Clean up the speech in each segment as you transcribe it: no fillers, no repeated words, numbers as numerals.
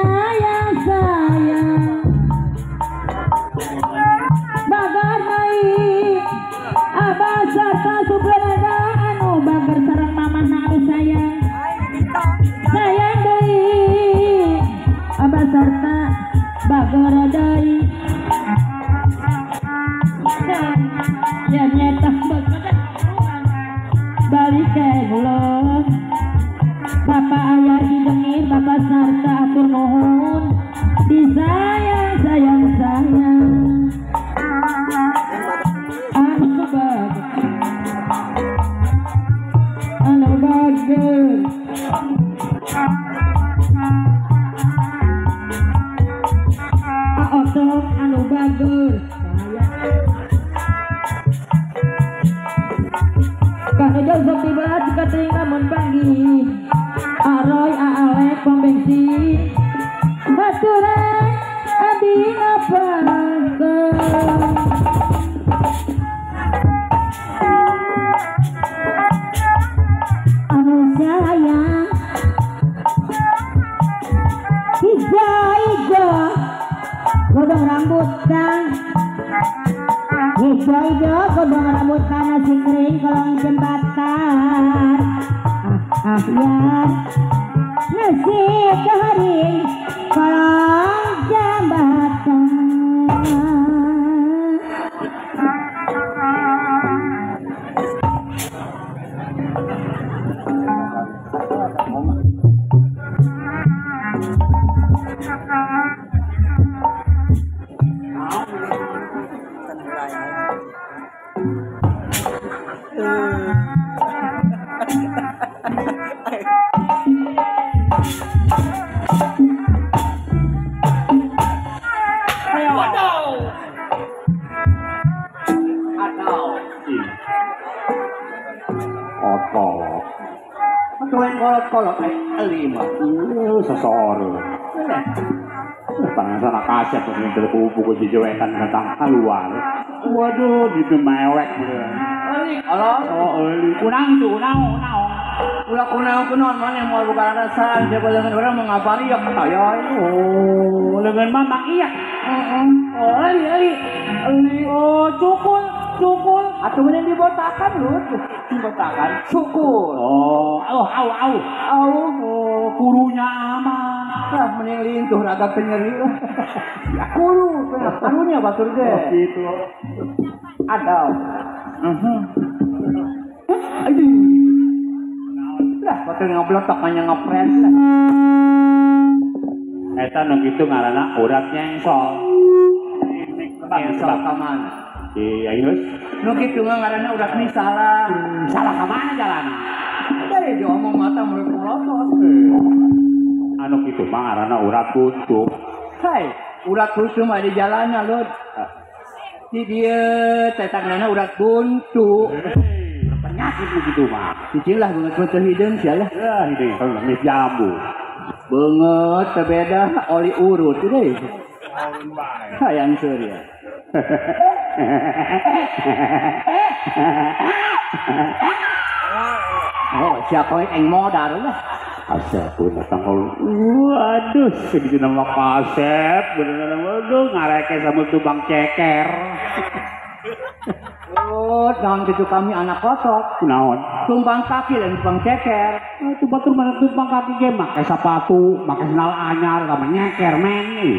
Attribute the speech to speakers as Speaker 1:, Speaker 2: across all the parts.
Speaker 1: Disayang sayang bagar deui abah sarta subrada anu bager sareng mamahna anu sayang sayang deui abah sarta bager deui ya nyata balik ke ngulon bapak ayah didengir bapak sarta atur nuhun disayang sayang sayang anu bager anu bager aotong anu bager kanu jauh tiba kating lamun panggih aroy aalek pom bensin baturan abi ngapakeun anu sayang ijo-ijo godong rambutan ijo-ijo godong rambutan nasi kering kolong jembatan ah ah ya nasi kering kolong jembatan.
Speaker 2: Kolot lima
Speaker 3: sesore tangan sana kasep dengan terkubu ke jewetan datang keluar. Waduh gitu mewek
Speaker 2: Allah
Speaker 3: oh kunang itu kunang
Speaker 2: ulah kunang kunon mana yang mau buka rasa siapa dengan orang mengabari ya kaya
Speaker 3: oh dengan mamang iya oh ali ali oh cukul cukul
Speaker 2: atau mending dibotakan lu dibotakan cukul
Speaker 3: oh au au au
Speaker 2: au
Speaker 3: oh kurunya aman
Speaker 2: lah mending lintuh raga penyeri ya kuru karunya batur ge
Speaker 3: oh, gitu
Speaker 2: ada aduh lah batur ngoblotok hanya ngepres lah
Speaker 3: eta nu kitu ngaranna urat nyengsol
Speaker 2: nyengsol ka mana?
Speaker 3: Iya, Yus.
Speaker 2: Nu kitu ngaranna urat nih salah.
Speaker 3: Salah ka mana jalanna?
Speaker 2: Dari diomong mata mulut melotot.
Speaker 3: Anu kitu mah ngaranna urat buntu.
Speaker 2: Hai, urat buntu mah di jalanna lur. Di dieu teh tanganna urat buntu.
Speaker 3: Penyakit nu kitu mah.
Speaker 2: Cicing lah beungeut teu hideung sia lah.
Speaker 3: Ya, hideung kalau geus jambu.
Speaker 2: Beungeut teu beda oli urut deui. Hayang surya. Oh, siapa yang modal lah.
Speaker 3: Asep pun datang kalau, waduh, segitu nama kasep, bener-bener waduh, ngareke sama tumbang ceker.
Speaker 2: Oh, naon gitu kami anak kotok.
Speaker 3: Naon?
Speaker 2: Tumpang kaki dan tumpang ceker.
Speaker 3: Itu batur mana tumpang kaki ge make sepatu, make sendal anyar, sama nyeker men.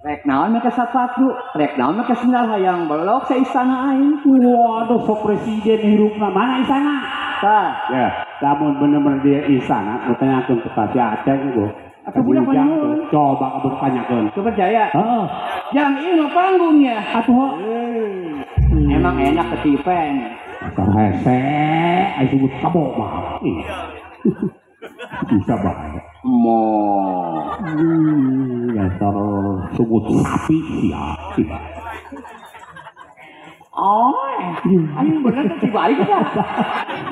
Speaker 2: Rek naon make sepatu, rek naon make sendal hayang belok sa istana aing.
Speaker 3: Waduh, sok presiden hirupna mana istana?
Speaker 2: Tah.
Speaker 3: Ya, lamun bener-bener dia istana, ku tanyakeun ka si Aceng gua.
Speaker 2: Atuh budak mah
Speaker 3: coba kabur tanyakeun.
Speaker 2: Kepercaya?
Speaker 3: Heeh.
Speaker 2: Yang ini panggungnya.
Speaker 3: Atuh.
Speaker 2: Emang enak ketipen.
Speaker 3: Asal hese, ai sebut kabok mah. Bisa bahaya.
Speaker 2: Mo.
Speaker 3: Dasar sebut sapi sia.
Speaker 2: Oh, ayo bener tuh dibalik kita.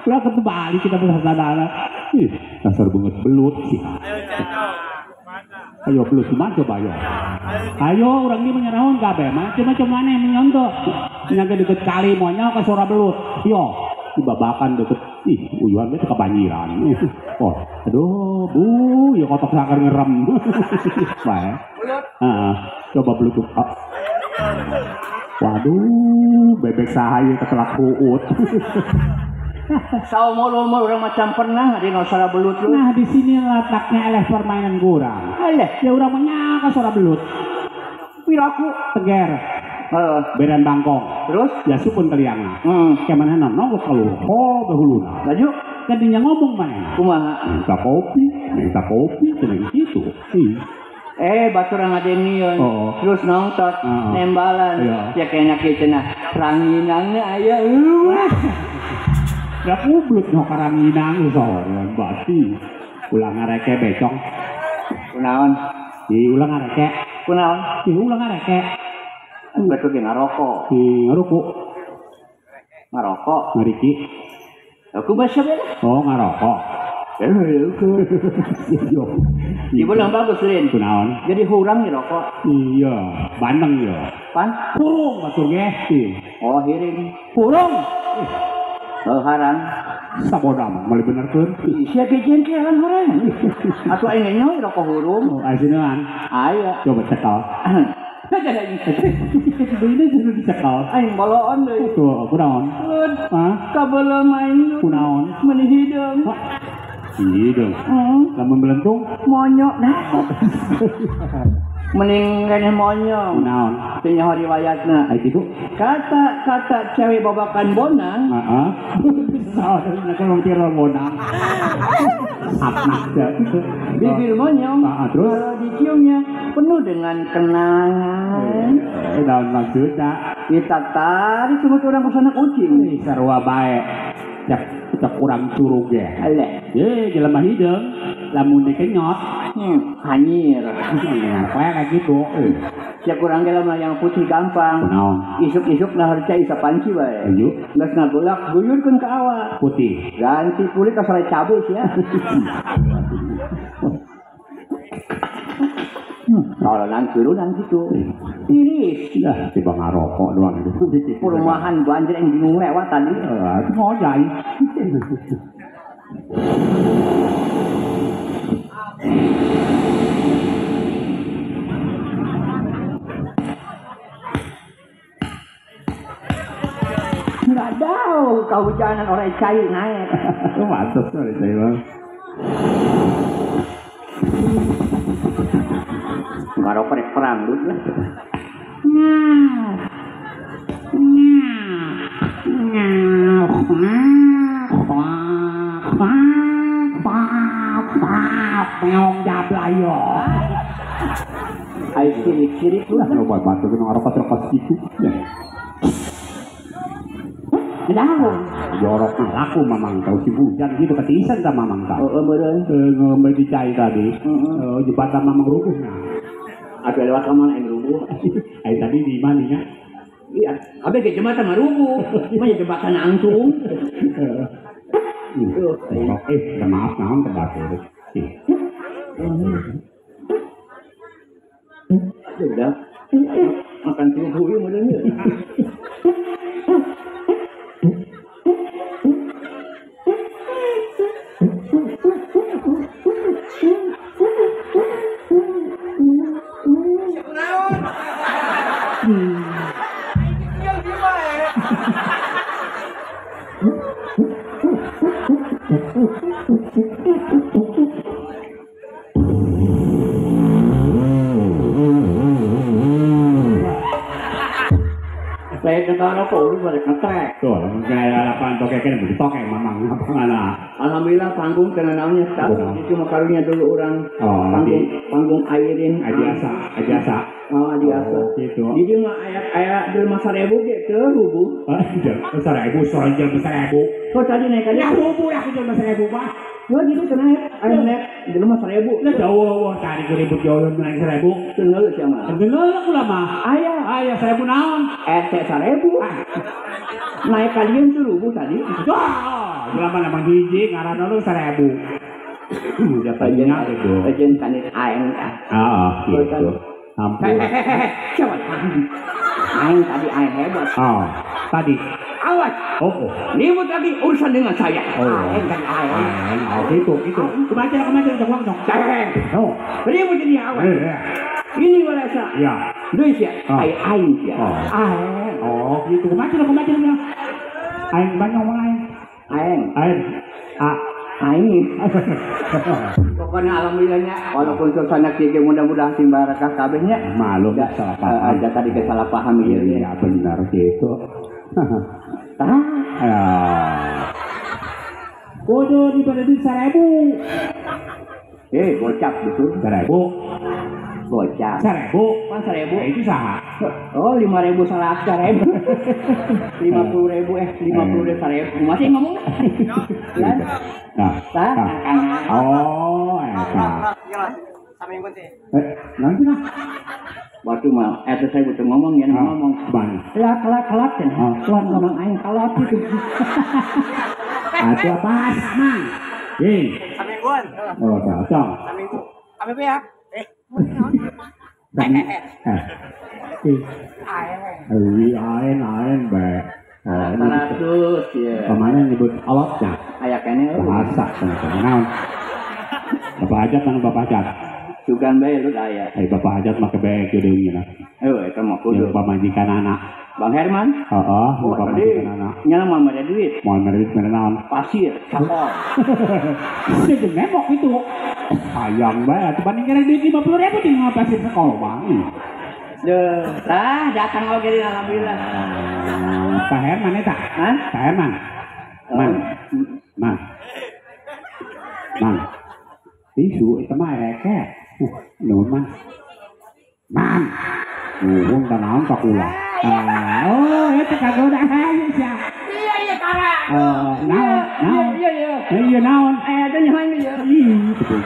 Speaker 3: Udah kebalik kita bersaudara. Ih, dasar banget belut sih. Ayo belut gimana coba ayo. Ayo orang ini menyerahun kabeh, macam-macam mana menyontoh. Nyangka deket kali maunya ke suara belut. Yo, dibabakan deket. Ih, uyuhan itu kebanjiran. Oh, aduh, bu, ya kotok sakar ngerem. Bae. Heeh, coba belut. Waduh, bebek sahaya ketelak huut.
Speaker 2: Saumur-umur orang macam pernah di suara belut lu.
Speaker 3: Nah, di sini letaknya eleh permainan kurang.
Speaker 2: Eleh,
Speaker 3: ya urang menyaka suara belut.
Speaker 2: Piraku
Speaker 3: teger.
Speaker 2: Heeh,
Speaker 3: beran bangkong.
Speaker 2: Terus
Speaker 3: ya supun kalianga.
Speaker 2: Heeh.
Speaker 3: Kemana nongol kalau ho bahuluna.
Speaker 2: Laju
Speaker 3: kadinya ngomong mana?
Speaker 2: Kumaha?
Speaker 3: Minta kopi, cenah gitu.
Speaker 2: Batur ngadengian.
Speaker 3: Oh.
Speaker 2: Terus nongtot, nembalan.
Speaker 3: Iya.
Speaker 2: Ya kayaknya kieu cenah ranginangna aya.
Speaker 3: Ya kublut no karanginang soalnya bati. Ulah ngareke becong.
Speaker 2: Kunaon?
Speaker 3: Di ulah ngareke.
Speaker 2: Kunaon?
Speaker 3: Di ulah ngareke.
Speaker 2: Batur ge ngarokok.
Speaker 3: Di ngarokok.
Speaker 2: Ngarokok.
Speaker 3: Ngariki.
Speaker 2: Aku bahasa beda.
Speaker 3: Oh, ngarokok.
Speaker 2: Ibu yang bagus Lin.
Speaker 3: Kunaon?
Speaker 2: Jadi hurang ngerokok.
Speaker 3: Iya, bandeng ya.
Speaker 2: Pan?
Speaker 3: Hurung batur ge.
Speaker 2: Oh, hiring.
Speaker 3: Hurung.
Speaker 2: Oh, harang.
Speaker 3: Sabodam, meuli benerkeun.
Speaker 2: Sia ge jengkelan harang. Atuh aing nyoy rokok hurung.
Speaker 3: Oh, asineun.
Speaker 2: Aya.
Speaker 3: Coba cekal. Ini justru dicekal.
Speaker 2: Aing boloon deui.
Speaker 3: Tuh, kunaon? Hah?
Speaker 2: Kabelem aing.
Speaker 3: Kunaon?
Speaker 2: Meuni hideung.
Speaker 3: Hideung.
Speaker 2: Heeh.
Speaker 3: Lamun belentung
Speaker 2: monyok dah. Mending keneh monyong.
Speaker 3: Kunaon?
Speaker 2: Teu nyaho riwayatna.
Speaker 3: Ai kitu.
Speaker 2: Kata-kata cewek babakan bonang.
Speaker 3: Heeh. Saha kalau tiro bonang. Sapna.
Speaker 2: Bibir monyong.
Speaker 3: Heeh, terus
Speaker 2: kalau diciumnya penuh dengan kenangan.
Speaker 3: Naon maksudna?
Speaker 2: Kita tarik semut urang ke sana kucing.
Speaker 3: Sarua bae. Cek urang curug ge.
Speaker 2: Eleh.
Speaker 3: Ye, jelema hideung lamun dikenyot,
Speaker 2: hanyir.
Speaker 3: Kayak gitu.
Speaker 2: Cek urang ge lamun yang putih gampang.
Speaker 3: Kunaon?
Speaker 2: Isuk-isuk nah harca isa panci bae.
Speaker 3: Ayo.
Speaker 2: Geus ngagolak guyurkeun ka awak.
Speaker 3: Putih.
Speaker 2: Ganti kulit asal cabe sia. Tolonan turunan gitu. Tiris.
Speaker 3: Lah, tiba ngarokok doang itu.
Speaker 2: Perumahan banjir yang bingung lewat tadi.
Speaker 3: Ngojai.
Speaker 2: Nggak tahu kehujanan orang cair naik.
Speaker 3: Mantap sekali saya bang.
Speaker 2: Ngarokok rek perang dulu lah.
Speaker 3: Meong jablayo.
Speaker 2: Ai sirik-sirik
Speaker 3: lah. Coba batu ngarokok-rokok gitu.
Speaker 2: Dah.
Speaker 3: Jorok laku mamang tahu si hujan gitu ketisan sama mamang tahu.
Speaker 2: Oh, meureun.
Speaker 3: Ngombe dicai tadi. Jembatan mamang rubuhnya.
Speaker 2: Ada lewat ka mana aing rubuh.
Speaker 3: Ai tadi di mana nya?
Speaker 2: Iya, abe ke jembatan mah rubuh. Mah jembatan langsung.
Speaker 3: Maaf naon ke batu.
Speaker 2: Udah. Makan tubuh ieu meureun ieu.
Speaker 3: Tuh, kayak lapangan tokek kan begitu tokek mamang lapangan.
Speaker 2: Alhamdulillah panggung kena naonnya tahu itu mah karunya dulu orang panggung panggung airin
Speaker 3: adiasa.
Speaker 2: Oh, adiasa.
Speaker 3: Gitu.
Speaker 2: Jadi mah aya jelema 1000 ge teu rubuh.
Speaker 3: Ah, 1000 soal jelema 1000.
Speaker 2: Kok tadi naik aja
Speaker 3: rubuh lah jelema 1000 mah.
Speaker 2: Yo gitu cenah aya naik jelema 1000.
Speaker 3: Lah jauh tadi ku ribut jauh naik 1000.
Speaker 2: Teu ngeuleuh sia mah.
Speaker 3: Teu ngeuleuh kula mah.
Speaker 2: Aya
Speaker 3: aya 1000 naon?
Speaker 2: Teh 1000. Naik kalian tuh rubuh tadi.
Speaker 3: Wah, jelema namang hiji ngaranna lu 1000.
Speaker 2: Udah pajen
Speaker 3: gitu.
Speaker 2: Pajen kanit aing.
Speaker 3: Ah, gitu. Ampun.
Speaker 2: Coba aing tadi aing hebat.
Speaker 3: Oh, tadi.
Speaker 2: Awas.
Speaker 3: Oh.
Speaker 2: Ribut lagi urusan dengan saya.
Speaker 3: Oh. Oh, gitu. Kemarin dong. Oh.
Speaker 2: Ribut ini awas. Ini merasa.
Speaker 3: Ya.
Speaker 2: Indonesia, aing ya.
Speaker 3: Oh, gitu. Kemarin. Aing banyak ngomong aing.
Speaker 2: Aing.
Speaker 3: Ah.
Speaker 2: Aing. Pokoknya alhamdulillahnya walaupun suasana kieu mudah-mudahan sing barakah kabehnya.
Speaker 3: Maklum salah paham.
Speaker 2: Ada tadi kesalahpaham ieu.
Speaker 3: Iya benar gitu. Ah. Kudu diberi duit 1000.
Speaker 2: Gocap betul.
Speaker 3: 1000.
Speaker 2: Gocap.
Speaker 3: 1000.
Speaker 2: Pan 1000.
Speaker 3: Itu saha?
Speaker 2: Oh, 5.000 salah 1000. 50.000 50 1000. Masih ngomong.
Speaker 3: Nah. Oh, eta.
Speaker 4: Saminggu teh.
Speaker 3: Nanti nah.
Speaker 2: Waktu mah eta saya butuh ngomong ya ngomong. Kelak cenah. Tuan ngomong aing kalap gitu.
Speaker 3: Atuh apa mang? Hei.
Speaker 4: Samingguan.
Speaker 3: Oh, cocok.
Speaker 4: Saminggu. Ame ya.
Speaker 3: Aing be.
Speaker 2: 100 ya.
Speaker 3: Kemana nyebut alotnya?
Speaker 2: Aya kene
Speaker 3: bahasa naon? Bapak hajat mana bapak hajat?
Speaker 2: Sugan bae lu aya.
Speaker 3: Bapak hajat make bae kieu deui nya.
Speaker 2: Heuh eta mah kudu.
Speaker 3: Pamajikan anak.
Speaker 2: Bang Herman?
Speaker 3: Heeh, pamajikan anak.
Speaker 2: Nya mah mere duit.
Speaker 3: Moal mere duit mere naon?
Speaker 2: Pasir, sakor.
Speaker 3: Seugeun nembok itu. Hayang bae atuh banding kere duit 50.000 tinggal pasir sekolah mah.
Speaker 2: Duh, tah datang oge alhamdulillah.
Speaker 3: Pak Herman eta?
Speaker 2: Hah?
Speaker 3: Pak Herman. Man. Man. Man. Isu eta mah reke. Nuhun man. Man. Nuhun tah naon ka kula. Oh, eta kagoda sia.
Speaker 2: Iya tara.
Speaker 3: Oh, naon?
Speaker 2: Iya.
Speaker 3: Iya naon?
Speaker 2: Eta nyaho ieu.
Speaker 3: Ih, betul.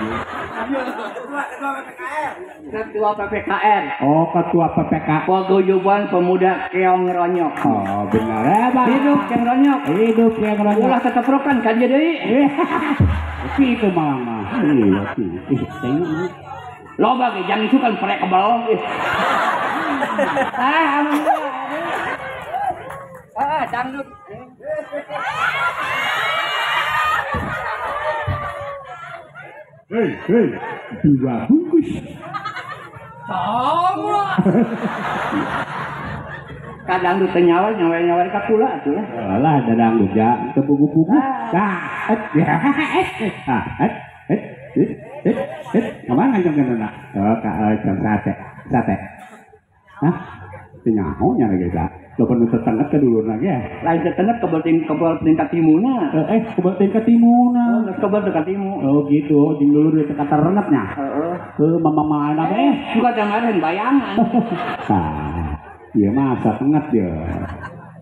Speaker 4: Ketua PPKR.
Speaker 2: Ketua PPKR.
Speaker 3: Oh, Ketua PPK.
Speaker 2: Paguyuban Pemuda Keong Ronyok.
Speaker 3: Oh, benar ya, Bang.
Speaker 2: Hidup Keong Ronyok.
Speaker 3: Hidup Keong Ronyok.
Speaker 2: Ulah keteprokan kan jadi.
Speaker 3: Itu malah mah. Iya, tengok.
Speaker 2: Loba ge jangan sukan prek kebal. Ah, ah, dangdut.
Speaker 3: Hei, 2 bungkus.
Speaker 4: Sama.
Speaker 2: Kadang teu nyawer ka kula atuh lah.
Speaker 3: Alah, da dangdut ja, teu pugu-pugu. Tah, et, ya, et, ah, et, et, et, et. Kamana ngancamkeun? Oh, ka jam sate. Sate. Hah? Teu nyaho nya lagi ta. Loba nu tetenget ka dulurna ge.
Speaker 2: Lain tetenget kebel tingkat timuna.
Speaker 3: Kebel tingkat timuna.
Speaker 2: Oh, kebel tingkat timu.
Speaker 3: Oh gitu, jeung dulur teh katerenep nya.
Speaker 2: Heeh.
Speaker 3: Heuh, mama anak
Speaker 2: suka jangan bayangan.
Speaker 3: Tah, ieu mah asa tenget ye.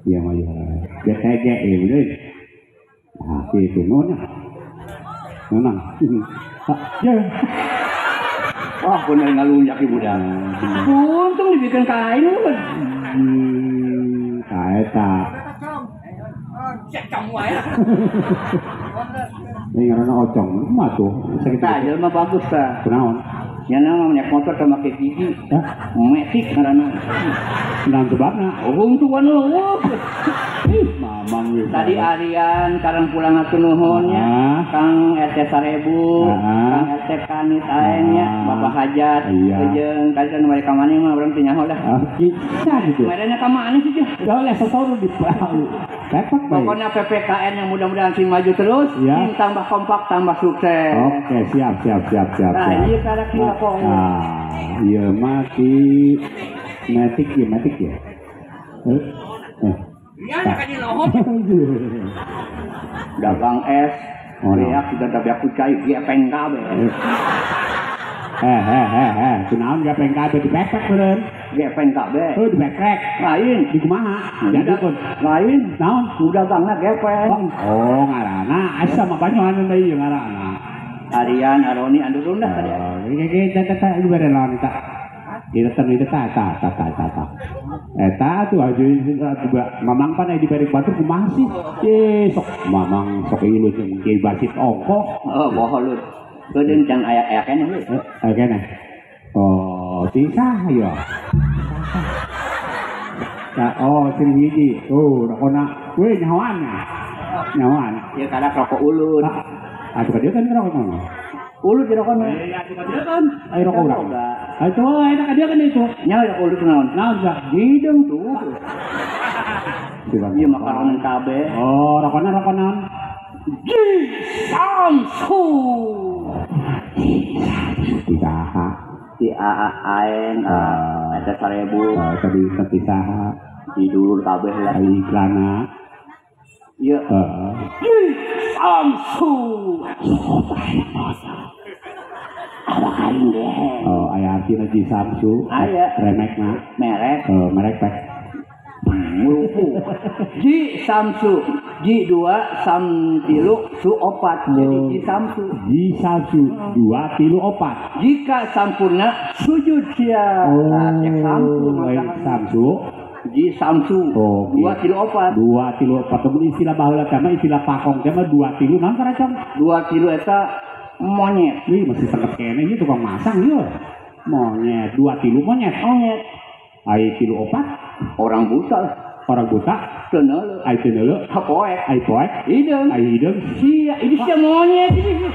Speaker 3: Ieu mah ye. BTG ieu bener. Nah, kitu nuhun. Nuhun. Ya.
Speaker 2: Wah, bener ngalunjak ibu dah. Untung dibikin kain lu.
Speaker 3: Eta.
Speaker 4: Cek kamu aja.
Speaker 3: Ini ngaranna ocong, mah tuh.
Speaker 2: Tah, jelema bagus tah.
Speaker 3: Kunaon?
Speaker 2: Nya mah naik motor teh make gigi.
Speaker 3: Hah?
Speaker 2: Metik ngaranna.
Speaker 3: Naon sebabna?
Speaker 2: Untungan lu.
Speaker 3: Ih, mamang we.
Speaker 2: Tadi Arian karang pulang hatur nuhun nya. Kang RT 1000, Kang RT Kanit aing nya, Bapak Hajat, jeung kali kan mereka mana mah urang teu nyaho lah.
Speaker 3: Bisa gitu.
Speaker 2: Mereka ka mana sih?
Speaker 3: Jauh lah sosoro di repot.
Speaker 2: Pokoknya PPKN yang mudah-mudahan sing maju terus, sing tambah kompak, tambah sukses.
Speaker 3: Oke, siap.
Speaker 2: Nah, ieu karek ieu kok.
Speaker 3: Nah, ieu mah di metik ya.
Speaker 4: Iya, kan di lohong.
Speaker 2: Dagang es, beak sudah beak kucai, gepeng kabeh.
Speaker 3: Kunaon gepeng kabeh dipepek beureun.
Speaker 2: Gepeng kabeh.
Speaker 3: Heuh, dipekrek.
Speaker 2: Lain,
Speaker 3: di kumaha? Jadi
Speaker 2: lain,
Speaker 3: naon?
Speaker 2: Dagangna gepeng.
Speaker 3: Oh, ngaranna asa mah banyohan deui ngaranna.
Speaker 2: Arian, Aroni, andurun dah tadi.
Speaker 3: Iki teh ieu bere naon eta? Ieu teh ta ta ta ta ta. Eta tuh aja mamang pan diberi batu kumaha sih? Ye sok mamang sok ieu jeung kieu basit ongkoh.
Speaker 2: Oh, bohol lu. Kedeung can aya-aya keneh lu.
Speaker 3: Aya keneh. Oh, tisah ya. Oh, sirih hiji. Oh, rokona. Weh, nyahoan nya. Nyahoan.
Speaker 2: Ieu kada rokok ulun.
Speaker 3: Atuh ka dieu kan rokok mah.
Speaker 2: Ulun di rokona.
Speaker 3: Iya, atuh ka dieu kan. Ai rokok urang. Atuh eta ka dieu kan itu.
Speaker 2: Nya rokok ulun naon?
Speaker 3: Naon sah?
Speaker 2: Hideung tuh. Ieu makanan kabeh.
Speaker 3: Oh, rokona rokok naon?
Speaker 2: Ji Samsu.
Speaker 3: Saha?
Speaker 2: Di AAN eta 1000.
Speaker 3: Oh, tadi tapi saha?
Speaker 2: Di dulur kabeh lah.
Speaker 3: Iklana.
Speaker 2: Iya. Ji Samsu. Awak aing deh.
Speaker 3: Oh, aya artina Ji Samsu.
Speaker 2: Aya.
Speaker 3: Remekna.
Speaker 2: Merek.
Speaker 3: Oh, merek pek.
Speaker 2: Lupu. Ji Samsu. Ji 2 Sam tilu su 4. Jadi Ji Samsu.
Speaker 3: Ji Samsu 2 tilu 4.
Speaker 2: Jika sampurna sujud sia.
Speaker 3: Oh,
Speaker 2: Samsu
Speaker 3: Samsu.
Speaker 2: Ji Samsu.
Speaker 3: Oh,
Speaker 2: 2 tilu 4.
Speaker 3: 2 tilu 4. Temen istilah baheula teh mah istilah pakong teh mah 2 tilu naon karacong?
Speaker 2: 2 tilu eta monyet.
Speaker 3: Ih, masih sengket keneh ieu tukang masang ieu. Monyet 2 tilu monyet.
Speaker 2: Monyet.
Speaker 3: Ai tilu 4
Speaker 2: orang buta.
Speaker 3: Orang buta
Speaker 2: teu neuleuh.
Speaker 3: Ai teu neuleuh.
Speaker 2: Poek.
Speaker 3: Ai poek.
Speaker 2: Hideung.
Speaker 3: Ai hideung.
Speaker 2: Sia, ini sia monyet ini.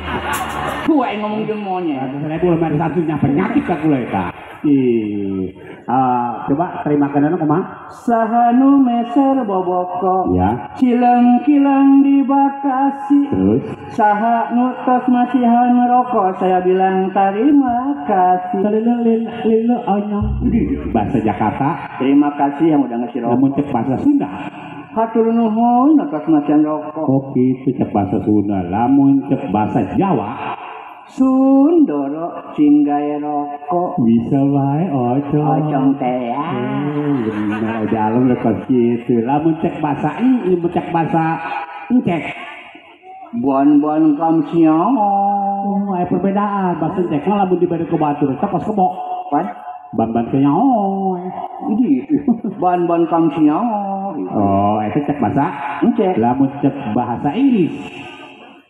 Speaker 2: Tuh aing ngomong jeung monyet.
Speaker 3: Seribu lembar satu nya penyakit ka kula eta. Ih. Coba terima kanana kumaha?
Speaker 2: Saha nu meser boboko.
Speaker 3: Ya.
Speaker 2: Cileng-kileng di Bekasi.
Speaker 3: Terus
Speaker 2: saha nu tos masihan rokok, saya bilang terima kasih.
Speaker 3: Lili onyong. Bahasa Jakarta.
Speaker 2: Terima kasih yang udah ngasih rokok.
Speaker 3: Namun cek bahasa Sunda.
Speaker 2: Hatur nuhun atas masihan rokok.
Speaker 3: Oh gitu cek bahasa Sunda. Lamun cek bahasa Jawa.
Speaker 2: Sundoro singgae rokok.
Speaker 3: Bisa wae ocong.
Speaker 2: Ocong teh ya.
Speaker 3: Bener dalam lekos gitu. Lamun cek bahasa lamun cek bahasa encek.
Speaker 2: Bon-bon kamsiong.
Speaker 3: Oh, aya perbedaan bahasa encek mah lamun dibere ku batur teh kos kebo.
Speaker 2: Pan
Speaker 3: ban-ban kenyaoy.
Speaker 2: Ban-ban kamsiong.
Speaker 3: Oh, eta cek bahasa
Speaker 2: encek.
Speaker 3: Lamun cek bahasa Inggris.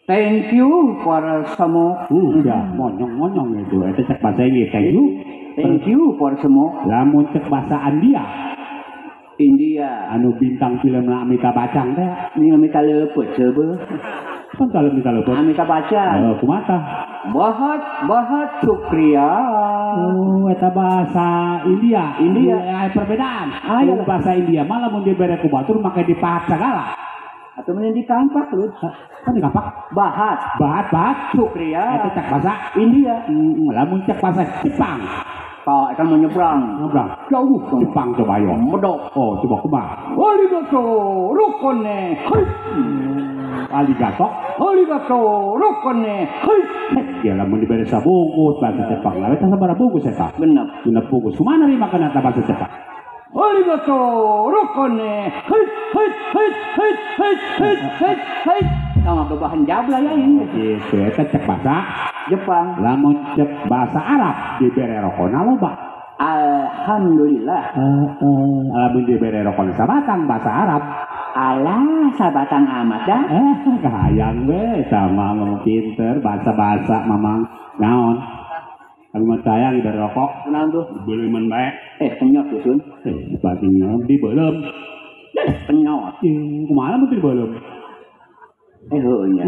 Speaker 2: Thank you for smoke.
Speaker 3: Ya, monyong-monyong itu. Itu cek bahasa Inggris. Thank you.
Speaker 2: Thank you for smoke.
Speaker 3: Lamun cek bahasa India.
Speaker 2: India.
Speaker 3: Anu bintang film Amitabh Bachchan teh.
Speaker 2: Ini Amitabh lepet coba.
Speaker 3: Kan kalau Amitabh lepet.
Speaker 2: Amitabh Bachchan.
Speaker 3: Oh, kumaha?
Speaker 2: Bahat bahat syukriya.
Speaker 3: Oh, eta bahasa India.
Speaker 2: India.
Speaker 3: Ya, perbedaan. Ayo bahasa India malah mun dibere ku batur make dipahat sagala.
Speaker 2: Atau mending di kampak lu.
Speaker 3: Kan di kampak?
Speaker 2: Bahat.
Speaker 3: Bahat, bahat.
Speaker 2: Syukriya.
Speaker 3: Itu cek bahasa
Speaker 2: India.
Speaker 3: Lamun cek bahasa Jepang.
Speaker 2: Pak, kan mau nyebrang.
Speaker 3: Nyebrang.
Speaker 2: Jauh.
Speaker 3: Jepang coba ayo.
Speaker 2: Medok.
Speaker 3: Oh, coba kumaha.
Speaker 2: Arigato rokone. Hai.
Speaker 3: Arigato.
Speaker 2: Arigato rokone. Hai.
Speaker 3: Ya lamun dibere sabungkus bahasa Jepang. Lah eta sabaraha bungkus eta?
Speaker 2: Genep.
Speaker 3: Genep bungkus. Kumaha narima kana eta bahasa Jepang?
Speaker 2: Arigato rokone. Hai hai hai hai hai hai hai hai. Sama kebahan jabla ya ini.
Speaker 3: Gitu, eta cek bahasa
Speaker 2: Jepang.
Speaker 3: Lamun cek bahasa Arab dibere rokona loba.
Speaker 2: Alhamdulillah.
Speaker 3: Lamun dibere rokona sabatang bahasa Arab.
Speaker 2: Alah, sabatang amat dah.
Speaker 3: Kahayang we sama mamang pinter bahasa-bahasa mamang naon. Kami mah sayang dibere rokok.
Speaker 2: Naon tuh?
Speaker 3: Beleuman bae.
Speaker 2: Kenyot tuh Sun.
Speaker 3: Batingnya dibeuleum.
Speaker 2: Kenyot.
Speaker 3: Kumaha mun dibeuleum?
Speaker 2: Heuh nya.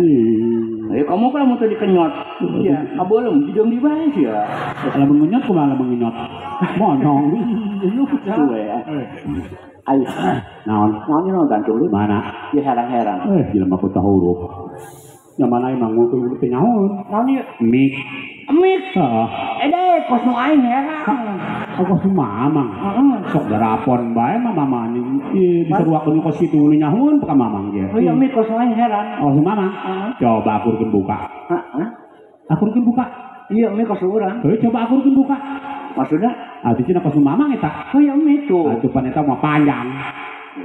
Speaker 2: Kamu kalau mau tadi kenyot. Ya, kabeuleum hideung di bae sia.
Speaker 3: Lamun ngenyot kumaha lamun ngenyot? Monyong.
Speaker 2: Tuh we. Ayo.
Speaker 3: Naon?
Speaker 2: Naon naon gantung lu?
Speaker 3: Mana?
Speaker 2: Ya herang-herang.
Speaker 3: Jelema buta huruf. Yang mana emang ngumpul teu nyaho.
Speaker 2: Naon ieu?
Speaker 3: Mik.
Speaker 2: Mik.
Speaker 3: Heeh.
Speaker 2: Deh, kos nu aing herang.
Speaker 3: Kos nu mamang.
Speaker 2: Heeh.
Speaker 3: Sok garapon bae mah mamang ieu diseruakeun kos kitu nu nyahoeun ka mamang ge.
Speaker 2: Oh iya mik kos nu aing heran.
Speaker 3: Oh si mamang.
Speaker 2: Heeh.
Speaker 3: Coba akurkeun buka.
Speaker 2: Heeh.
Speaker 3: Akurkeun buka.
Speaker 2: Iya mik kos urang.
Speaker 3: Heuh coba akurkeun buka.
Speaker 2: Maksudna?
Speaker 3: Atuh cenah kos nu mamang eta.
Speaker 2: Oh iya mik tuh.
Speaker 3: Atuh pan eta mah panjang.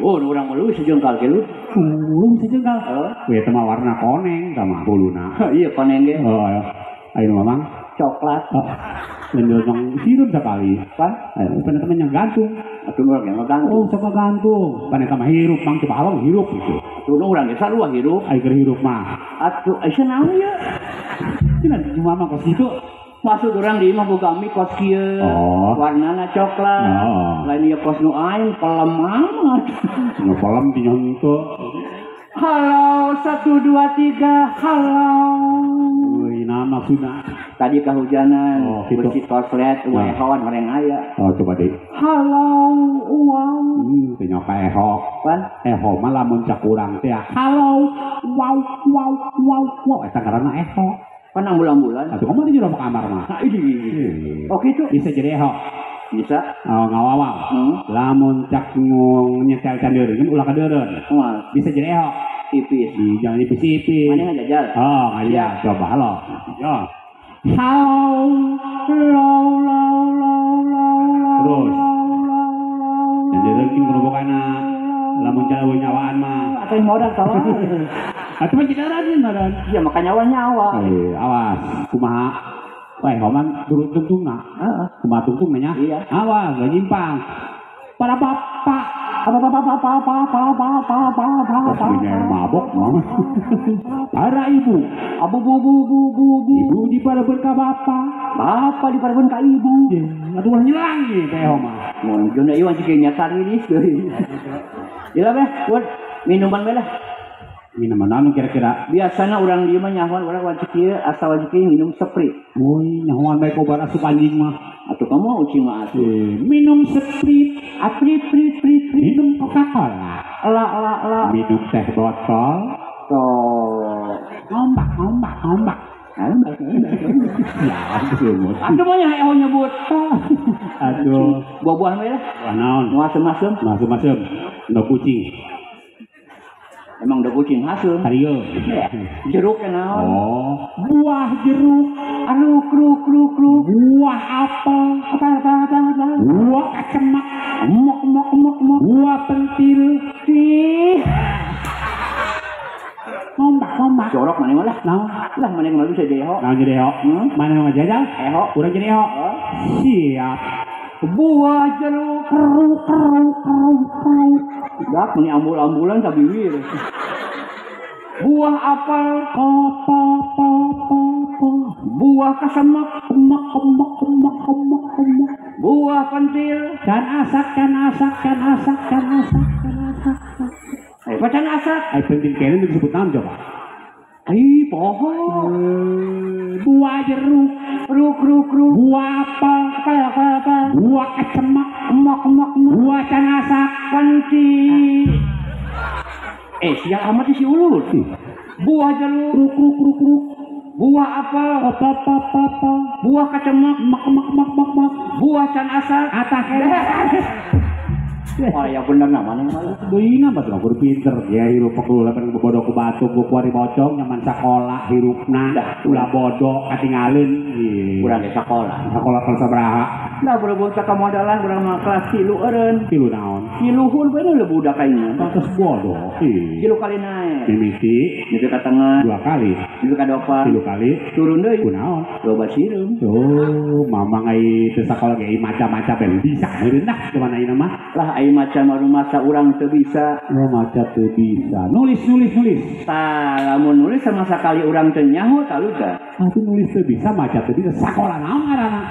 Speaker 2: Oh, urang mah leuwih sejengkal ge lu.
Speaker 3: Leuwih sejengkal.
Speaker 2: Heeh.
Speaker 3: Weh eta mah warna koneng tah mah huluna.
Speaker 2: Iya koneng ge.
Speaker 3: Heeh. Ayo mamang
Speaker 2: coklat.
Speaker 3: Lendong sirup sekali.
Speaker 2: Pan?
Speaker 3: Ayo pan eta mah yang gantung.
Speaker 2: Atuh urang yang gantung.
Speaker 3: Oh, sok gantung. Pan eta mah hirup mang coba awang hirup gitu.
Speaker 2: Atuh urang ge sarua hirup.
Speaker 3: Ai keur hirup mah.
Speaker 2: Atuh aya naon ieu?
Speaker 3: Cenah mamang kos kitu.
Speaker 2: Maksud urang di imah boga mie kos kieu. Warnana coklat. Lain ieu kos nu aing pelem amat.
Speaker 3: Nu pelem di henteu.
Speaker 2: Halo 1 2 3 halo.
Speaker 3: Euy naon maksudna?
Speaker 2: Tadi kehujanan, besi toslet, ehon horeng aya.
Speaker 3: Oh coba deh.
Speaker 2: Halo, wow.
Speaker 3: Teu nyoka eho.
Speaker 2: Pan?
Speaker 3: Eho mah lamun cak urang teh. Halo, wow, wow, wow, wow. Eta ngaranna eho.
Speaker 2: Pan ambul-ambulan.
Speaker 3: Atuh kumaha di jero kamar mah?
Speaker 2: Nah, ini. Oh kitu.
Speaker 3: Bisa jadi eho.
Speaker 2: Bisa.
Speaker 3: Oh ngawawang. Lamun cak nyetel candeureun ulah kadeureun. Bisa jadi eho.
Speaker 2: Tipis.
Speaker 3: Jangan tipis-tipis.
Speaker 2: Mana ngajajal?
Speaker 3: Oh, ngajajal. Coba halo. Yo. Halo,
Speaker 2: low, low, low, low, low.
Speaker 3: Terus. Dan direngkin kerobokana. Lamun cara nyawaan mah.
Speaker 2: Atau modal salah.
Speaker 3: Atuh mah cedera madan.
Speaker 2: Iya, maka nyawa-nyawa.
Speaker 3: Awas, kumaha. Wah, homan turun tungtungna.
Speaker 2: Heeh.
Speaker 3: Kumaha tungtungna nya?
Speaker 2: Iya.
Speaker 3: Awas, gak nyimpang. Para bapak
Speaker 2: apa apa apa apa apa apa apa apa apa apa
Speaker 3: mabok mah. Para ibu,
Speaker 2: abu bu bu bu bu bu.
Speaker 3: Ibu di pareubeun ka bapak,
Speaker 2: bapak di pareubeun ka ibu.
Speaker 3: Atuh ulah nyelang ieu teh mah.
Speaker 2: Mun jeung ieu anjing nyata rilis deui. Ieu beh, buat minuman beh lah.
Speaker 3: Minuman anu kira-kira?
Speaker 2: Biasana urang dieu mah nyahoan urang wajib kieu asa wajib kieu minum Sprite.
Speaker 3: Woi, nyahoan bae kobar asup anjing mah.
Speaker 2: Atuh kamu ucing mah atuh.
Speaker 3: Minum Sprite,
Speaker 2: atri pri pri pri.
Speaker 3: Minum Coca-Cola.
Speaker 2: La la la.
Speaker 3: Minum teh botol.
Speaker 2: Toh.
Speaker 3: Ngombak ngombak ngombak. Ya, aduh.
Speaker 2: Atuh mah nya eho nyebut.
Speaker 3: Aduh,
Speaker 2: buah-buahan we lah.
Speaker 3: Buah naon?
Speaker 2: Nu asem-asem.
Speaker 3: Nu asem-asem. Nu kucing.
Speaker 2: Emang udah kucing hasil.
Speaker 3: Hario.
Speaker 2: Jeruk ya naon?
Speaker 3: Oh, buah jeruk.
Speaker 2: Aduh, kruk kruk kruk.
Speaker 3: Buah apel.
Speaker 2: Apa apa apa apa.
Speaker 3: Buah kacemak.
Speaker 2: Mok mok mok mok.
Speaker 3: Buah pentil.
Speaker 2: Ih.
Speaker 3: Ngombak ngombak.
Speaker 2: Jorok mana malah?
Speaker 3: Naon?
Speaker 2: Lah mana yang bisa jadi eho?
Speaker 3: Naon jadi eho? Mana yang ngajajal?
Speaker 2: Eho.
Speaker 3: Urang jadi eho. Siap.
Speaker 2: Buah jeruk.
Speaker 3: Keruk keruk keruk keruk.
Speaker 2: Dak meni ambul-ambulan sabiwir. Buah apel,
Speaker 3: po po po po.
Speaker 2: Buah kesemek,
Speaker 3: mek mek mek mek mek.
Speaker 2: Buah pentil,
Speaker 3: can asak can asak can asak can asak can asak.
Speaker 2: Can asak.
Speaker 3: Ai pentil kene disebut naon coba?
Speaker 2: Ai pohon.
Speaker 3: Buah jeruk,
Speaker 2: ruk ruk ruk.
Speaker 3: Buah apel,
Speaker 2: apa apa apa.
Speaker 3: Buah kecemak,
Speaker 2: mek mek mek.
Speaker 3: Buah can asak,
Speaker 2: pentil. Sial amat si ulur. Buah jeruk,
Speaker 3: ruk ruk ruk ruk.
Speaker 2: Buah apel,
Speaker 3: apa apa apa apa.
Speaker 2: Buah kacemak,
Speaker 3: mek mek mek mek mek.
Speaker 2: Buah can asak,
Speaker 3: atas.
Speaker 2: Wah ya bener namanya malah.
Speaker 3: Deui mah tuh kudu pinter ya hirup kudu lapan bodoh ku batuk ku kuari bocong nyaman sakola hirupna ulah bodoh katinggalin.
Speaker 2: Urang ge sakola.
Speaker 3: Sakola kelas sabaraha?
Speaker 2: Nah berbuat kamodalan urang mah kelas 3 eureun.
Speaker 3: 3 naon?
Speaker 2: 3 bae nu budak aing.
Speaker 3: Terus bodoh.
Speaker 2: 3 kali naik.
Speaker 3: Mimiti
Speaker 2: nepi ka tengah
Speaker 3: 2 kali.
Speaker 2: Nepi ka dopa.
Speaker 3: 3 kali.
Speaker 2: Turun deui.
Speaker 3: Kunaon?
Speaker 2: Loba sireum.
Speaker 3: Oh, mamang ai teu sakola ge maca-maca bae bisa meureun lah kumaha ayeuna mah.
Speaker 2: Lah ai maca mah urang teu bisa.
Speaker 3: Oh, maca teu bisa. Nulis nulis nulis.
Speaker 2: Tah, lamun nulis sama sakali urang teu nyaho taluga.
Speaker 3: Atuh nulis teu bisa, maca teu bisa. Sakola naon ngaranna?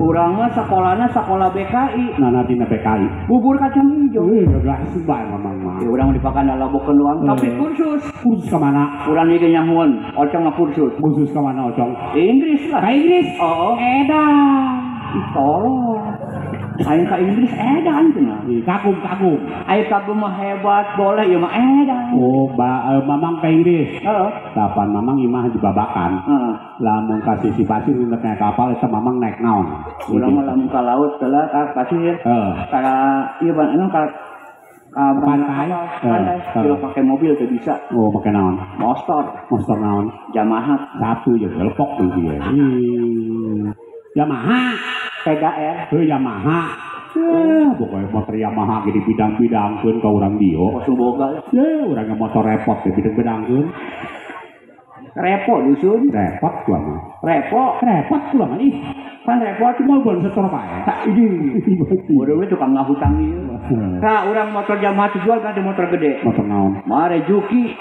Speaker 2: Urang mah sakolana sakola BKI.
Speaker 3: Nah, dina BKI.
Speaker 2: Bubur kacang hijau.
Speaker 3: Geus bae mamang mah.
Speaker 2: Ya urang dipakan lalabokeun doang, tapi kursus.
Speaker 3: Kursus ka mana?
Speaker 2: Urang ieu nyahoan, Ocong mah kursus.
Speaker 3: Kursus ka mana Ocong?
Speaker 2: Inggris lah.
Speaker 3: Ka Inggris?
Speaker 2: Oh.
Speaker 3: Edan.
Speaker 2: Ih, tolong. Aing ka Inggris edan cenah.
Speaker 3: Kagum kagum.
Speaker 2: Aing kagum mah hebat, boleh ieu mah edan.
Speaker 3: Oh, mamang ka Inggris.
Speaker 2: Heeh.
Speaker 3: Kapan mamang imah di Babakan.
Speaker 2: Heeh.
Speaker 3: Lamun ka sisi pasir naik kapal eta mamang naik naon?
Speaker 2: Urang mah lamun ka laut heula ka pasir.
Speaker 3: Heeh.
Speaker 2: Ka ieu ban anu ka
Speaker 3: pantai.
Speaker 2: Pantai. Kalau pakai mobil teu bisa.
Speaker 3: Oh, make naon?
Speaker 2: Motor.
Speaker 3: Motor naon?
Speaker 2: Yamaha.
Speaker 3: Satu ya gelepok tuh dia. Yamaha.
Speaker 2: PGR.
Speaker 3: Heuh Yamaha. Pokoknya motor Yamaha ge dibidang-bidangkeun ka urang dieu.
Speaker 2: Langsung boga.
Speaker 3: Ye, urang ge motor repot ge bidang-bidangkeun.
Speaker 2: Repot dusun.
Speaker 3: Repot kula mah.
Speaker 2: Repot.
Speaker 3: Repot kula mah ih.
Speaker 2: Pan repot
Speaker 3: moal bon setor pae.
Speaker 2: Tak ini. Bodoh we tukang ngahutang ieu. Tah urang motor Yamaha dijual kan di motor gede.
Speaker 3: Motor naon?
Speaker 2: Mare Juki.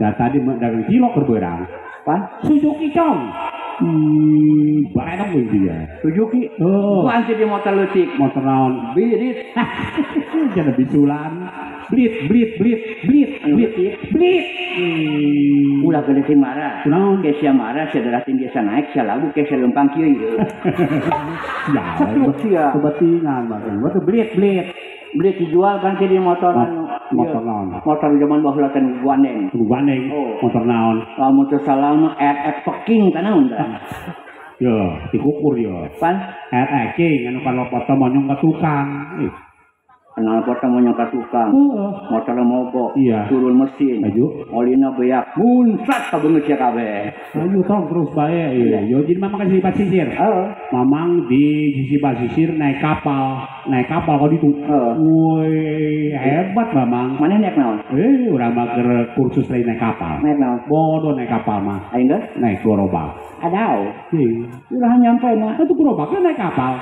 Speaker 3: Da tadi dagang cilok keur beurang.
Speaker 2: Pan
Speaker 3: Suzuki cong. Bae dong dia.
Speaker 2: Suzuki.
Speaker 3: Oh.
Speaker 2: Ganti di motor leutik.
Speaker 3: Motor naon?
Speaker 2: Birit.
Speaker 3: Jangan bisulan. Blit blit blit blit blit blit.
Speaker 2: Ulah gede sing marah.
Speaker 3: Kunaon?
Speaker 2: Ke sia marah, sia darah tinggi sia naik, sia lagu ke sia lempang kieu ieu.
Speaker 3: Ya,
Speaker 2: sia.
Speaker 3: Kebatingan mah. Batu blit blit.
Speaker 2: Blit dijual kan di motor anu.
Speaker 3: Motor naon?
Speaker 2: Motor zaman baheula teh gandeng.
Speaker 3: Gandeng.
Speaker 2: Oh.
Speaker 3: Motor naon?
Speaker 2: Lamun teu salah mah RX Peking kana tah.
Speaker 3: Yo, dikukur yo.
Speaker 2: Pan
Speaker 3: RX King anu kalau foto monyong ka tukang. Ih.
Speaker 2: Kenal foto monyong ka tukang. Motor mogok.
Speaker 3: Iya.
Speaker 2: Turun mesin.
Speaker 3: Maju.
Speaker 2: Olina beak. Munsat ka beungeut sia kabeh.
Speaker 3: Ayo tong terus bae. Iya. Yo jadi mamang ka sisi pasisir.
Speaker 2: Heeh.
Speaker 3: Mamang di sisi pasisir naik kapal. Naik kapal kau ditu. Woi, hebat mamang.
Speaker 2: Mana naik naon?
Speaker 3: Urang mah keur kursus lain naik kapal.
Speaker 2: Naik naon?
Speaker 3: Bodoh naik kapal mah.
Speaker 2: Aing geus
Speaker 3: naik gerobak.
Speaker 2: Adau.
Speaker 3: Heuh.
Speaker 2: Urang nyampe na.
Speaker 3: Atuh gerobakna naik kapal.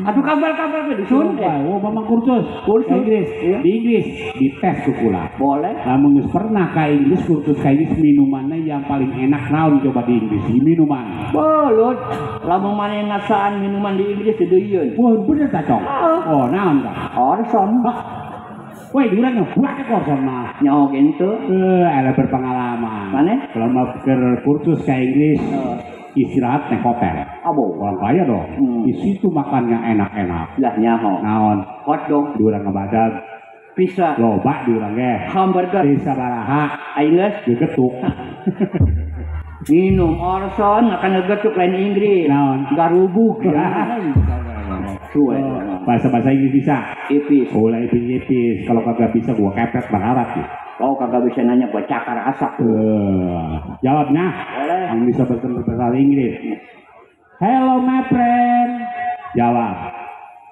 Speaker 2: Atuh kapal-kapal ke dusun.
Speaker 3: Oh, mamang kursus.
Speaker 2: Kursus
Speaker 3: Inggris.
Speaker 2: Iya.
Speaker 3: Di Inggris dites kukula.
Speaker 2: Boleh.
Speaker 3: Lamun geus pernah ka Inggris kursus ka Inggris minumannya yang paling enak naon coba di Inggris minuman.
Speaker 2: Belut. Lamun maneh ngasaan minuman di Inggris teu deuyeuun.
Speaker 3: Wah, bener ta, Cong? Oh, naon ta?
Speaker 2: Orson.
Speaker 3: Woi, diurang buat ke Orson mah.
Speaker 2: Nyaho gitu.
Speaker 3: Ada berpengalaman.
Speaker 2: Maneh?
Speaker 3: Kalau mau ke kursus ke Inggris, istirahat naik hotel.
Speaker 2: Abo.
Speaker 3: Orang kaya dong. Di situ makannya enak-enak.
Speaker 2: Lah nyaho.
Speaker 3: Naon?
Speaker 2: Hotdog.
Speaker 3: Diurang ngebadag.
Speaker 2: Pizza.
Speaker 3: Loba diurang ge.
Speaker 2: Hamburger.
Speaker 3: Pizza baraha.
Speaker 2: Aing geus
Speaker 3: gegetuk.
Speaker 2: Minum Orson akan ngegetuk lain Inggris.
Speaker 3: Naon?
Speaker 2: Garubuk. Suwe.
Speaker 3: Bahasa-bahasa Inggris bisa.
Speaker 2: Ipis.
Speaker 3: Oh, lah ipis-ipis. Kalau kagak bisa gua kepet bakarat nih.
Speaker 2: Oh, kagak bisa nanya gua cakar asap.
Speaker 3: Jawabnya.
Speaker 2: Boleh.
Speaker 3: Yang bisa bahasa Inggris. Hello my friend. Jawab.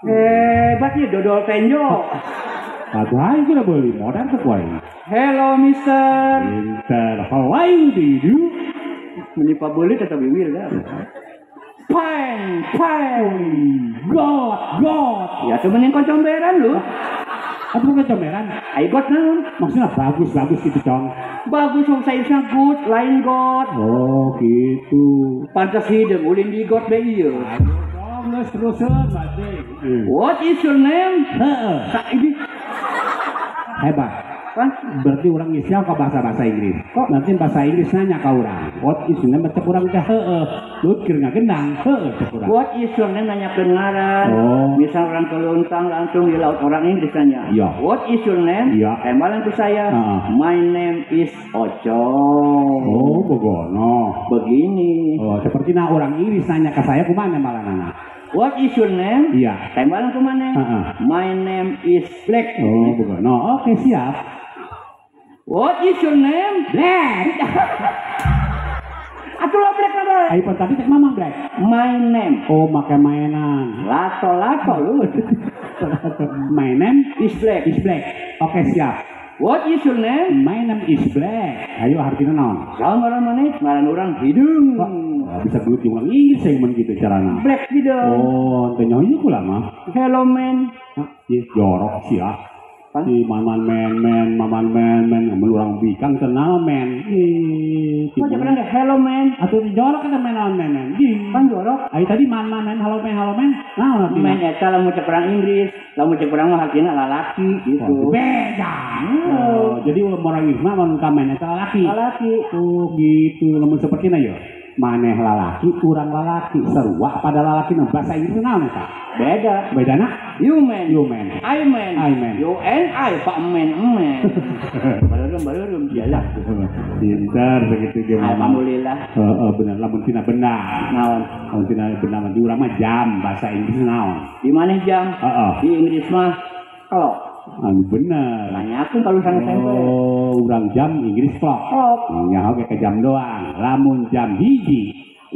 Speaker 2: Hebat nih dodol tenjo.
Speaker 3: Aduh, aing udah beli modern tuh kowe.
Speaker 2: Hello mister.
Speaker 3: Mister, how are you do?
Speaker 2: Menipa beli tetap biwir dah. Fine, fine.
Speaker 3: God, God.
Speaker 2: Ya cuman yang kocomberan lu.
Speaker 3: Apa kocomberan?
Speaker 2: I got naon?
Speaker 3: Maksudnya bagus-bagus gitu, Cong.
Speaker 2: Bagus wong saizna good, lain God.
Speaker 3: Oh, gitu.
Speaker 2: Pantas hideung ulin di God be ieu.
Speaker 3: Ayo dong, geus teruseun berarti.
Speaker 2: What is your name?
Speaker 3: Heeh.
Speaker 2: Ini
Speaker 3: hebat.
Speaker 2: Kan?
Speaker 3: Berarti orang ngisial ke bahasa-bahasa Inggris.
Speaker 2: Kok
Speaker 3: nanti bahasa Inggris nanya ke orang. What is your name? Cek urang teh heueuh. Lut keur ngagendang, heueuh cek urang.
Speaker 2: What is your name nanya ke ngaran.
Speaker 3: Oh.
Speaker 2: Misal orang keluntang langsung di laut orang Inggris nanya.
Speaker 3: Iya.
Speaker 2: What is your name?
Speaker 3: Iya.
Speaker 2: Tembalan ke saya. My name is Oco.
Speaker 3: Oh, begono.
Speaker 2: Begini.
Speaker 3: Oh, seperti nah orang Inggris nanya ke saya kumaha malah nanya.
Speaker 2: What is your name?
Speaker 3: Iya.
Speaker 2: Tembalan ke mana? My name is Black.
Speaker 3: Oh, begono. Oke, siap.
Speaker 2: What is your name?
Speaker 3: Black.
Speaker 2: Atuh lah Black lah.
Speaker 3: Ayo pan tadi cek mamang Black.
Speaker 2: My name.
Speaker 3: Oh, make mainan.
Speaker 2: Lato-lato lu.
Speaker 3: My name
Speaker 2: is Black.
Speaker 3: Is Black. Oke, siap.
Speaker 2: What is your name?
Speaker 3: My name is Black. Ayo artinya naon?
Speaker 2: Saha ngaran maneh? Ngaran urang hideung.
Speaker 3: Oh, bisa gelut jeung urang Inggris yang mun kitu carana.
Speaker 2: Black hideung.
Speaker 3: Oh, teu nyaho ieu kula mah.
Speaker 2: Hello man.
Speaker 3: Hah, ieu jorok sia. Si maman men men maman men men mun urang bikang teu naon men. Ih,
Speaker 2: kok jangan deh hello man.
Speaker 3: Atuh jorok eta men naon men men. Ih,
Speaker 2: pan jorok.
Speaker 3: Ai tadi man man men hello man hello man. Naon artina?
Speaker 2: Men eta lamun cek urang Inggris, lamun cek urang mah artina lalaki gitu.
Speaker 3: Oh, beda. Oh, jadi orang Inggris mah mun ka men eta lalaki.
Speaker 2: Lalaki.
Speaker 3: Oh, gitu. Lamun sapertina ye. Maneh lalaki, urang lalaki, sarua pada lalaki na bahasa Inggris naon eta?
Speaker 2: Beda.
Speaker 3: Bedana?
Speaker 2: You man.
Speaker 3: You man.
Speaker 2: I man.
Speaker 3: I man.
Speaker 2: You and I, Pak man, man. Barurum jalan.
Speaker 3: Pintar begitu ge.
Speaker 2: Alhamdulillah.
Speaker 3: Heeh, bener lamun tina benda.
Speaker 2: Naon?
Speaker 3: Lamun tina benda mah di urang mah jam bahasa Inggris naon?
Speaker 2: Di mana jam?
Speaker 3: Heeh.
Speaker 2: Di Inggris mah clock.
Speaker 3: Anu bener.
Speaker 2: Nanyakeun kalau sana SMP.
Speaker 3: Oh, urang jam Inggris clock.
Speaker 2: Clock.
Speaker 3: Nyaho ge ke jam doang. Lamun jam 1,
Speaker 2: 1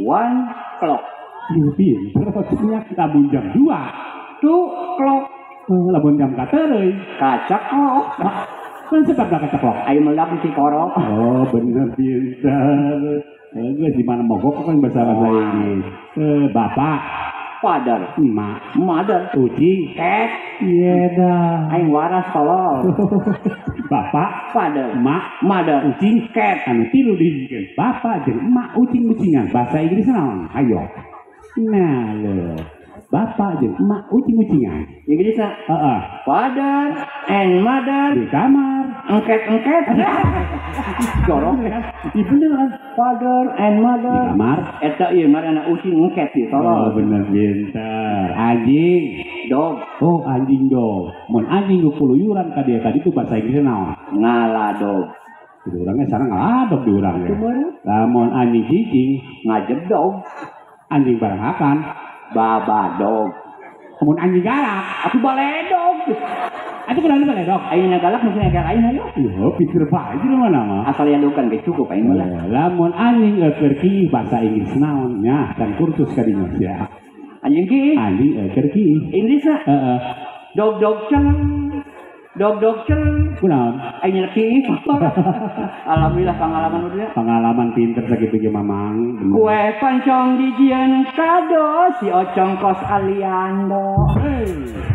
Speaker 2: clock.
Speaker 3: Ieu pinter maksudnya lamun jam 2,
Speaker 2: 2 clock.
Speaker 3: Lamun jam katereuy,
Speaker 2: kaca clock.
Speaker 3: Kan sebab kaca clock.
Speaker 2: Ayo melak di korok.
Speaker 3: Oh, bener pinter. Geus di mana mogok kan bahasa-bahasa Inggris. Bapak.
Speaker 2: Father,
Speaker 3: emak,
Speaker 2: mother,
Speaker 3: ucing,
Speaker 2: cat.
Speaker 3: Iya dah.
Speaker 2: Aing waras tolol.
Speaker 3: Bapak,
Speaker 2: father,
Speaker 3: emak,
Speaker 2: mother,
Speaker 3: ucing,
Speaker 2: cat.
Speaker 3: Anu tilu dihijikeun. Bapak jeung emak ucing-ucingan. Bahasa Inggris naon? Ayo. Nah lho. Bapak jeung emak ucing-ucingan.
Speaker 2: Inggrisna?
Speaker 3: Heeh.
Speaker 2: Father and mother
Speaker 3: di kamar.
Speaker 2: Engket-engket. Jorok.
Speaker 3: Iya bener kan?
Speaker 2: Father and mother
Speaker 3: di kamar.
Speaker 2: Eta ieu mah anak ucing engket ieu tolol.
Speaker 3: Oh bener pinter. Anjing
Speaker 2: dog.
Speaker 3: Oh anjing dog. Mun anjing kuluyuran ka dieu tadi itu bahasa Inggrisna naon?
Speaker 2: Ngaladog.
Speaker 3: Di urangnya sareng ngaladog di urang ya. Lamun anjing cicing
Speaker 2: ngajedog.
Speaker 3: Anjing baranghakan
Speaker 2: babadog.
Speaker 3: Mun anjing galak
Speaker 2: atuh baledog.
Speaker 3: Atuh kunaon baledog?
Speaker 2: Ayeuna galak mungkin aya lain hayo.
Speaker 3: Ieu pikir bae di mana mah.
Speaker 2: Asal yang dukan ge cukup aing mah.
Speaker 3: Lamun anjing keur kiih bahasa Inggris naon nya kan kursus ka dinya sia.
Speaker 2: Anjing kiih.
Speaker 3: Anjing keur kiih.
Speaker 2: Inggrisna?
Speaker 3: Heeh.
Speaker 2: Dog dog ceng. Dog dog ceng.
Speaker 3: Kunaon?
Speaker 2: Aing kiih. Alhamdulillah pengalaman udah.
Speaker 3: Pengalaman pinter sakitu ge Mamang.
Speaker 2: Kue pancong dijieun kado si Ocong kos Aliando.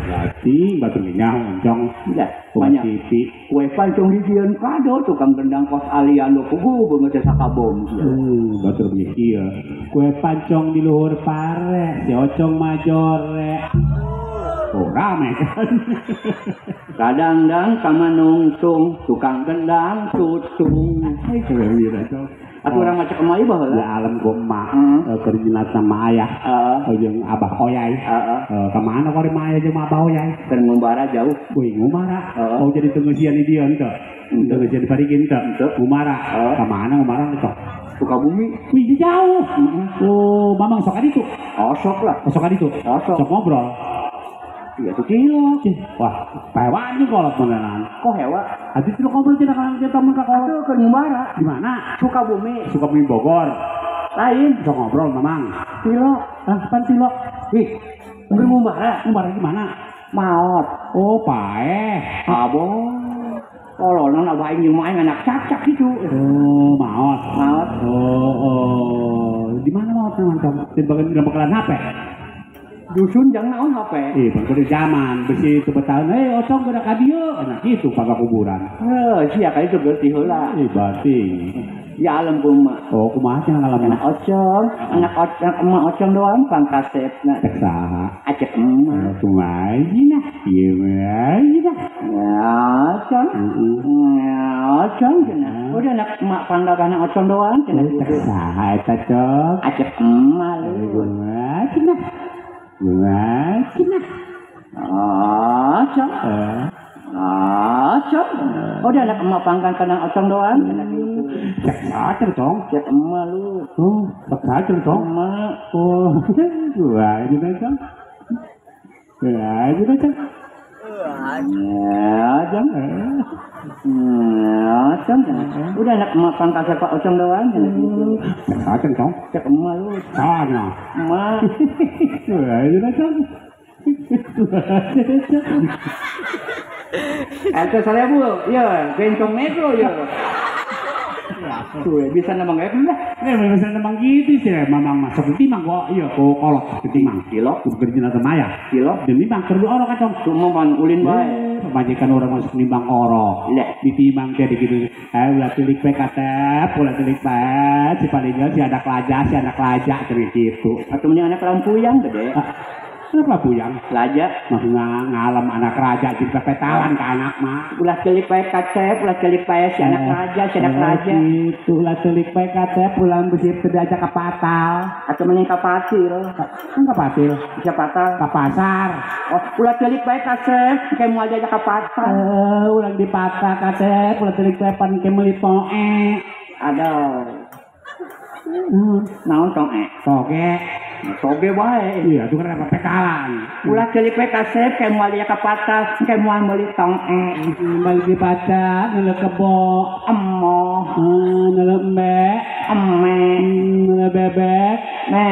Speaker 3: Berarti batur nyaho Ocong.
Speaker 2: Ya, banyak. Kue pancong dijieun kado tukang gendang kos Aliando puguh beungeut teh sakabom.
Speaker 3: Batur begitu ieu. Kue pancong di luhur pare si Ocong majore. Oh rame kan.
Speaker 2: Kadang-dang kamanungtung tukang gendang tutung. Atuh urang maca kemai baheula.
Speaker 3: Ya alam goma keur jilat sama ayah. Jeung abah oyai. Ka mana kori mah ayah jeung abah oyai?
Speaker 2: Keur ngumbara jauh.
Speaker 3: Wih ngumbara. Oh jadi teu ngeusian di dieu henteu. Teu ngeusian di Parigi henteu. Ngumbara. Ka mana ngumbara teh?
Speaker 2: Sukabumi.
Speaker 3: Wih jauh. Oh mamang sok ka ditu.
Speaker 2: Oh sok lah.
Speaker 3: Sok ka ditu.
Speaker 2: Sok
Speaker 3: ngobrol.
Speaker 2: Iya tuh kilo.
Speaker 3: Wah, hewan juga kolot beneran.
Speaker 2: Kok hewa?
Speaker 3: Atuh itu ngobrol cenah ka temen ka kolot.
Speaker 2: Atuh keur ngumbara.
Speaker 3: Di mana?
Speaker 2: Sukabumi.
Speaker 3: Sukabumi Bogor.
Speaker 2: Lain.
Speaker 3: Sok ngobrol mamang.
Speaker 2: Tilo.
Speaker 3: Ah, pan tilo.
Speaker 2: Ih, keur ngumbara.
Speaker 3: Ngumbara di mana?
Speaker 2: Maot.
Speaker 3: Oh, paeh.
Speaker 2: Abo. Tololna abah aing jeung aing anak cacak kitu.
Speaker 3: Oh, maot.
Speaker 2: Maot.
Speaker 3: Oh, oh. Di mana maot memang? Di bagian bakalan HP.
Speaker 2: Dusun jang naon HP.
Speaker 3: Ih, bang zaman besi itu bertahun, Ocong geura ka dieu, enak kitu paga kuburan.
Speaker 2: Heuh, sia ka itu geuti heula.
Speaker 3: Ih, berarti.
Speaker 2: Ya alam kumaha.
Speaker 3: Oh, kumaha cenah ngalamna?
Speaker 2: Anak Ocong, anak Ocong, emak Ocong doang pangkasepna.
Speaker 3: Cek saha?
Speaker 2: Acek emak.
Speaker 3: Kumaha cenah? Ieu mah cenah.
Speaker 2: Ya, Ocong. Ya, Ocong cenah. Udah anak emak panggagana Ocong doang cenah.
Speaker 3: Cek saha eta, Cok?
Speaker 2: Acek emak lu.
Speaker 3: Kumaha cenah? Kumaha cenah?
Speaker 2: Ocong. Ocong. Udah anak emak panggang kana Ocong doang cenah gitu.
Speaker 3: Cek saha Cong?
Speaker 2: Cek emak lu.
Speaker 3: Oh, cek saha Cong?
Speaker 2: Emak.
Speaker 3: Oh, kumaha cenah, Cong? Kumaha cenah, Cong?
Speaker 2: Ya, Cong. Ya, Ocong. Udah anak emak pangkasep Pak Ocong doang cenah gitu.
Speaker 3: Cek saha Cong?
Speaker 2: Cek emak lu.
Speaker 3: Saha cenah?
Speaker 2: Emak.
Speaker 3: Kumaha cenah, Cong? Kumaha cenah, Cong?
Speaker 2: RT 1000, ya, bencong negro ya. Tuh, bisa nemang kayak lah.
Speaker 3: Bisa nemang gitu sih, mamang masuk timang kok, iya, kok kolok timang.
Speaker 2: Kilo,
Speaker 3: kerja sama ya.
Speaker 2: Kilo,
Speaker 3: demi bang kerja orok kacong.
Speaker 2: Cuma pan ulin bae.
Speaker 3: Pemajikan orang masuk nimbang orok.
Speaker 2: Lah,
Speaker 3: ditimbang kayak gitu. Ulah tilik bae katep, ulah tilik bae, si palingnya si anak laja, kayak gitu.
Speaker 2: Atau mending anak lampuyang gede.
Speaker 3: Anak lampuyang?
Speaker 2: Laja.
Speaker 3: Maksudnya ngalam anak raja, jadi pepetalan ke anak mah.
Speaker 2: Ulah celik bae kacep, ulah celik bae si anak raja, si anak raja.
Speaker 3: Itu ulah celik bae kacep, ulah besi diajak ke patal.
Speaker 2: Atau mending ke patil.
Speaker 3: Kan ke patil?
Speaker 2: Bisa patal.
Speaker 3: Ke pasar.
Speaker 2: Oh, ulah celik bae kacep, kayak mau diajak ke pasar.
Speaker 3: Ulah di patal kacep, ulah celik bae pan kayak meuli to'e.
Speaker 2: Aduh. Naon to'e?
Speaker 3: Toge.
Speaker 2: Toge bae.
Speaker 3: Iya, itu kan pepetalan.
Speaker 2: Ulah celik bae kasep kayak moal dia ka patal, kayak moal meuli tong-e.
Speaker 3: Meuli di patal, neuleuh kebo,
Speaker 2: emoh,
Speaker 3: neuleuh embe,
Speaker 2: eme,
Speaker 3: neuleuh bebek,
Speaker 2: me.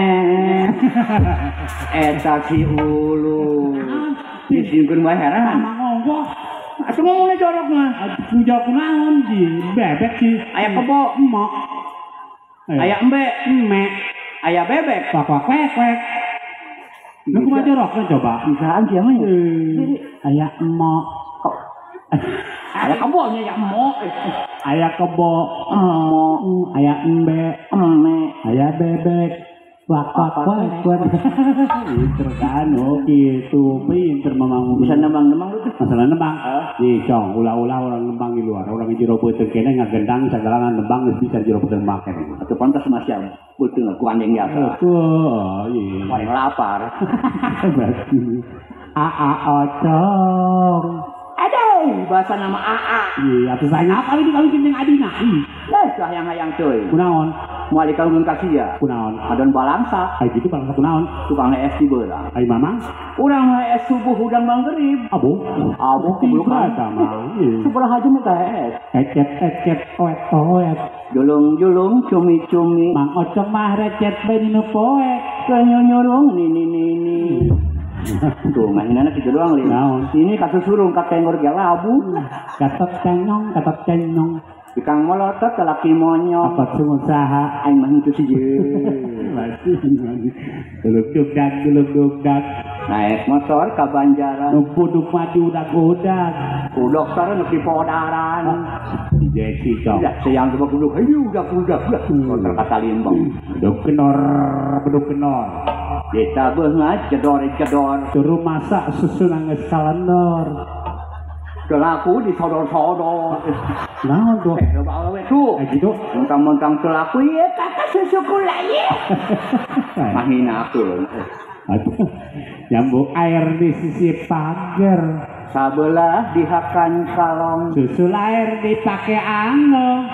Speaker 2: Eta si ulu. Disingkeun wae heran.
Speaker 3: Mamang onggoh.
Speaker 2: Atuh ngomongna jorok mah.
Speaker 3: Atuh jawab kunaon di bebek sih.
Speaker 2: Aya kebo,
Speaker 3: emok.
Speaker 2: Aya embe,
Speaker 3: eme.
Speaker 2: Aya bebek,
Speaker 3: kwak kwak kwek kwek. Nu kumaha jorokna coba?
Speaker 2: Bisaan sia mah ya.
Speaker 3: Aya emok.
Speaker 2: Aya kebo nya ya emok.
Speaker 3: Aya kebo,
Speaker 2: emok,
Speaker 3: aya embe,
Speaker 2: eme,
Speaker 3: aya bebek. Wak wak wak wak. Pinter kan, oh gitu, pinter mamang.
Speaker 2: Bisa nembang-nembang lu tuh.
Speaker 3: Masalah nembang. Nih cong, ulah-ulah orang nembang di luar, orang jero beuteung kene ngagendang sagala nembang geus bisa jero beuteung make.
Speaker 2: Atuh pantas masih beuteung ku andeng biasa.
Speaker 3: Tuh, iya.
Speaker 2: Paling lapar.
Speaker 3: Berarti AA Ocong.
Speaker 2: Aduh, bahasa nama AA.
Speaker 3: Iya, atuh saya ngapa ini kawin jeung adina.
Speaker 2: Leh, hayang-hayang teuing.
Speaker 3: Kunaon?
Speaker 2: Moal dikawinkeun ka sia.
Speaker 3: Kunaon?
Speaker 2: Adon balangsa.
Speaker 3: Ai kitu balangsa kunaon?
Speaker 2: Tukang es di beurang.
Speaker 3: Ai mamang?
Speaker 2: Urang es subuh hudang manggerib.
Speaker 3: Abuh.
Speaker 2: Abuh kublukan.
Speaker 3: Eta mah.
Speaker 2: Sabaraha jam teh es?
Speaker 3: Ecet ecet oet oet.
Speaker 2: Julung-julung cumi-cumi.
Speaker 3: Mang Ocong mah recet bae dinu poek.
Speaker 2: Kenyunyurung nini nini. Tuh mainannya gitu doang lin.
Speaker 3: Naon?
Speaker 2: Ini kasus surung katengor ge labu.
Speaker 3: Katot kenyong, katot kenyong.
Speaker 2: Ikang molotot laki monyong.
Speaker 3: Apa sungut saha?
Speaker 2: Aing mah henteu sieun.
Speaker 3: Masih. Gelug-dugdag, gelug-dugdag.
Speaker 2: Naik motor ka Banjaran.
Speaker 3: Numpuduk maju udag-udag.
Speaker 2: Ku dokter nu dipodaran.
Speaker 3: Dijeksi cong.
Speaker 2: Udah siang coba kudu hayu udag-udag. Dokter kata limbang.
Speaker 3: Beduk kenor, beduk kenor.
Speaker 2: Kita beungat jedor-jedor.
Speaker 3: Turu masak susu nangis kalendor.
Speaker 2: Telaku disodor-sodor.
Speaker 3: Naon tuh?
Speaker 2: Loba awewe tuh.
Speaker 3: Gitu.
Speaker 2: Mentang-mentang telaku ieu kakak susu kula ieu. Mahina aku.
Speaker 3: Nyambuk air di sisi pagar.
Speaker 2: Sabelah dihakan kalong.
Speaker 3: Susu air dipakai angel.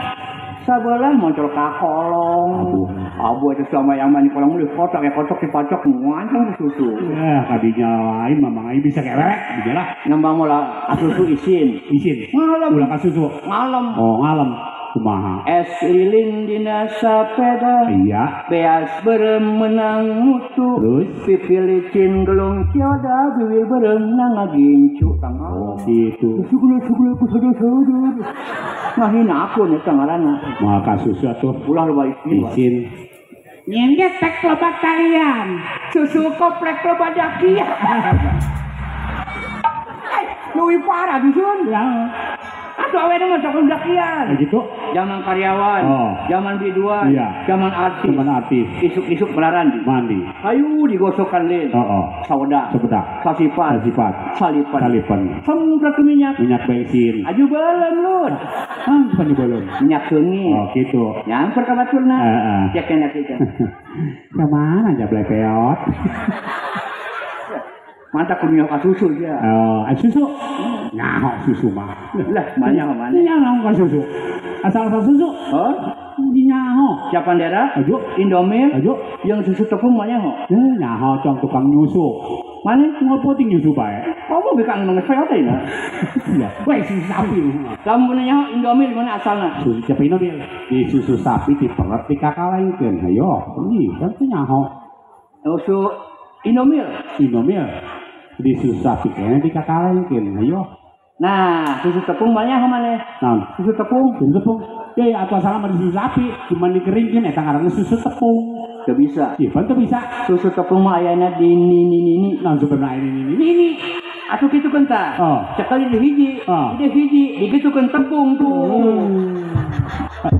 Speaker 2: Sabelah muncul ka kolong. Abu itu selama yang mandi kolong di kotak ya kocok dipacok ngancang susu.
Speaker 3: Ya kadinya lain mamang aing bisa kerek dijalah.
Speaker 2: Nembang mola susu isin.
Speaker 3: Isin.
Speaker 2: Ngalem.
Speaker 3: Ulah ka susu.
Speaker 2: Ngalem.
Speaker 3: Oh, ngalem. Kumaha?
Speaker 2: Es lilin dina sapeda.
Speaker 3: Iya.
Speaker 2: Beas berem menang mutu.
Speaker 3: Terus
Speaker 2: pipi licin gelung tiada bibir berem nangagincu tanggal.
Speaker 3: Oh, gitu.
Speaker 2: Suku suku. Ngahina aku nih tangarana.
Speaker 3: Moal ka susu atuh.
Speaker 2: Ulah loba isin.
Speaker 3: Isin. Nyen getek loba kalian.
Speaker 2: Susu koplek loba dakian. Leuwih parah dusun.
Speaker 3: Ya.
Speaker 2: Atuh awewe mah sok dakian.
Speaker 3: Gitu.
Speaker 2: Zaman karyawan,
Speaker 3: oh.
Speaker 2: Zaman biduan,
Speaker 3: iya.
Speaker 2: Zaman artis.
Speaker 3: Zaman artis.
Speaker 2: Isuk-isuk melarandi.
Speaker 3: Mandi.
Speaker 2: Hayu digosokan lin.
Speaker 3: Oh, oh.
Speaker 2: Soda.
Speaker 3: Soda.
Speaker 2: Sasipan.
Speaker 3: Sasipan.
Speaker 2: Salipan.
Speaker 3: Salipan.
Speaker 2: Semprot minyak.
Speaker 3: Minyak bensin.
Speaker 2: Aju belum lun.
Speaker 3: Ah, bukan belum.
Speaker 2: Minyak seungit.
Speaker 3: Oh, gitu.
Speaker 2: Nyamper ka baturna.
Speaker 3: Heeh.
Speaker 2: Cek enak itu.
Speaker 3: Kemana aja blepeot?
Speaker 2: Mantap kudu ka susu ya.
Speaker 3: Oh, susu. Nyaho susu mah.
Speaker 2: Lah, banyak mana?
Speaker 3: Nyaho ka susu. Asal-asal susu.
Speaker 2: Oh,
Speaker 3: nyaho.
Speaker 2: Siapa daerah?
Speaker 3: Ajo,
Speaker 2: Indomie.
Speaker 3: Ajo,
Speaker 2: yang susu tepung mah nyaho.
Speaker 3: Nyaho cong tukang nyusu.
Speaker 2: Mana
Speaker 3: ngopo ting nyusu bae?
Speaker 2: Kamu beka ngomong saya teh na.
Speaker 3: Iya, weh susu sapi.
Speaker 2: Lamun nyaho Indomie mana asalna?
Speaker 3: Susu siapa Indomie? Di susu sapi diperet dikakalaikeun. Hayo, ini kan teu nyaho.
Speaker 2: Susu Indomie.
Speaker 3: Indomie. Di susu sapi kayaknya dikakalaikeun. Hayo.
Speaker 2: Nah, susu tepung banyak mana?
Speaker 3: Nah,
Speaker 2: susu tepung,
Speaker 3: susu tepung. Ya, atau asalnya mah susu sapi, cuman dikeringkeun eta ngaranna susu tepung.
Speaker 2: Teu bisa.
Speaker 3: Ih, pan teu bisa.
Speaker 2: Susu tepung mah ayana di ni ni ni ni.
Speaker 3: Nah, sebenarnya ini ni ni ni.
Speaker 2: Atuh kitu keun tah.
Speaker 3: Oh.
Speaker 2: Cekal di hiji,
Speaker 3: oh.
Speaker 2: Di hiji, digitukeun tepung tuh.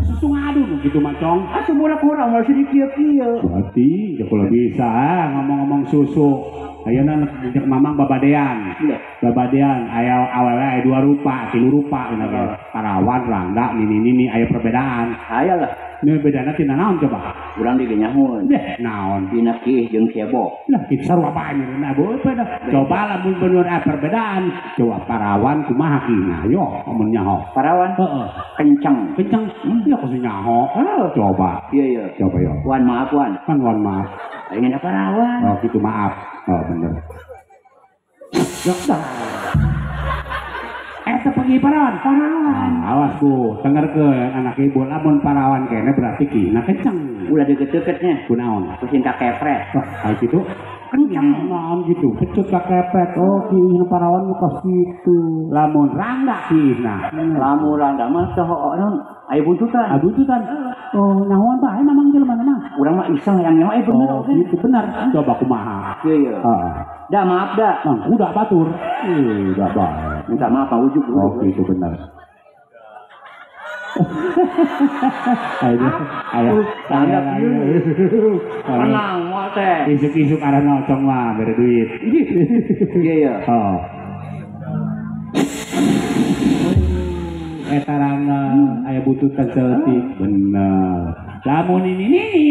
Speaker 3: Susu ngadun gitu mah cong.
Speaker 2: Atuh murah-murah mah di kieu-kieu.
Speaker 3: Berarti ya kalau bisa ngomong-ngomong susu. Ayeuna jeung mamang babadean. Babadean aya awewe aya dua rupa, tilu rupa cenah ge. Parawan, rangda, nini-nini aya perbedaan.
Speaker 2: Aya lah.
Speaker 3: Ini bedana tina naon coba?
Speaker 2: Urang di nyahoeun.
Speaker 3: Deh, naon?
Speaker 2: Dina kiih jeung cebok.
Speaker 3: Lah kitu sarua bae meureun abo beda. Coba lamun bener aya perbedaan. Coba parawan kumaha kiihna? Yo, mun nyaho.
Speaker 2: Parawan?
Speaker 3: Heeh.
Speaker 2: Kenceng.
Speaker 3: Kenceng. Ya kudu nyaho. Coba.
Speaker 2: Iya, iya.
Speaker 3: Coba yo.
Speaker 2: Wan maaf wan.
Speaker 3: Kan wan maaf.
Speaker 2: Ingin apa parawan?
Speaker 3: Oh gitu maaf. Oh bener. Yo, dah. Eta pergi parawan,
Speaker 1: parawan.
Speaker 3: Nah, awas bu, denger ke anak ibu lamun parawan kene berarti kina kenceng.
Speaker 2: Ulah deket-deketnya.
Speaker 3: Kunaon?
Speaker 2: Pusing ka kepret.
Speaker 3: Wah, kayak gitu.
Speaker 2: Kenceng.
Speaker 3: Naon gitu, kecut ka kepret. Oh, kina parawan kos gitu. Lamun rangda kina.
Speaker 2: Lamun rangda mah teh naon? Aya buntutan.
Speaker 3: Aya buntutan. Oh, nyahoan bae mamang jelema mah.
Speaker 2: Urang mah iseng hayang nyaho bener
Speaker 3: oge. Oh, itu bener. Coba kumaha.
Speaker 2: Iya.
Speaker 3: Heeh.
Speaker 2: Dah maaf dah.
Speaker 3: Mang kuda batur. Ih, dah bae.
Speaker 2: Minta maaf Pak Ujuk.
Speaker 3: Oh, itu bener. Ayo, ayo, ayo.
Speaker 2: Tenang, moal teh.
Speaker 3: Isuk-isuk arah nocong mah bere duit.
Speaker 2: Iya ya.
Speaker 3: Oh. Eta rangga aya bututan saeutik. Bener. Lamun ini nini.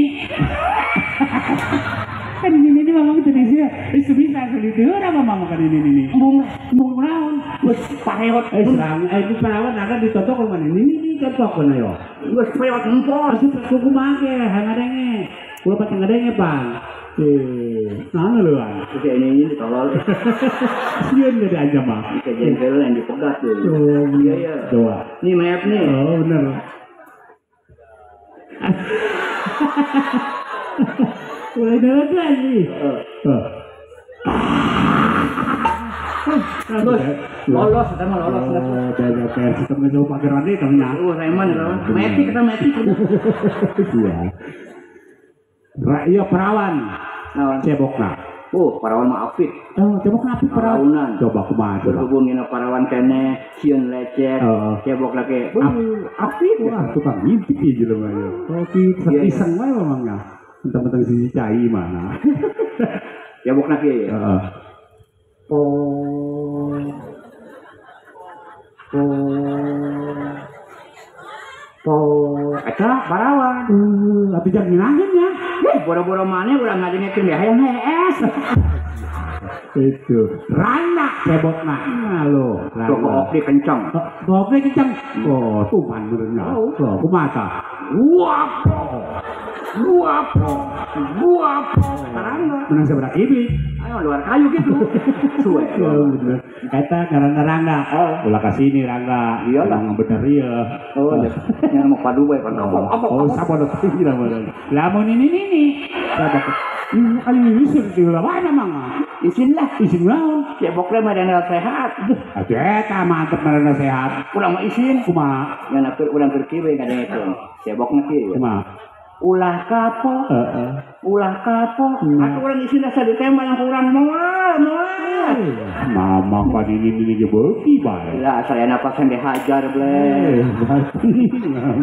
Speaker 3: Kan ini nini mamang teu bisa. Geus bisa sulit heula mamang kan ini nini.
Speaker 2: Embung
Speaker 3: embung naon?
Speaker 2: Geus pareot.
Speaker 3: Serang itu parawan naga ditotok kumaha ini nini totok ayo.
Speaker 2: Geus pareot empos.
Speaker 3: Asup kumaha ge hayang ngadenge. Kula pacang ngadenge pan. Naon leuan.
Speaker 2: Oke ini ditolol.
Speaker 3: Sieun ge diajak mah.
Speaker 2: Jengkel yang dipegat tuh. Iya iya.
Speaker 3: Doa.
Speaker 2: Nih map nih.
Speaker 3: Oh bener. Mulai jalan lagi.
Speaker 2: Lolos, kita mah lolos.
Speaker 3: Oh, beda versi temen jauh pageran nih temennya.
Speaker 2: Reman, metik kita metik.
Speaker 3: Iya. Rakyat perawan. Cebokna.
Speaker 2: Oh, parawan mah apik.
Speaker 3: Oh, cebokna apik perawan. Coba kumaha coba.
Speaker 2: Berhubung dina parawan keneh, sieun lecet, cebok lagi.
Speaker 3: Apik. Wah, tukang ngintip ieu jelema ieu. Oh, kitu iseng wae mamangnya. Mentang-mentang sisi cai mana.
Speaker 2: Cebokna kieu ya.
Speaker 3: Heeh.
Speaker 2: Oh. Oh. Eta parawan.
Speaker 3: Tapi jangan nginahin ya.
Speaker 2: Boro-boro mana urang ngadengekeun ge hayang hees.
Speaker 3: Itu. Rana cebokna. Nah lo.
Speaker 2: Toko opli kencang.
Speaker 3: Toko opli kencang. Oh, tuman benernya. Oh, kumaha tah?
Speaker 2: Guapo. Guapo. Guapo. Rana.
Speaker 3: Menang sabaraha iblis.
Speaker 2: Ayo luar kayu gitu. Suwe.
Speaker 3: Oh, bener. Eta ngaranna Rangga. Ulah ka sini Rangga.
Speaker 2: Iyalah.
Speaker 3: Emang bener ieu.
Speaker 2: Oh, nya mau padu bae kan.
Speaker 3: Oh, sapodo teuing lamun. Lamun ini nini. Ayo isin teh ulah wae mamang.
Speaker 2: Isin lah,
Speaker 3: isin naon?
Speaker 2: Cebokna mah dana sehat.
Speaker 3: Atuh eta mantep marana sehat.
Speaker 2: Urang mah isin.
Speaker 3: Kumaha?
Speaker 2: Ngan atur urang keur kieu we ngadengekeun. Cebokna kieu.
Speaker 3: Kumaha?
Speaker 2: Ulah kapok.
Speaker 3: Heeh.
Speaker 2: Ulah kapok. Atuh urang isin asa ditembak yang kurang moal, moal.
Speaker 3: Mamang pan ini ini ge beuki bae.
Speaker 2: Lah saya napas yang dihajar ble.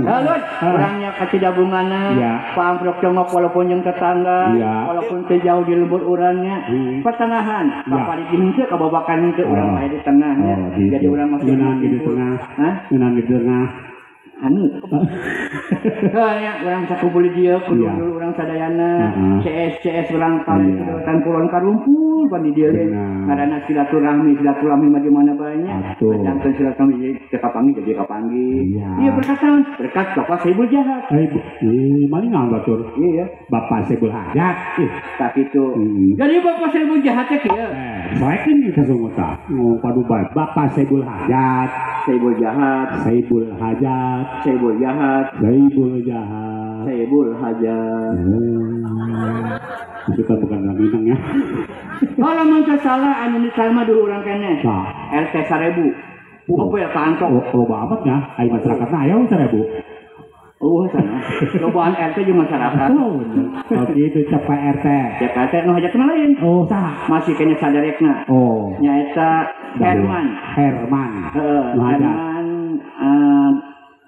Speaker 2: Lalu orangnya kacida-bungana, pamprok congok walaupun yang tetangga, walaupun sejauh di lembur orangnya, pertengahan, bapak di henteu kababakan henteu urang aya di tengahnya. Jadi urang masih
Speaker 3: di tengah.
Speaker 2: Hah?
Speaker 3: Ngeunaan di tengah.
Speaker 2: Anu. Ya, urang sakumpul di dieu kudu dulu urang sadayana, CS urang kali kedutan kulon karumpul pan di dieu ge. Ngaranna silaturahmi, silaturahmi mah di mana banyak. Jangan silaturahmi jadi kapanggih jadi kapanggih. Iya berkat naon? Berkat Bapak Saibul Jahat.
Speaker 3: Maling naon batur?
Speaker 2: Iya.
Speaker 3: Bapak Saibul Hajat.
Speaker 2: Tak kitu. Jadi Bapak Saibul Jahat teh kieu.
Speaker 3: Soekeun ieu kasungut tah. Ngomong padu bae. Bapak Saibul Hajat.
Speaker 2: Saibul Jahat.
Speaker 3: Saibul Hajat.
Speaker 2: Saibul Jahat.
Speaker 3: Saibul Jahat.
Speaker 2: Saibul Hajat.
Speaker 3: Itu kan bukan orang Minang ya.
Speaker 2: Kalau mun salah anu disalma dulu urang keneh. RT 1000. Apa ya kantor?
Speaker 3: Loba amat ya, ai masyarakatna aya 1000.
Speaker 2: Oh, sana. Lobaan RT jeung masyarakat.
Speaker 3: Oh, gitu cek Pak RT.
Speaker 2: Cek RT nu hajatna lain.
Speaker 3: Oh, saha?
Speaker 2: Masih kene sadarekna.
Speaker 3: Oh.
Speaker 2: Nyaeta Herman.
Speaker 3: Herman.
Speaker 2: Heeh, Herman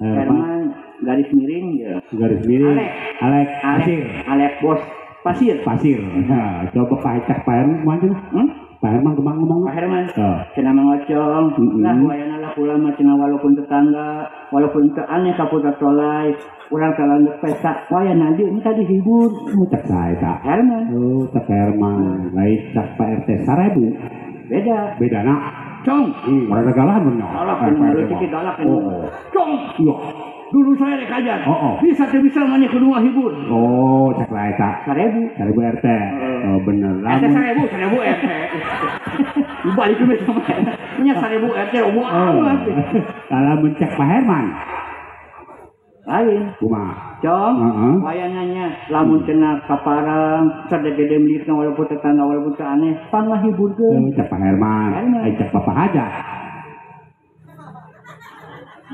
Speaker 2: Herman garis miring ya.
Speaker 3: Garis miring. Alek. Pasir.
Speaker 2: Alek bos. Pasir.
Speaker 3: Pasir. Nah, coba Pak Cek Pak Herman kumaha? Pak Herman kemang ngomong.
Speaker 2: Pak Herman. Cenah mangocong. Lah wayana lah kula mah cenah walaupun tetangga, walaupun teu aneh ka putra tolai, urang kalandeuk pesta wayana dieu minta dihibur.
Speaker 3: Oh, cek saha eta?
Speaker 2: Herman.
Speaker 3: Oh, cek Herman. Lain cek Pak RT 1000.
Speaker 2: Beda.
Speaker 3: Bedana.
Speaker 2: Cong.
Speaker 3: Rada galahan bener.
Speaker 2: Galak bener, galak. Cong.
Speaker 3: Iya.
Speaker 2: Dulu saya rek ajar. Bisa teu bisa mah kudu ngahibur.
Speaker 3: Oh, cek lah eta.
Speaker 2: 1000.
Speaker 3: 1000 RT. Oh, bener.
Speaker 2: RT 1000, 1000 RT. Balik ke sama. Nya 1000 RT loba amat.
Speaker 3: Lamun cek Pak Herman.
Speaker 2: Lain.
Speaker 3: Kumaha?
Speaker 2: Cong, wayangannya lamun cenah kaparang, sadegede milikna walaupun tetangga walaupun teu aneh, pangahiburkeun.
Speaker 3: Cek Pak Herman, ai cek Bapak Hajat.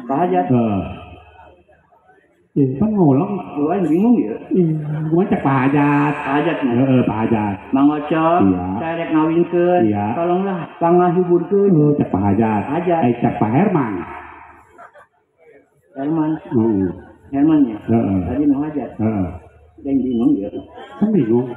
Speaker 2: Pak Hajat.
Speaker 3: Heeh. Ih, pan ngulong.
Speaker 2: Gua bingung ya.
Speaker 3: Ih, gua cek Pak Hajat.
Speaker 2: Pak Hajat mah.
Speaker 3: Heeh, Pak Hajat.
Speaker 2: Mang Ocong,
Speaker 3: Iya.
Speaker 2: saya rek ngawinkeun.
Speaker 3: Iya.
Speaker 2: Tolonglah pangahiburkeun.
Speaker 3: Oh, cek Pak Hajat.
Speaker 2: Hajat.
Speaker 3: Eh, cek Pak Herman.
Speaker 2: Herman.
Speaker 3: Heeh.
Speaker 2: Herman ya.
Speaker 3: Heeh.
Speaker 2: Tadi nu Hajat.
Speaker 3: Heeh.
Speaker 2: Dan bingung ya.
Speaker 3: Kan bingung.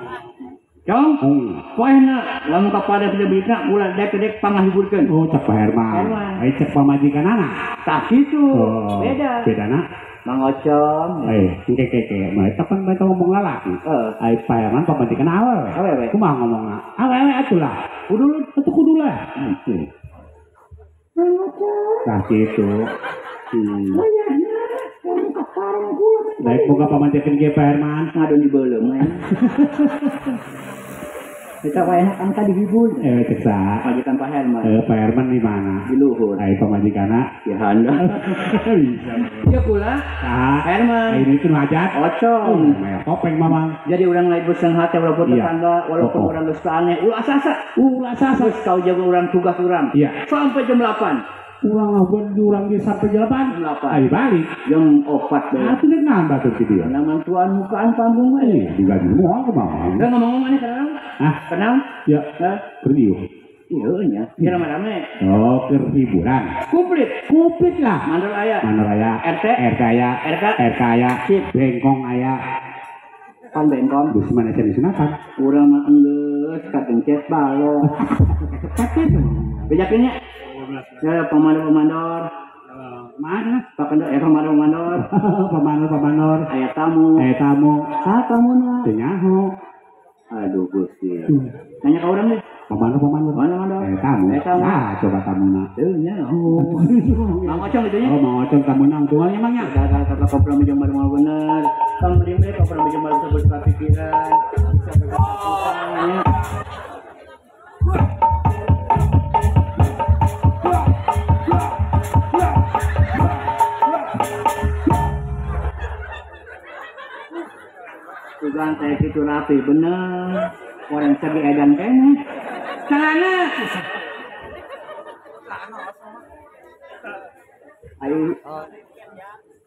Speaker 2: Cong,
Speaker 3: Hmm.
Speaker 2: poehna lamun kapada tidak berita ulah dek-dek pangahiburkeun.
Speaker 3: Oh, cek Pak Herman.
Speaker 2: Herman.
Speaker 3: Eh, cek pamajikan anak.
Speaker 2: Tah kitu.
Speaker 3: Oh,
Speaker 2: Beda.
Speaker 3: Bedana.
Speaker 2: Mang Ocong.
Speaker 3: Eh, engke ke ke. Mereka kan mereka ngomong lalaki.
Speaker 2: Heeh.
Speaker 3: Ai Pak Herman pamajikan awewe.
Speaker 2: Awewe.
Speaker 3: Kumaha ngomongna? Awewe atuh lah.
Speaker 2: Kudu lu.
Speaker 3: Atuh kudu lah.
Speaker 2: Hmm.
Speaker 1: Mang Ocong.
Speaker 3: Tah kitu.
Speaker 1: Wayahna lamun kapareng kula.
Speaker 3: Baik boga pamajikan ge Pak Herman.
Speaker 2: Ngadon di beuleum we. Kita wayahna kan tadi dihibur.
Speaker 3: Eh, cek sa.
Speaker 2: Majikan Pak Herman
Speaker 3: Eh, Pak Herman di mana?
Speaker 2: di luhur.
Speaker 3: Ai pamajikanna.
Speaker 2: Ya handa.
Speaker 3: Bisa.
Speaker 2: Ya kula
Speaker 3: Tah.
Speaker 2: Herman.
Speaker 3: Ini itu nu hajat.
Speaker 2: Ocong.
Speaker 3: Maya topeng mamang.
Speaker 2: Jadi orang lain berseng hati walaupun
Speaker 3: Iya.
Speaker 2: tetangga, walaupun
Speaker 3: Oh, oh.
Speaker 2: orang geus aneh, ulah asa-asa.
Speaker 3: Ulah sasa.
Speaker 2: Terus kau jaga orang tugas orang.
Speaker 3: Iya.
Speaker 2: Sampai jam 8.
Speaker 3: Urang abon urang ge sampai jam 8.
Speaker 2: Jam 8.
Speaker 3: Ai balik.
Speaker 2: Jam 4 deh.
Speaker 3: Atuh dek nambah tuh di dia.
Speaker 2: Nah, mantuan mukaan panggung we.
Speaker 3: Eh, digaji moal kumaha.
Speaker 2: Udah ngomong-ngomong ini kenal?
Speaker 3: Hah?
Speaker 2: Kenal?
Speaker 3: Ya,
Speaker 2: Hah?
Speaker 3: keur ieu.
Speaker 2: Iya nya. Iya rame-rame.
Speaker 3: Oh, keur hiburan.
Speaker 2: Komplit.
Speaker 3: Komplit lah.
Speaker 2: Mandor aya.
Speaker 3: Mandor aya.
Speaker 2: RT.
Speaker 3: RT aya.
Speaker 2: RK.
Speaker 3: RK aya.
Speaker 2: Sip.
Speaker 3: Bengkong aya.
Speaker 2: Pan bengkong.
Speaker 3: Geus mana can disunatan?
Speaker 2: Urang mah enggeus kagencet balong.
Speaker 3: Cepat itu.
Speaker 2: Bejakeun nya. Ya pemandor-pemandor.
Speaker 3: Mana?
Speaker 2: Pak Kendor, pemandor-pemandor.
Speaker 3: Pemandor pemandor.
Speaker 2: Aya tamu.
Speaker 3: Eh tamu.
Speaker 2: Saha tamuna?
Speaker 3: Teu nyaho.
Speaker 2: Aduh Gusti. Nanya ka urang deh.
Speaker 3: Pemandor pemandor.
Speaker 2: Mana mandor?
Speaker 3: Eh tamu.
Speaker 2: Eh tamu.
Speaker 3: Ah, coba tamuna.
Speaker 2: Teu nyaho. Mang Ocong gitu nya.
Speaker 3: Oh, Mang Ocong tamuna ungtungannya emangnya.
Speaker 2: Kata kata kompromi jeung baru mau bener. Tong beli we kompromi jeung baru bisa berpikiran, bisa berpikiran. Tugan teh kitu rapi bener. Orang segi edan keneh. Celana. Ayo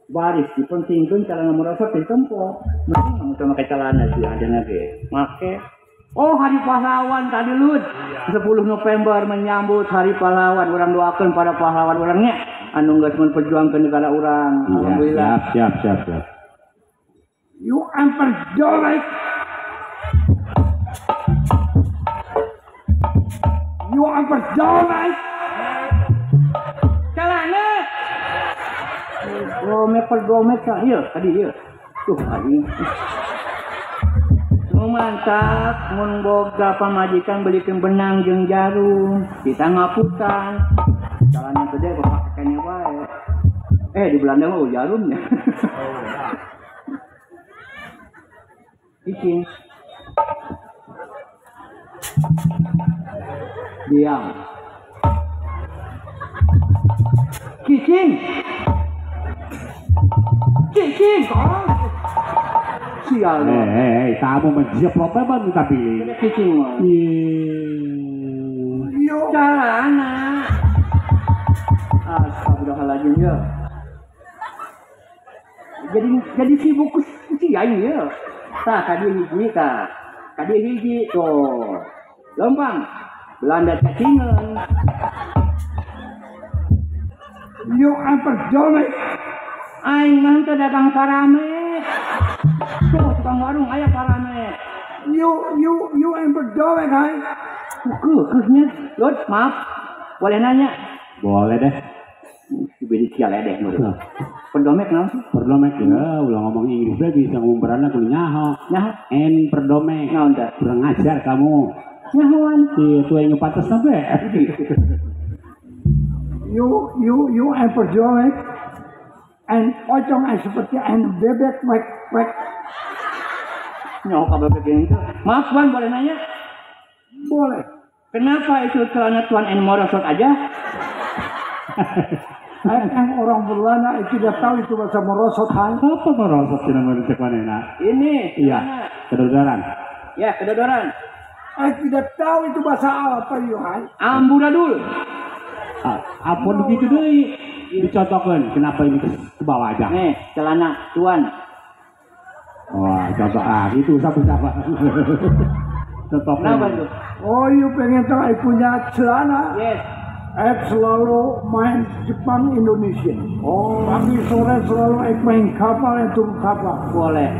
Speaker 2: baris dipentingkeun celana merosot di tempo. Mending kamu make celana sih ada ge. Make. Oh, Hari Pahlawan tadi Lud. 10 November menyambut Hari Pahlawan. Urang doakan para pahlawan orangnya anu geus memperjuangkan negara urang.
Speaker 3: Iya,
Speaker 2: Alhamdulillah.
Speaker 3: siap, siap, siap, siap.
Speaker 4: You emperdomek. You emperdomek.
Speaker 2: Celana. Gomek per gomek sa ieu tadi ieu. Tuh anjing. Nu mantap mun boga pamajikan belikeun benang jeung jarum, kita ngaputan. Celana gede bapak kene wae. Eh di Belanda mah jarumnya. Cicing. Diam. Cicing. Cicing kok. Sial.
Speaker 3: Eh, eh, eh, tamu menjeplot banget tapi.
Speaker 2: Cicing mah.
Speaker 3: Ih.
Speaker 4: You
Speaker 2: Celana. Astagfirullahaladzim ya. Jadi sibuk si aing ya. Tah kadi hiji tah. Kadi hiji tuh. Lempang. Belanda cacingan.
Speaker 4: You emperdomek.
Speaker 2: Aing mah teu dagang paramet. Tuh tukang warung aya paramet.
Speaker 4: You you you emperdomek hai.
Speaker 2: Keukeuhnya. Lud, maaf. Boleh nanya?
Speaker 3: Boleh deh.
Speaker 2: Bedi sial deh menurut. Perdomek naon sih?
Speaker 3: Perdomek ya, ulah ngomong Inggris deh bisa ngomong Belanda kudu nyaho.
Speaker 2: Nyaho.
Speaker 3: En perdomek.
Speaker 2: Naon tah?
Speaker 3: Kurang ajar kamu.
Speaker 2: Nyahoan.
Speaker 3: Iya, tuh yang pantas sampai.
Speaker 4: You you you emperdomek. En pocong en seperti en bebek wek wek.
Speaker 2: Nyaho ka bebek yang itu. Maaf Tuan, boleh nanya?
Speaker 4: Boleh.
Speaker 2: Kenapa itu celana Tuan en morosot aja?
Speaker 4: En orang Belanda itu tidak tahu itu bahasa merosot hai.
Speaker 3: Apa merosot sih nomor cek mana?
Speaker 2: Ini.
Speaker 3: Iya,
Speaker 2: celana.
Speaker 3: kedodoran.
Speaker 2: Ya, kedodoran.
Speaker 4: Eh tidak tahu itu bahasa apa you hai.
Speaker 2: Amburadul.
Speaker 3: Ah, apa begitu deh? Dicontohkan kenapa ini ke bawah aja.
Speaker 2: Nih, celana tuan.
Speaker 3: Wah, contoh itu satu-satu. Contoh.
Speaker 2: Kenapa itu?
Speaker 4: Oh, you pengen tahu punya celana?
Speaker 2: Yes.
Speaker 4: Selalu main Jepang Indonesia.
Speaker 2: Oh.
Speaker 4: Pagi sore selalu main kapal, turun kapal.
Speaker 2: Boleh.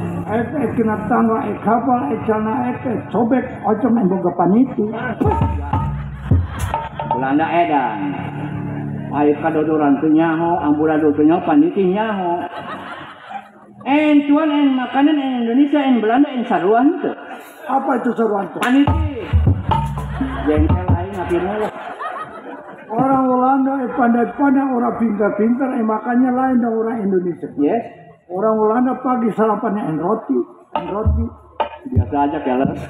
Speaker 4: Kena tangga, kapal, celana, sobek, ocong, boga paniti.
Speaker 2: Belanda edan. Ayo kadodoran teu nyaho, amburadul teu nyaho, paniti nyaho. En tuan en makanan en Indonesia en Belanda en saruan teu.
Speaker 4: Apa itu saruan tuh?
Speaker 2: Paniti. Jengkel aing ngapirna lah.
Speaker 4: Orang Belanda pandai-pandai, orang pintar-pintar, makannya lain dari orang Indonesia.
Speaker 2: Yes.
Speaker 4: Orang Belanda pagi sarapannya roti, roti.
Speaker 2: Biasa aja keles.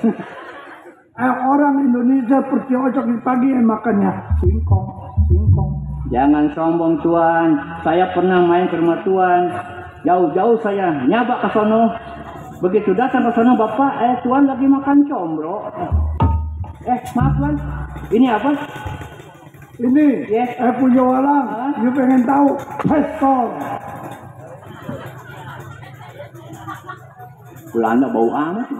Speaker 4: Orang Indonesia seperti ojok di pagi makannya singkong, singkong.
Speaker 2: Jangan sombong tuan. Saya pernah main ke rumah tuan. Jauh-jauh saya nyabak ke sono. Begitu datang ke sono bapak, tuan lagi makan combro. Maaf tuan, ini apa?
Speaker 4: Ini,
Speaker 2: yes.
Speaker 4: Punya walang, you pengen tahu, pistol.
Speaker 2: Belanda bau amat.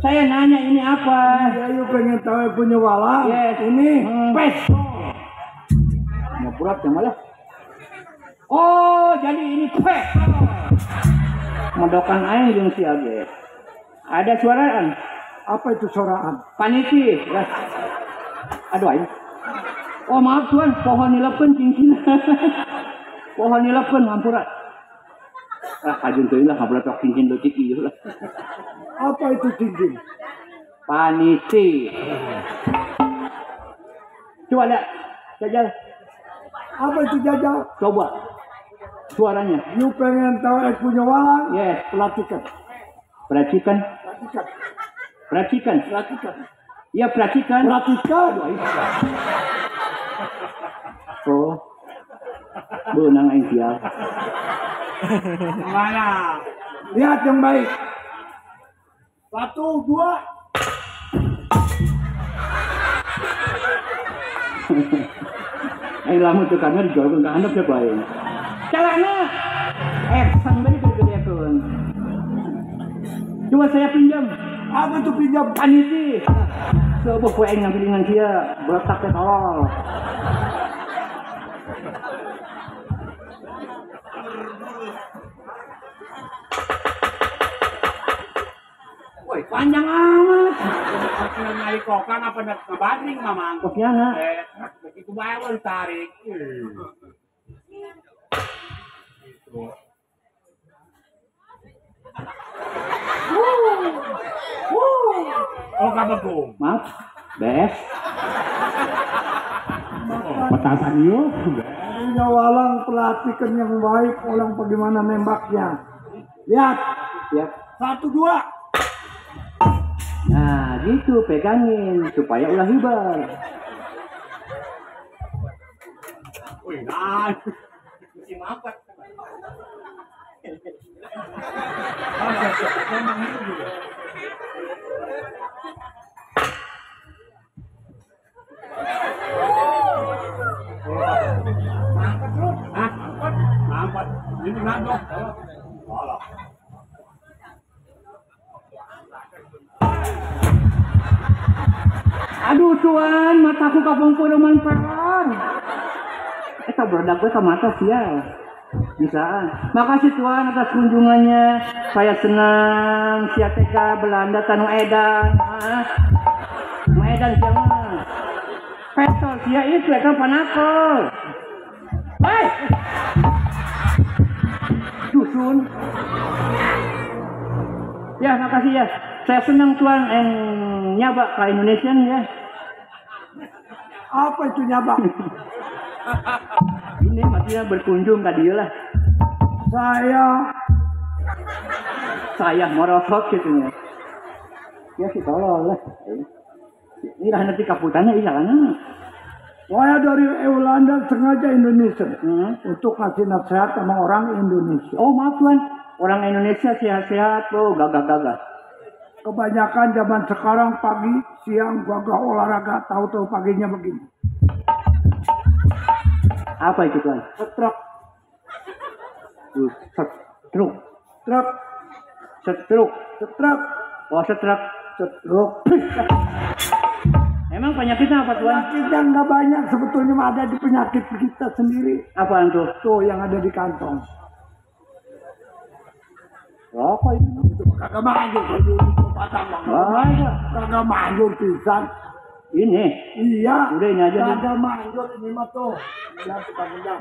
Speaker 2: Saya nanya ini apa?
Speaker 4: Ya, you pengen tahu punya walang,
Speaker 2: yes.
Speaker 4: Ini pistol.
Speaker 2: Ngepurat yang malah. Oh, jadi ini pistol. Medokan aing jeung si Age. Ada suaraan.
Speaker 4: Apa itu suaraan?
Speaker 2: Paniti. Aduh aing. Oh maaf tuan, pohon nilepeun cincin. Pohon nilepeun hampura. Ah kajun teuing lah hampura tok cincin leutik ieu lah.
Speaker 4: Apa itu cincin?
Speaker 2: Paniti. Coba lihat. Jajal.
Speaker 4: Apa itu jajal?
Speaker 2: Coba. Suaranya.
Speaker 4: You pengen tahu punya walang?
Speaker 2: Yes.
Speaker 4: Perhatikan.
Speaker 2: Perhatikan.
Speaker 4: Perhatikan.
Speaker 2: Perhatikan.
Speaker 4: Perhatikan.
Speaker 2: Ya perhatikan.
Speaker 4: Perhatikan.
Speaker 2: Oh. Beunang aing sial.
Speaker 3: Mana?
Speaker 4: Lihat yang baik. 1, 2.
Speaker 2: Aing lamun teu kana dijorkeun ka handap ya bae. Calana. Sang bari gede-gedekeun. Coba saya pinjam.
Speaker 4: Apa itu pinjam?
Speaker 2: Paniti. Coba kowe aing ngambil sia, botak teh tolol. Woi, panjang amat.
Speaker 3: Nyari kokang apa ngebadring mamang?
Speaker 2: Kopiana.
Speaker 3: Begitu bae lu tarik. Gitu. Oh, kabegong.
Speaker 2: Maaf, BS.
Speaker 3: Petasan yuk.
Speaker 4: Punya walang, perhatikan yang baik, orang bagaimana nembaknya. Lihat.
Speaker 2: Ya.
Speaker 4: 1, 2.
Speaker 2: Nah, gitu pegangin supaya ulah hibar.
Speaker 3: Wih, nah. Musim apa?
Speaker 2: Aduh tuan, mataku kapungkur peron. Eta berdak gue ke mata sial. Bisaan. Makasih tuan atas kunjungannya. Saya senang. Sia TK Belanda tanu edan. Medan jangan. Petol sia itu eta panakol. Hei. Dusun. Ya, makasih ya. Saya senang tuan en nyabak ke Indonesian ya.
Speaker 4: Apa itu nyabak?
Speaker 2: Ini maksudnya berkunjung ke dia lah. Saya merosot gitu ya. Ya sih tolol lah. Ini lah nanti kaputannya hilang.
Speaker 4: Saya dari Belanda sengaja Indonesia untuk kasih nasihat sama orang Indonesia.
Speaker 2: Oh maaf tuan, orang Indonesia sehat-sehat loh, gagah-gagah.
Speaker 4: Kebanyakan zaman sekarang pagi, siang gagah olahraga, tahu-tahu paginya begini.
Speaker 2: Apa itu Tuan?
Speaker 4: Stroke.
Speaker 2: Stroke.
Speaker 4: Truk.
Speaker 2: Stroke.
Speaker 4: Stroke.
Speaker 2: Oh, stroke.
Speaker 4: Stroke.
Speaker 2: Emang penyakitnya apa Tuan?
Speaker 4: Penyakitnya nggak banyak sebetulnya, ada di penyakit kita sendiri.
Speaker 2: Apaan tuh?
Speaker 4: Tuh yang ada di kantong.
Speaker 2: Rokok itu?
Speaker 4: Itu kagak manjur. Kagak manjur pisan.
Speaker 2: Ini?
Speaker 4: Iya.
Speaker 2: Udah ini aja.
Speaker 4: Kagak manjur ini mah tuh. Yang tukang gendang.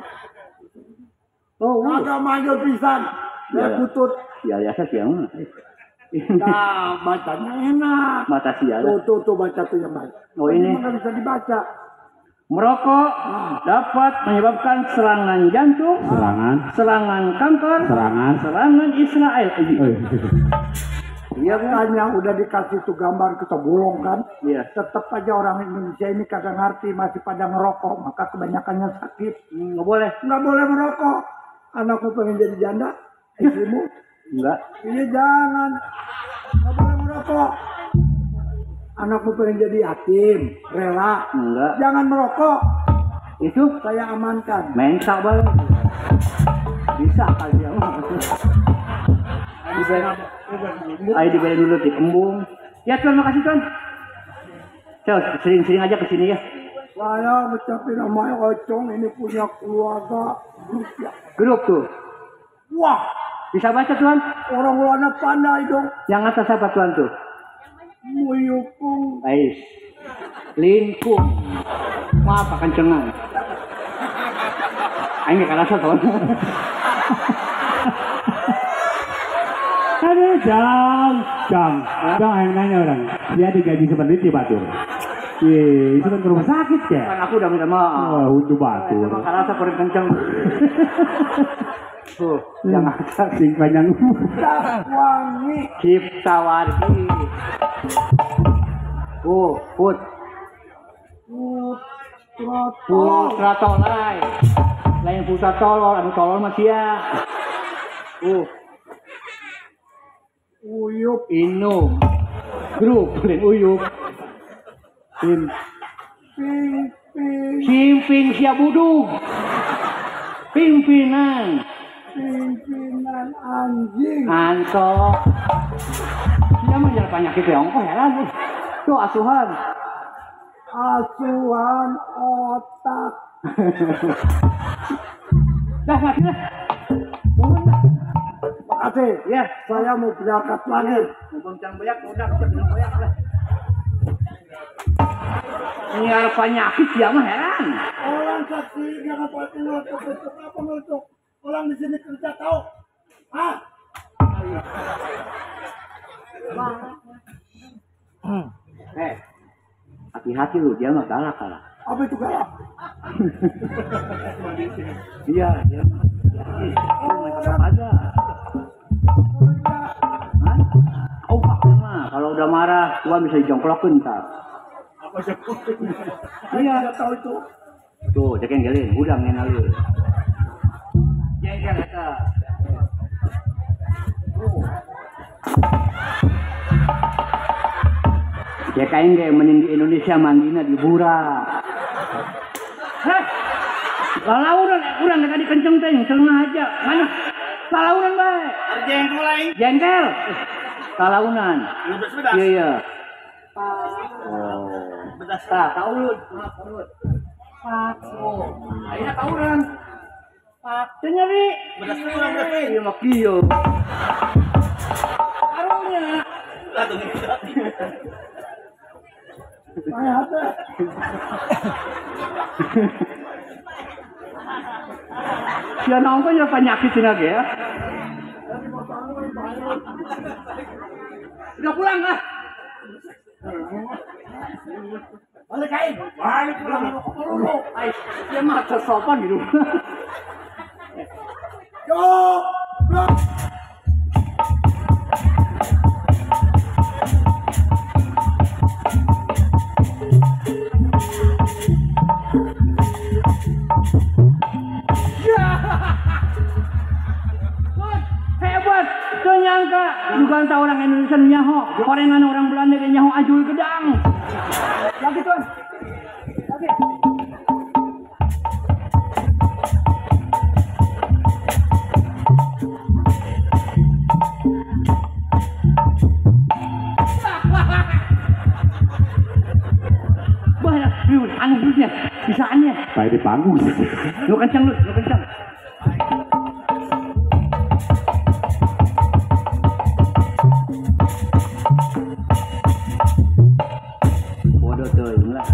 Speaker 2: Oh,
Speaker 4: kagak manjur pisan. Ya butut.
Speaker 2: Ya biasa siang.
Speaker 4: Nah, bacanya enak.
Speaker 2: Mata sial.
Speaker 4: Tuh, tuh, tuh baca tuh yang baik.
Speaker 2: Oh ini.
Speaker 4: Nggak bisa dibaca.
Speaker 2: Merokok dapat menyebabkan serangan jantung, serangan kanker, serangan Israel.
Speaker 4: Iya kan yang udah dikasih tuh gambar kita bolong kan.
Speaker 2: Iya.
Speaker 4: Tetap aja orang Indonesia ini kagak ngerti, masih pada ngerokok, maka kebanyakannya sakit.
Speaker 2: Nggak boleh.
Speaker 4: Nggak boleh merokok. Anakmu pengen jadi janda, istrimu?
Speaker 2: Enggak.
Speaker 4: Iya jangan. Nggak boleh merokok. Anakmu pengen jadi yatim, rela.
Speaker 2: Enggak.
Speaker 4: Jangan merokok.
Speaker 2: Itu
Speaker 4: saya amankan.
Speaker 2: Mensa banget. Bisa kali ya. Ayo dibeli dulu di embung. Ya Tuan, makasih Tuan. Sering-sering aja ke sini ya.
Speaker 4: Saya ngucapin sama Ocong ini punya keluarga grup ya.
Speaker 2: Grup tuh.
Speaker 4: Wah,
Speaker 2: bisa baca Tuan?
Speaker 4: Orang-orangnya pandai dong.
Speaker 2: Yang atas apa Tuan tuh?
Speaker 4: Muyukung.
Speaker 2: Ais. Lingkung. Maaf kencengan. Aing enggak kerasa Tuan.
Speaker 3: Aduh, Jang, Jang, yang nanya orang. Dia digaji seperti di Batur. Ye, itu kan ke rumah sakit ya?
Speaker 2: Kan aku udah minta maaf.
Speaker 3: Wah, untuk Batur.
Speaker 2: Emang kerasa kurang kenceng. Tuh, yang atas
Speaker 3: sing panjang.
Speaker 4: Wangi.
Speaker 2: Cipta wargi. Oh, put. Putra tolai. Lain putra tolol, anu tolol mah sia.
Speaker 4: Uyup
Speaker 2: inum. Grup lain uyup. Pim.
Speaker 4: Ping ping.
Speaker 2: Simping sia budug. Pimpinan.
Speaker 4: Pimpinan anjing.
Speaker 2: Anto. Sia mah jalan penyakit ya ongkoh heran. Tuh asuhan.
Speaker 4: Asuhan otak.
Speaker 2: Dah mati lah. Mohon dah.
Speaker 4: Makasih.
Speaker 2: Ya,
Speaker 4: saya mau berangkat lagi.
Speaker 2: Mau bangcang banyak, udah bisa banyak lah. Nyiar penyakit ya mah heran.
Speaker 4: Orang saksi jangan pakai ngelutuk, apa ngelutuk? Orang di sini kerja tahu. Hah?
Speaker 2: Hati-hati lu, dia mah galak kalah.
Speaker 4: Apa itu galak?
Speaker 2: Iya, dia mah. Oh, ada. Hah? Oh, pak mah kalau udah marah, gua bisa dijongklokin ntar.
Speaker 4: Apa jongklokin?
Speaker 2: Iya,
Speaker 4: tidak tahu itu.
Speaker 2: Tuh, jengkelin, udah ngenalin. Jengkel eta. Tuh. Ya kain kayak mending di Indonesia mandina di Bura. Heh. Lalaunan urang tadi kenceng teh sengaja. Mana? Lalaunan bae.
Speaker 5: Jengkel lain.
Speaker 2: Jengkel. Lalaunan. Iya iya. Oh. Tah, kaulun, maaf kaulun. Pak. Oh. Ayeuna kauran. Pak, teu nyeri.
Speaker 5: Bedas urang bedas.
Speaker 2: Ieu mah kieu. Karunya.
Speaker 5: Lah tuh.
Speaker 2: Sia nongko nya penyakit cenah ge ya. Udah pulang lah.
Speaker 4: Balik aing. Balik pulang.
Speaker 2: Ai, dia mah tersopan gitu.
Speaker 4: Yo, bro.
Speaker 2: Hebat, ternyangka bukan tahu orang Indonesia nyaho, korengan orang Belanda ge nyaho ajul gedang. Lagi tuan. Lagi. Lu aneh duduknya. Bisaannya.
Speaker 3: Bae di panggung.
Speaker 2: Lu kencang lu, lu kencang. Bodoh teuing lah.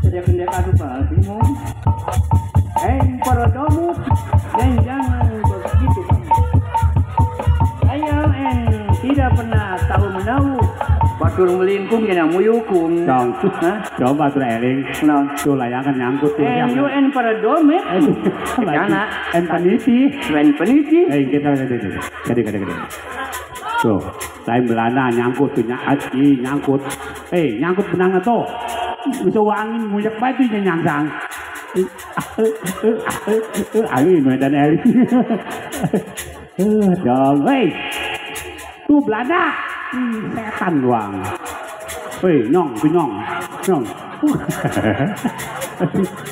Speaker 2: Sediakeun dek atuh Pak, bingung. Parodomu dan jangan begitu. Ayam en tidak pernah tahu menahu. Batur melingkung jana muyukung.
Speaker 3: Dong. Coba tuh eling.
Speaker 2: Naon?
Speaker 3: Tuh layangan nyangkut tuh.
Speaker 2: En you en paradome. Kana
Speaker 3: en peniti.
Speaker 2: En peniti.
Speaker 3: Kita gede. Tuh, lain Belanda nyangkut tuh nyangkut. Nyangkut benangnya tuh. Bisa angin muyak bae tuh nyangsang. Ayo dan Eli. Dong, hei. Tuh Belanda. Setan doang. Hei, nyong, tuh nyong. Nyong.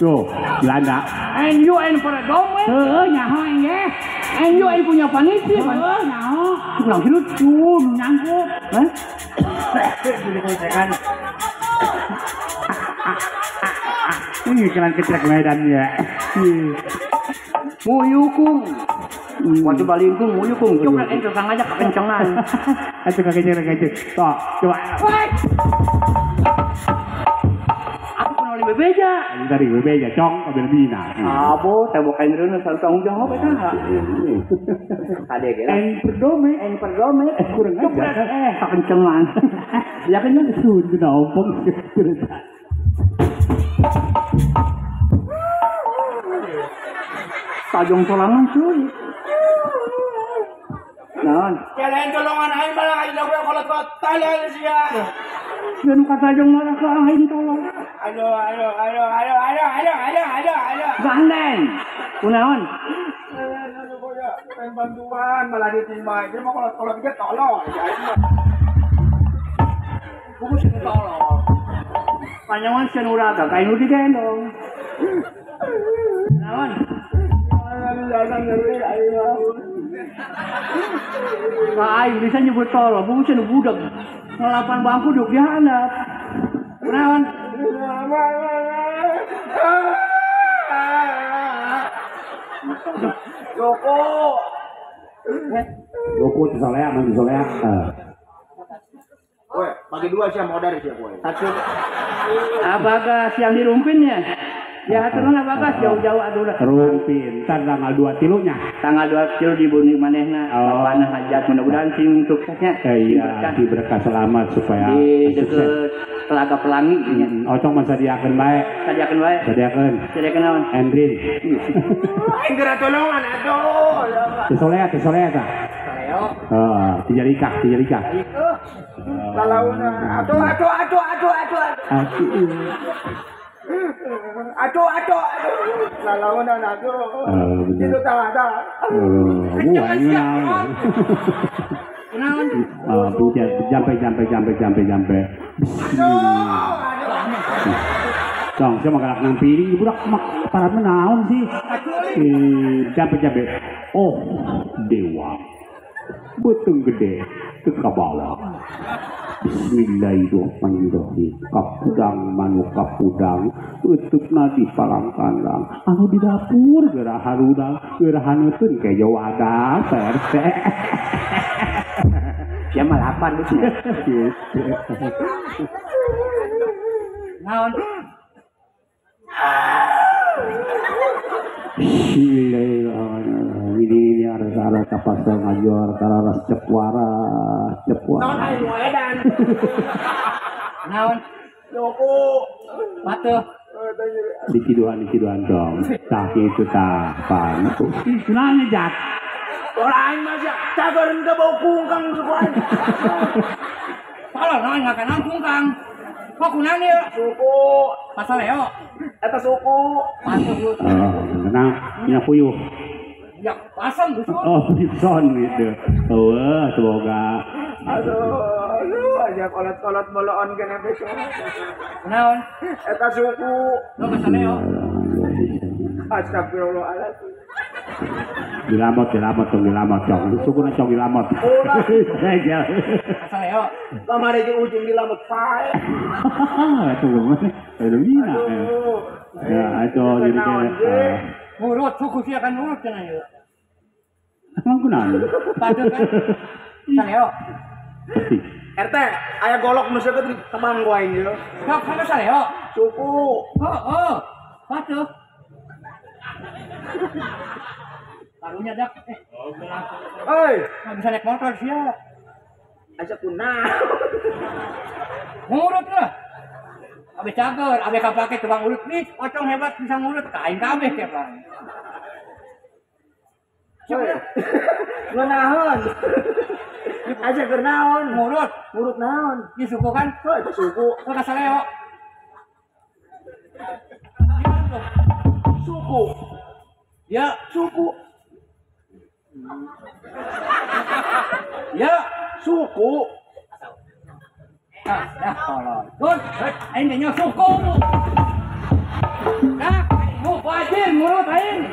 Speaker 3: Tuh, Belanda.
Speaker 2: And you and paradome.
Speaker 3: Heeh, nyaho ye.
Speaker 2: And you and punya panitia.
Speaker 3: Heeh, nyaho.
Speaker 2: Kurang hidup
Speaker 3: tuh nyangkut.
Speaker 2: Hah?
Speaker 3: Ini iklan kecrek Medan ya.
Speaker 2: Muyukung. Waktu balingkung muyukung. Coba ente sang aja kekencengan.
Speaker 3: Aduh kecrek. Toh, coba.
Speaker 2: Aku pernah oleh bebeja.
Speaker 3: Tadi bebeja cong ambil bina.
Speaker 2: Abo, tembok kain reuneuh tanggung jawab eta. Kade ge lah.
Speaker 3: En perdome,
Speaker 2: en perdome.
Speaker 3: Kurang ajar.
Speaker 2: Kekencengan.
Speaker 3: Ya kan sun ompong.
Speaker 2: Tajong solangan cuy. Naon?
Speaker 5: Kalian tolongan aing malah aing lagu kolot-kolot tolol sia.
Speaker 2: Yen ka tajong malah ka aing tolong.
Speaker 5: Aduh aduh aduh aduh aduh aduh aduh aduh aduh.
Speaker 2: Gandeng. Kunaon?
Speaker 5: Pengen bantuan malah diterima. Dia mau kolot-kolot ge tolol.
Speaker 2: Buku sing tolol. Panjangan sieun uraga kain nu digendong. Naon? Ka aing bisa nyebut tolol, buku sieun budak. Ngelapan bangku duk di handap. Kunaon?
Speaker 5: Joko.
Speaker 3: Joko teu soleak, mun soleak.
Speaker 5: Woi, bagi dua sih modal sih boy.
Speaker 2: Satu. Abagas yang dirumpinnya. Ya turun Abagas jauh-jauh aduh.
Speaker 3: Rumpin, ntar tanggal 2 tilunya.
Speaker 2: Tanggal 2 tilu di bumi manehna. Bapana hajat mudah-mudahan sing suksesnya.
Speaker 3: Iya, diberkah selamat supaya
Speaker 2: di deket Telaga Pelangi nya.
Speaker 3: Ocong mah sadiakeun bae.
Speaker 2: Sadiakeun bae.
Speaker 3: Sadiakeun.
Speaker 2: Sadiakeun naon?
Speaker 3: Endrin.
Speaker 5: Aing geura tolongan aduh.
Speaker 3: Teu solea, teu solea tah. Heeh, tijarikah, tijarikah.
Speaker 5: Lalauna. Aduh aduh aduh aduh aduh. Aduh aduh aduh. Lalauna aduh. Itu tah tah.
Speaker 3: Wah, ini naon.
Speaker 2: Naon?
Speaker 3: Jampe jampe jampe jampe jampe. Dong, saya magalak nang piring budak mak para menaon sih. Jampe jampe. Oh, dewa. Beuteung gede teu kabawa. Bismillahirrahmanirrahim. Kapudang manuk kapudang euteukna di palangkandang. Anu di dapur geura harudang, geura haneuteun kejo wadah Pak RT.
Speaker 2: Sia mah lapar geus nya. Naon?
Speaker 3: Bismillahirrahmanirrahim. Ini arah kapasal ngajor kararas cepuara cepuara.
Speaker 5: Naon aing nu edan.
Speaker 2: Naon?
Speaker 5: Joko.
Speaker 2: Patuh.
Speaker 3: Diciduhan dong. Tah kitu tah pan. Kunaon jat?
Speaker 5: Ora aing mah sia cageurkeun ka bau kungkang suku aing.
Speaker 2: Tolong naon ngakanan kungkang. Kok kunaon ieu?
Speaker 5: Suku.
Speaker 2: Pasal Leo.
Speaker 5: Eta suku.
Speaker 2: Patuh lu.
Speaker 3: Oh, tenang, nya puyuh.
Speaker 2: Ya, pasang dusun.
Speaker 3: Oh, dusun gitu. Oh, semoga.
Speaker 5: Aduh, aduh, aja kolot-kolot boloon kena besok.
Speaker 2: Kunaon?
Speaker 5: Eta suku.
Speaker 2: Lo pasal Leo.
Speaker 5: Astagfirullahaladzim.
Speaker 3: Dilamot tong dilamot cong. Sukuna cong dilamot.
Speaker 2: Asal yo.
Speaker 5: Kamari jeung ujung dilamot pae.
Speaker 3: Itu mah. Aduh gina. Ya, itu jadi kayak
Speaker 2: ngurut suku sia kan ngurut cenah ieu.
Speaker 3: Emang kunaon?
Speaker 2: Patuh kan. Saleo.
Speaker 5: RT, aya golok nu seukeut di tebang ku aing ieu.
Speaker 2: Sok kana saleo.
Speaker 5: Suku.
Speaker 2: Heeh. Patuh. Karunya dak.
Speaker 5: Hei,
Speaker 2: nggak bisa naik motor sia.
Speaker 5: Asa kunaon?
Speaker 2: Ngurut lah. Abe cager, abe kapake tukang urut nih, pocong hebat bisa ngurut, kain kabeh tiap hari.
Speaker 5: Coba. Ngeunaheun. Asa keur naon?
Speaker 2: Ngurut,
Speaker 5: ngurut naon?
Speaker 2: Di suku kan?
Speaker 5: Oh, itu suku.
Speaker 2: Ka saleo.
Speaker 5: Suku.
Speaker 2: Ya,
Speaker 5: suku.
Speaker 2: Ya,
Speaker 5: suku.
Speaker 2: Ah, dah tolong. Gun, aing teh suku. Dah, mu wajib ngurut aing.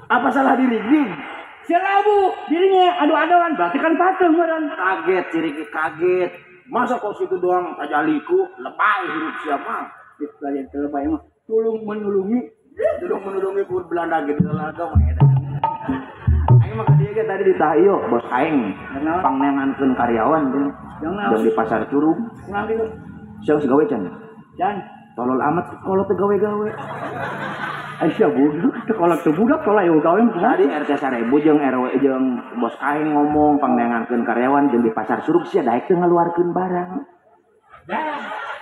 Speaker 5: Apa salah diri ding?
Speaker 2: Selabu dirinya adu-aduan berarti kan patuh meureun.
Speaker 5: Kaget ciri kaget. Masa kok situ doang tajaliku lebay hirup siapa?
Speaker 2: Lain lebay mah tulung menulungi.
Speaker 5: Tulung menulungi pur Belanda gitu laga mah eta. Aing mah ka dieu ge tadi ditahio bos aing. Pangnengankeun karyawan teh. Jeung di pasar Curug.
Speaker 2: Kunaon kitu?
Speaker 5: Sia geus gawe can?
Speaker 2: Can.
Speaker 5: Tolol amat kolot teu gawe-gawe.
Speaker 2: Aisyah budak teu kolot teu budak tolol aya gawe mah.
Speaker 5: Tadi RT 1000 jeung RW jeung bos aing ngomong pangnengankeun karyawan jeung di pasar Curug sia daek teu ngaluarkeun barang.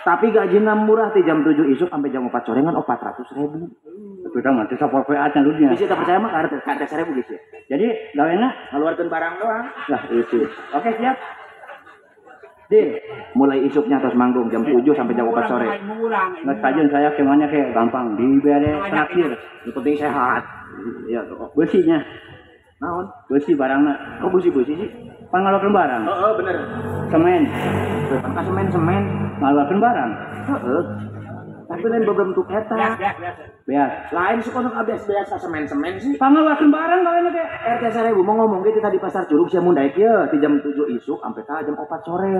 Speaker 5: Tapi gajina murah ti jam 7 isuk sampai jam 4 sore ngan 400.000.
Speaker 2: Itu mah teu sapopoe acan dunya.
Speaker 5: Bisa tak percaya mah ka RT 1000 geus ya.
Speaker 2: Jadi gawena
Speaker 5: ngaluarkeun barang doang.
Speaker 2: Lah itu. Oke siap. Deal.
Speaker 5: Mulai isuknya terus manggung jam 7 sampai jam 4 sore.
Speaker 2: Nggak tajun saya kemana kayak gampang dibere traktir.
Speaker 5: Yang penting sehat. Iya tuh.
Speaker 2: Besinya.
Speaker 5: Naon?
Speaker 2: Besi barangna.
Speaker 5: Oh besi-besi sih.
Speaker 2: Pan ngaluarkeun barang.
Speaker 5: Heeh, bener.
Speaker 2: Semen.
Speaker 5: Pan semen-semen
Speaker 2: ngaluarkeun barang.
Speaker 5: Heeh. Tapi lain bebentuk eta.
Speaker 2: Beas.
Speaker 5: Lain suka nu beas-beas semen-semen sih.
Speaker 2: Pangaluarkeun barang kalian teh.
Speaker 5: RT 1000 mau ngomong gitu tadi pasar Curug sia mun daek ieu ti jam 7 isuk sampai ka jam 4 sore.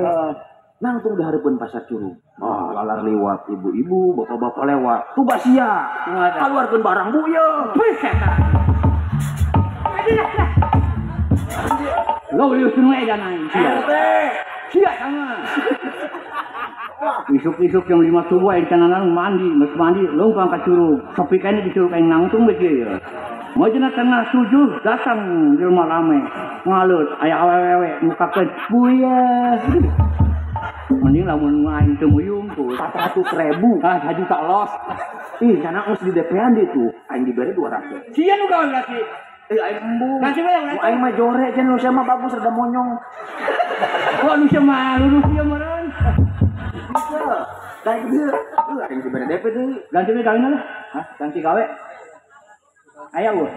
Speaker 5: Nangtung di hareupeun pasar Curug. Ah, lalar liwat ibu-ibu, bapak-bapak lewat. Tuba sia. Kaluarkeun barang bu ieu.
Speaker 2: Lo ieu nu edan aing sia.
Speaker 5: RT.
Speaker 2: Sia sama. Isuk-isuk jam 5 subuh aing cananan mandi, geus mandi leumpang ka Curug. Sepi kene di Curug aing nangtung we kieu ya. Majena tengah 7 datang jelema rame. Ngalut aya awewe mukakeun buyah. Mending lamun aing teu muyung tuh
Speaker 5: 400.000.
Speaker 2: Ah, sajuta los.
Speaker 5: Ih, cenah geus di DP-an di tuh. Aing dibere 200.
Speaker 2: Sia nu gawe berarti.
Speaker 5: Eh, aing embung.
Speaker 2: Kasih we urang.
Speaker 5: Aing mah jore cenah nu sia mah bagus rada monyong.
Speaker 2: Kok nu sia mah lurus sia meureun.
Speaker 5: Bisa. Daek dieu. Aing dibere DP deui.
Speaker 2: Ganti we kawin lah. Hah, ganti gawe. Aya eueuh.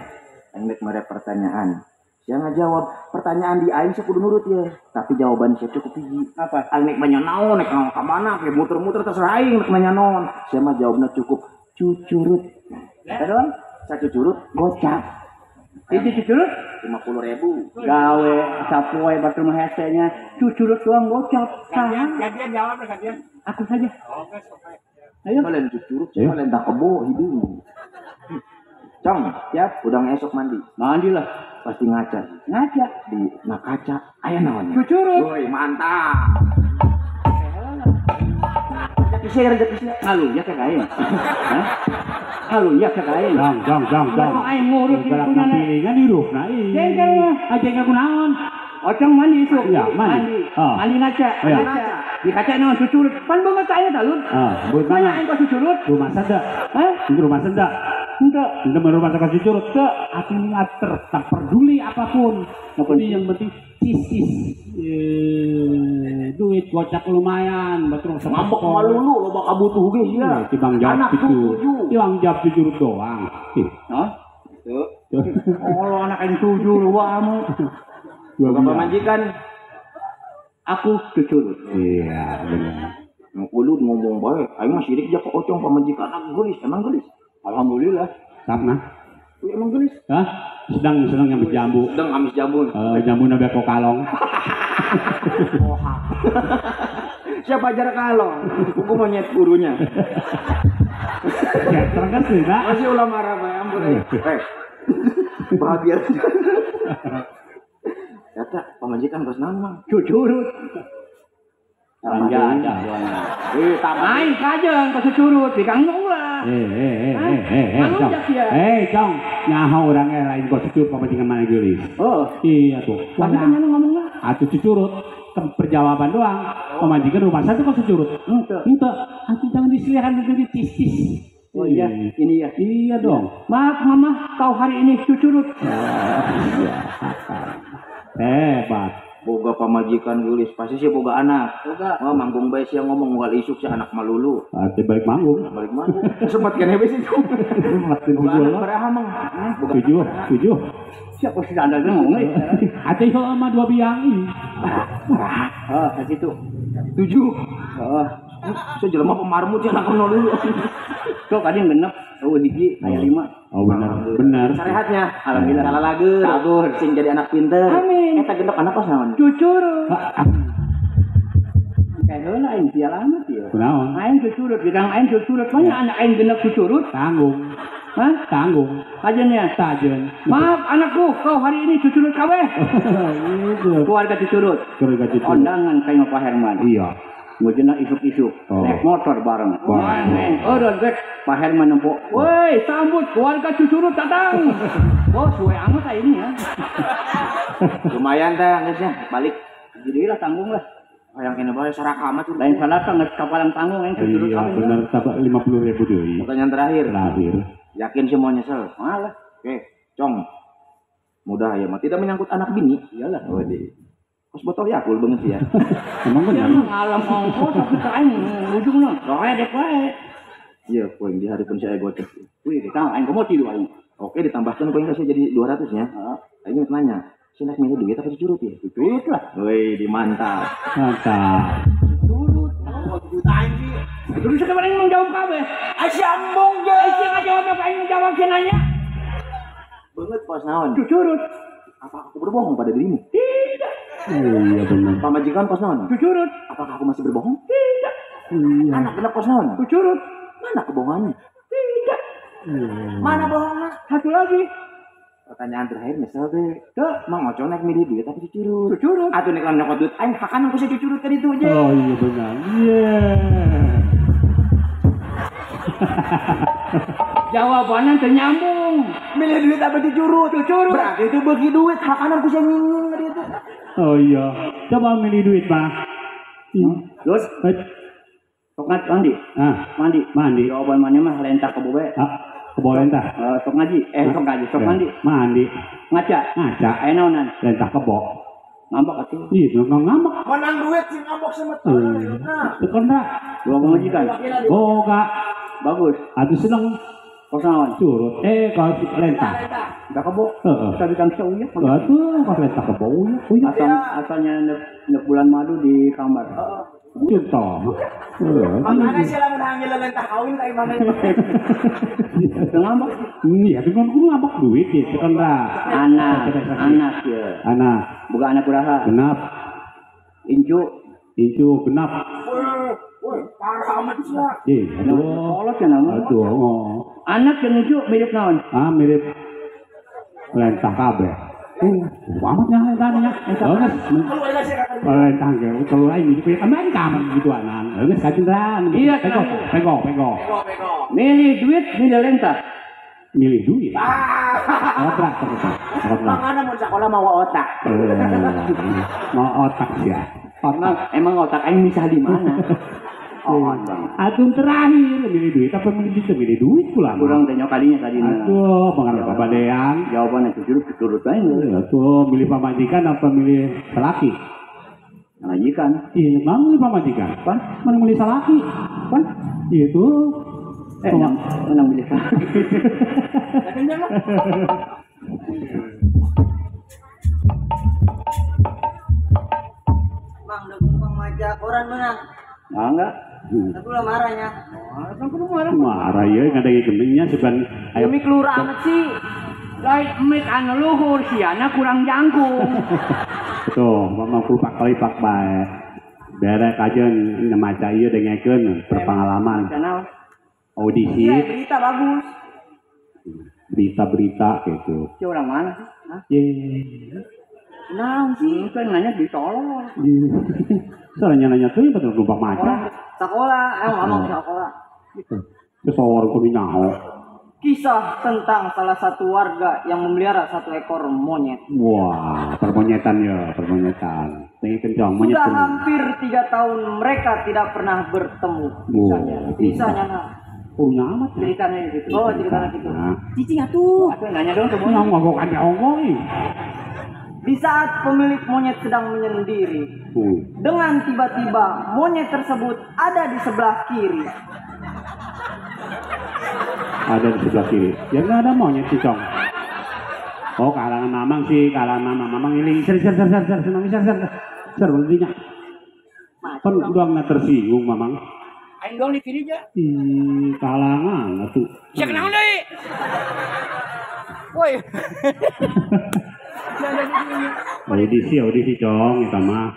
Speaker 5: Aing rek mere pertanyaan. Sia ngajawab pertanyaan di aing sia kudu nurut ya. Tapi jawaban sia cukup hiji.
Speaker 2: Apa?
Speaker 5: Aing rek nanya naon, rek ka mana, kayak muter-muter terserah aing rek nanya naon. Sia mah jawabna cukup cucurut.
Speaker 2: Eta doang?
Speaker 5: Sacucurut gocap.
Speaker 2: Hiji cucurut
Speaker 5: 50.000.
Speaker 2: Gawe sapoe batur mah hese nya cucurut doang gocap.
Speaker 6: Gantian jawab gantian.
Speaker 2: Aku saja.
Speaker 6: Oke, oke.
Speaker 2: Ayo.
Speaker 5: Lain cucurut, lain tak kebo hidung. Cong,
Speaker 2: siap.
Speaker 5: Udang esok mandi.
Speaker 2: Mandi lah.
Speaker 5: Pasti ngaca.
Speaker 2: Ngaca.
Speaker 5: Di nah kaca. Aya naonnya?
Speaker 2: Cucurut.
Speaker 5: Woi, mantap. Rezeki sia, rezeki sia.
Speaker 2: Ngalunya ke aing. Hah? Ngalunya ke aing.
Speaker 3: Dong, dong, dong, dong.
Speaker 2: Aing ngurut
Speaker 3: Galak pilingan hirupna ih.
Speaker 2: Jengkel mah.
Speaker 3: Ah, jengkel kunaon?
Speaker 2: Ocong mandi isuk.
Speaker 3: Iya, mandi.
Speaker 2: Mandi ngaca.
Speaker 3: Iya.
Speaker 2: Ngaca. Di kaca naon cucurut. Pan banget aya talun.
Speaker 3: Ah, buat
Speaker 2: mana
Speaker 3: mana?
Speaker 2: aing kok cucurut?
Speaker 3: Rumah senda.
Speaker 2: Hah?
Speaker 3: Rumah senda.
Speaker 2: Henteu.
Speaker 3: Henteu rumah senda cucurut. Teu, atuh tak peduli apapun. Tapi yang penting cis duit gocak lumayan, batur
Speaker 5: ngambek malulu loba kabutuh ge sia.
Speaker 3: Tibang jawab itu. Tibang jawab jujur doang. Ih,
Speaker 2: hah? Teu. Oh, anak aing tujuh loba amu.
Speaker 5: Bapak pamajikan
Speaker 2: aku cucurut.
Speaker 3: Iya, benar.
Speaker 5: Nu ulud ngomong bae, aing mah sirik ja ka ocong pamajikan aku geulis, emang geulis.
Speaker 2: Alhamdulillah.
Speaker 3: Sapna.
Speaker 5: Emang gelis?
Speaker 3: Hah? Sedang ngambil jambu.
Speaker 5: Sedang amis jambu.
Speaker 3: Jambu nabe kok kalong.
Speaker 5: Siapa ajar kalong? Aku monyet gurunya.
Speaker 3: Ya, terang sih, nak.
Speaker 5: Masih ulama marah, ampun. Bahagia. Kata pamajikan kos naon, Mang?
Speaker 2: Cucurut. Ranja aja. Main kajeng ke cucurut, bikang ulah.
Speaker 3: Cong, nyaho urang lain kos cucurut pamajikan mana geulis.
Speaker 2: Oh,
Speaker 3: iya tuh.
Speaker 2: Tapi kan ngomong lah.
Speaker 3: Atuh cucurut perjawaban doang. Pamajikan rumah satu kos cucurut.
Speaker 2: Henteu.
Speaker 3: Henteu. Atuh jangan diselihan jadi tis-tis.
Speaker 2: Oh iya, ini ya.
Speaker 3: Iya dong.
Speaker 2: Maaf mama, kau hari ini cucurut.
Speaker 3: Hebat.
Speaker 5: Boga pamajikan geulis, pasti sih boga anak.
Speaker 2: Boga.
Speaker 5: Oh, manggung bae sia ngomong unggal isuk si anak malulu.
Speaker 3: Atuh balik manggung.
Speaker 5: Balik manggung. Sempat kan hebe sih. Boga anak baraha mang.
Speaker 3: Tujuh.
Speaker 2: Siapa sih anda ngomong euy?
Speaker 3: Atuh ieu mah dua biang.
Speaker 2: Oh, sakitu.
Speaker 5: 7.
Speaker 2: Heeh.
Speaker 5: Saya jelema pemarmut ya anak dulu.
Speaker 2: Sok tadi genep, eueuh hiji aya 5.
Speaker 3: Oh benar, benar.
Speaker 5: Sarehatnya, alhamdulillah. Salah lagu,
Speaker 2: sagur,
Speaker 5: sing jadi anak pinter.
Speaker 2: Amin.
Speaker 5: Eta genep anak kos naon?
Speaker 2: Cucurut. Kayak heula aing sial amat ieu.
Speaker 3: Kunaon?
Speaker 2: Aing cucurut, bidang aing cucurut. Banyak anak aing genep cucurut.
Speaker 3: Tanggung.
Speaker 2: Hah?
Speaker 3: Tanggung.
Speaker 2: Kajennya?
Speaker 3: Tajen.
Speaker 2: Maaf anakku, kau hari ini cucurut kabeh. Keluarga cucurut.
Speaker 3: Keluarga cucurut.
Speaker 2: Kondangan kayak Pak Herman.
Speaker 3: Iya.
Speaker 2: Ngujena isuk-isuk, naik motor bareng. Eureun rek Pak Herman nempo. Woi, sambut keluarga cucurut datang. Oh, suwe amat ini ya.
Speaker 5: Lumayan teh geus nya, balik.
Speaker 2: Jadilah tanggung lah.
Speaker 5: Hayang kene bae sarak amat.
Speaker 2: Lain salah geus kapalang tanggung aing cucurut
Speaker 3: kabeh. Iya, bener tambah 50.000 deui.
Speaker 5: Pertanyaan terakhir. Yakin sih mau nyesel?
Speaker 2: Malah.
Speaker 5: Oke, Cong. Mudah ya mah tidak menyangkut anak bini.
Speaker 2: Iyalah.
Speaker 5: Waduh. Kos botol Yakult banget sih ya.
Speaker 3: Emang bener.
Speaker 2: Ya ngalam ongkos tapi ka aing ujungna. Doe dek wae.
Speaker 5: Iya, poin di hari pun saya gocek.
Speaker 2: Wih, kita aing komo tilu aing.
Speaker 5: Oke, ditambahkan poin kasih jadi 200 nya.
Speaker 2: Heeh.
Speaker 5: Aing nanya, si nak milih duit apa curut ya?
Speaker 2: Curut lah.
Speaker 5: Wih, di mantap.
Speaker 3: Mantap.
Speaker 2: Curut.
Speaker 5: Oh, juta aing sih.
Speaker 2: Terus sekarang aing menjawab kabeh.
Speaker 5: Asyambung ge.
Speaker 2: Aing ngajawab apa aing menjawab sih nanya.
Speaker 5: Banget pos naon?
Speaker 2: Curut.
Speaker 5: Apa aku berbohong pada dirimu?
Speaker 2: Tidak.
Speaker 3: Iya benar.
Speaker 5: Pamajikan kos naon?
Speaker 2: Cucurut.
Speaker 5: Apakah aku masih berbohong?
Speaker 2: Tidak.
Speaker 3: Iya.
Speaker 5: Anak genep kos naon?
Speaker 2: Cucurut.
Speaker 5: Mana kebohongannya?
Speaker 2: Tidak.
Speaker 3: Iya.
Speaker 5: Mana bohongnya?
Speaker 2: Satu lagi.
Speaker 5: Pertanyaan terakhir misal deh.
Speaker 2: Tuh,
Speaker 5: Mang Oco naik milih duit tapi cucurut.
Speaker 2: Cucurut.
Speaker 5: Atuh nek nyokot duit aing hakan aku sih cucurut kan itu aja.
Speaker 3: Oh iya benar. Iya.
Speaker 2: Jawabannya ternyambung.
Speaker 5: Milih duit apa cucurut?
Speaker 2: Cucurut.
Speaker 5: Berarti itu bagi duit hakanan ku sih nyinging tadi itu.
Speaker 3: Oh iya, coba milih duit pak.
Speaker 2: Terus, sok mandi.
Speaker 3: Ah,
Speaker 2: mandi. Jawaban mana mah lentah ke bobe.
Speaker 3: Ah, ke bawah lentah.
Speaker 2: Sok ngaji, sok ngaji, sok mandi.
Speaker 3: Mandi.
Speaker 2: Ngaca.
Speaker 3: Ngaca.
Speaker 2: Naonan.
Speaker 3: Lentah kebo.
Speaker 2: Ngambek atuh.
Speaker 3: Iya, ngambek.
Speaker 5: Menang duit sih ngambek sama temen.
Speaker 3: Tekan dah.
Speaker 2: Dua pemajikan.
Speaker 3: Boga.
Speaker 2: Bagus.
Speaker 3: Atuh seneng.
Speaker 2: Kosongan.
Speaker 3: Curut. Kalau lentah.
Speaker 2: Enggak kebo.
Speaker 3: Heeh.
Speaker 2: Tadi kan ya.
Speaker 3: Atuh, kalau lentah kebo ya.
Speaker 2: Asalnya nek bulan madu di kamar.
Speaker 3: Contoh.
Speaker 6: Makanya sih lamun hangil lentah kawin kayak mana itu.
Speaker 2: Ngambek.
Speaker 3: Iya, dengan kudu ngambek duit ya, tekan dah.
Speaker 2: Anak ya.
Speaker 3: Anak.
Speaker 2: Bukan anak uraha.
Speaker 3: Genap.
Speaker 2: Incu
Speaker 3: genap.
Speaker 6: Woi, parah amat sih.
Speaker 3: Ih, aduh.
Speaker 2: Kolot ya nama.
Speaker 3: Aduh, oh.
Speaker 2: Anak yang incu mirip naon?
Speaker 3: Ah, mirip lentah kabeh. Amat nya lentahnya. Lentah ge, kalau lain gitu ya main kamar gitu anan. Geus kacindraan.
Speaker 2: Iya,
Speaker 3: pego.
Speaker 2: Milih duit, milih lentah.
Speaker 3: Milih duit. Otak terus.
Speaker 5: Makanya mun sekolah mau otak.
Speaker 3: Mau otak ya.
Speaker 2: Emang otak aing misah di mana? Oh,
Speaker 3: Aduh terakhir milih duit apa milih duit? Milih duit pula.
Speaker 2: Kurang tanya kalinya tadi.
Speaker 3: Aduh, pengaruh babadean.
Speaker 2: Jawabannya jujur aja.
Speaker 3: Aduh, milih pamajikan apa milih salaki?
Speaker 2: Pamajikan.
Speaker 3: Iya, mang milih pamajikan.
Speaker 2: Pan?
Speaker 3: Mana milih salaki?
Speaker 2: Pan?
Speaker 3: Iya tuh.
Speaker 2: Menang milih salaki.
Speaker 7: Mang, dukung Bang Maja koran menang.
Speaker 2: Enggak.
Speaker 7: Tapi lah marahnya.
Speaker 2: Marah kan kudu marah.
Speaker 3: Marah ya ngadegi geningnya seban
Speaker 7: Demi kelurahan amat sih.
Speaker 2: Lain mic anu luhur siana kurang jangkung.
Speaker 3: Tuh, mamang kulupak kalipak bae. Berek aja maca ieu dengekeun berpengalaman. Audisi.
Speaker 7: Iya, berita bagus.
Speaker 3: Berita-berita gitu.
Speaker 2: Si orang mana sih? Hah?
Speaker 3: Ye.
Speaker 2: Nah, sih kan nanya ditolong.
Speaker 3: Soalnya nanya tuh betul lupa maca.
Speaker 7: Sekolah, ayo ngomong sekolah.
Speaker 3: Sesor kudu nyaho.
Speaker 7: Kisah tentang salah satu warga yang memelihara satu ekor monyet.
Speaker 3: Wah, permonyetan ya, permonyetan. Tinggi kencang monyet.
Speaker 7: Sudah hampir 3 tahun mereka tidak pernah bertemu.
Speaker 3: Wow,
Speaker 7: kisahnya nah.
Speaker 3: Oh, nyamat
Speaker 2: ceritanya gitu.
Speaker 7: Oh, ceritanya gitu.
Speaker 3: Nah.
Speaker 7: Cicing atuh.
Speaker 2: Atuh nanya dong ke monyet.
Speaker 3: Ngomong kan ngomong.
Speaker 7: Di saat pemilik monyet sedang menyendiri, dengan tiba-tiba monyet tersebut ada di sebelah kiri.
Speaker 3: Ada di sebelah kiri. Ya nggak ada monyet sih, Cong. Oh, kalangan mamang sih, kalangan mamang. Mamang ini ser ser ser ser ser ser ser ser berhentinya. Kan udah nggak tersinggung mamang.
Speaker 2: Aing dong di kiri aja.
Speaker 3: Kalangan atuh.
Speaker 2: Ya kenaon deui. Woi.
Speaker 3: Audisi, audisi Cong, eta mah.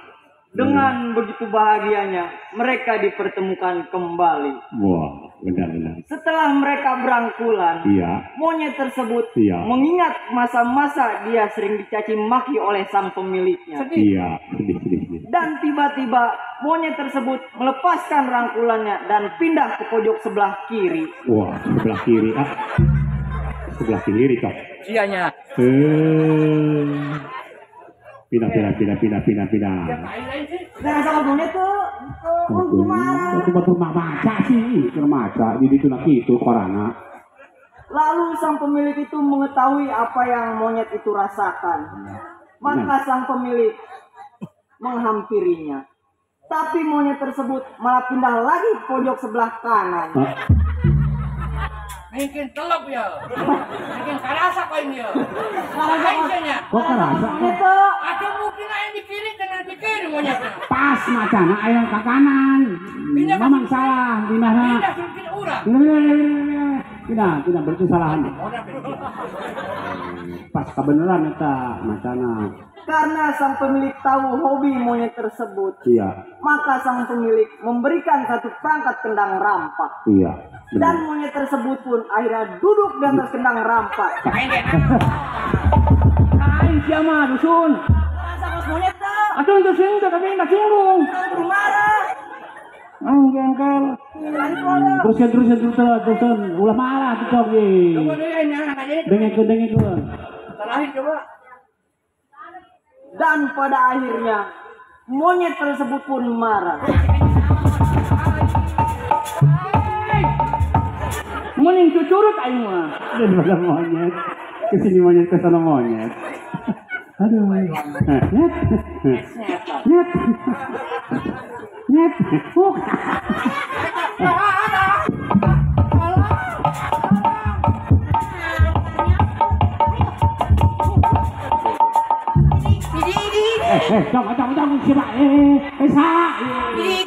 Speaker 7: Dengan begitu bahagianya mereka dipertemukan kembali.
Speaker 3: Wah, benar-benar.
Speaker 7: Setelah mereka berangkulan,
Speaker 3: iya,
Speaker 7: monyet tersebut
Speaker 3: iya,
Speaker 7: mengingat masa-masa dia sering dicaci maki oleh sang pemiliknya.
Speaker 2: Sedih.
Speaker 3: Iya, sedih, sedih, sedih.
Speaker 7: Dan tiba-tiba monyet tersebut melepaskan rangkulannya dan pindah ke pojok sebelah kiri.
Speaker 3: Wah, sebelah kiri. Ah. Sebelah kiri, Cong.
Speaker 2: Sianya.
Speaker 3: Pindah, pindah, pindah, pindah, pindah, pindah.
Speaker 7: Nah, sama monyet tuh.
Speaker 3: Itu betul maca sih, itu maca. Jadi itu lagi itu korana.
Speaker 7: Lalu sang pemilik itu mengetahui apa yang monyet itu rasakan. Maka sang pemilik menghampirinya. Tapi monyet tersebut malah pindah lagi ke pojok sebelah kanan.
Speaker 2: Mungkin telop ya, mungkin karasa kau ini ya. Karasa.
Speaker 3: Kok karasa?
Speaker 2: Atau mungkin ayam di kiri dengan di kiri monyetnya.
Speaker 3: Pas macana ayam ke kanan. Memang salah di mana?
Speaker 2: Pindah mungkin urang.
Speaker 3: Tidak, tidak berarti salahan. Pas kebenaran eta macana.
Speaker 7: Karena sang pemilik tahu hobi monyet tersebut,
Speaker 3: iya,
Speaker 7: maka sang pemilik memberikan satu perangkat kendang rampak.
Speaker 3: Iya. Benar.
Speaker 7: Dan monyet tersebut pun akhirnya duduk di atas kendang rampak.
Speaker 2: Aing siapa dusun?
Speaker 7: Monyet tuh.
Speaker 2: Atuh itu singgung tapi enggak singgung.
Speaker 7: Marah.
Speaker 2: Aing jengkel.
Speaker 3: Teruskan teruskan terus ulah marah tuh Cong. Dengekeun dengekeun.
Speaker 2: Terakhir coba.
Speaker 7: Dan pada akhirnya monyet tersebut pun marah.
Speaker 2: Mending cucurut aing mah.
Speaker 3: Daripada monyet, kesini monyet kesana monyet. Aduh. Nyet. Nyet. Nyet. Cong, cong, cong, siapa? Sa.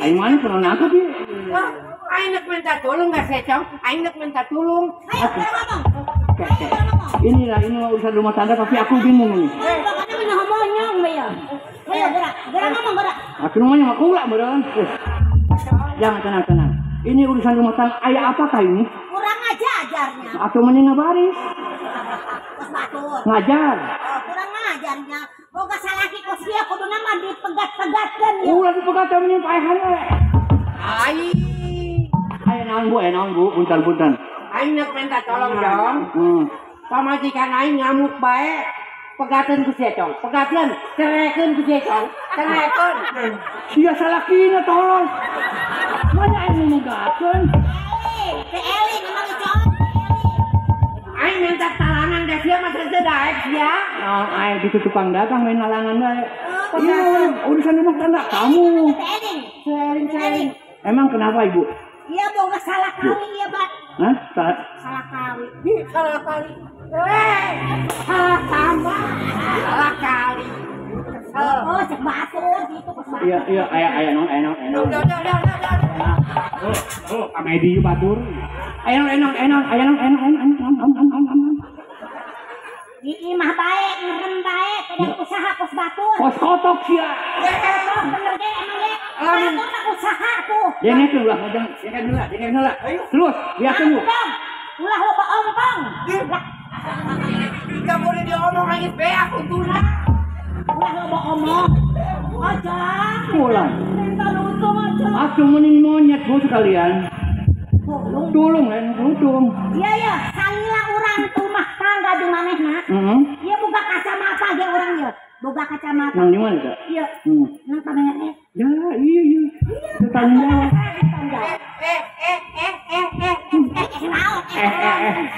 Speaker 2: Aing mana pernah nangkep ya?
Speaker 8: Aing nak minta tolong nggak sih, Cong? Aing nak minta tolong.
Speaker 9: Ayo, ngomong.
Speaker 2: Inilah ini urusan rumah tangga tapi aku bingung ini.
Speaker 9: Pokoknya punya monyong, ya. Ayo, gerak, gerak ngomong, gerak.
Speaker 2: Aku rumahnya mah kulak, beneran. Jangan tenang, tenang. Ini urusan rumah tangga. Ayah apakah ini?
Speaker 9: Kurang aja ajarnya.
Speaker 2: Atau mending ngabaris? Ngajar.
Speaker 9: Oh, kurang ajarnya. Boga salaki kos dia kudu nama dipegat-pegatkan ya.
Speaker 2: Ulah dipegat mending paehan we.
Speaker 8: Ai.
Speaker 2: Aya naon Bu, aya naon Bu, punten-punten.
Speaker 8: Aing nak minta tolong dong. Pamajikan aing ngamuk bae. Pegateun ku sia, Cong. Pegateun, cerekeun ku sia, Cong. Cerekeun.
Speaker 2: Sia salakina tolong. Mana aing megakeun?
Speaker 9: Eli, Eli ngomong Cong.
Speaker 8: Aing minta talangan da sia mah teu daek sia.
Speaker 2: Naon aing di tukang dagang main nalangan bae. Iya, urusan rumah tangga kamu.
Speaker 9: Eli, Eli.
Speaker 2: Emang kenapa Ibu?
Speaker 9: Iya, boga salah kali ya, Pak.
Speaker 2: Hah?
Speaker 9: Salah kali.
Speaker 8: Salah kali. Salah tambah. Salah kali.
Speaker 9: Oh, cek batur gitu kos batur.
Speaker 2: Iya, iya, aya aya non, aya non, aya non.
Speaker 8: Udah, udah, udah, udah.
Speaker 3: Oh, komedi batur.
Speaker 2: Aya non, aya non, aya non, aya non, aya non, aya non, aya non.
Speaker 9: Di imah bae, ngerem bae, pedah usaha kos batur.
Speaker 2: Kos kotok sia.
Speaker 9: Kotok bener ge emang ge. Batur mah usaha tuh.
Speaker 2: Dengekeun ulah ngajeng, dengekeun heula, dengekeun heula. Terus, biarkeun lu.
Speaker 9: Ulah loba omong.
Speaker 8: Enggak boleh diomong lagi beak untuna.
Speaker 9: Ulah loba omong. Aja.
Speaker 2: Ulah.
Speaker 9: Minta untung aja.
Speaker 2: Atuh mending monyet bu sekalian. Tulung lain untung.
Speaker 9: Iya ya, salila urang rumah tangga di manehna.
Speaker 2: Heeh.
Speaker 9: Ieu boga kacamata ge urang ieu. Boga kacamata.
Speaker 2: Nang di mana teh?
Speaker 9: Iya. Nang pamere.
Speaker 2: Ya, iya iya. Tanggung jawab.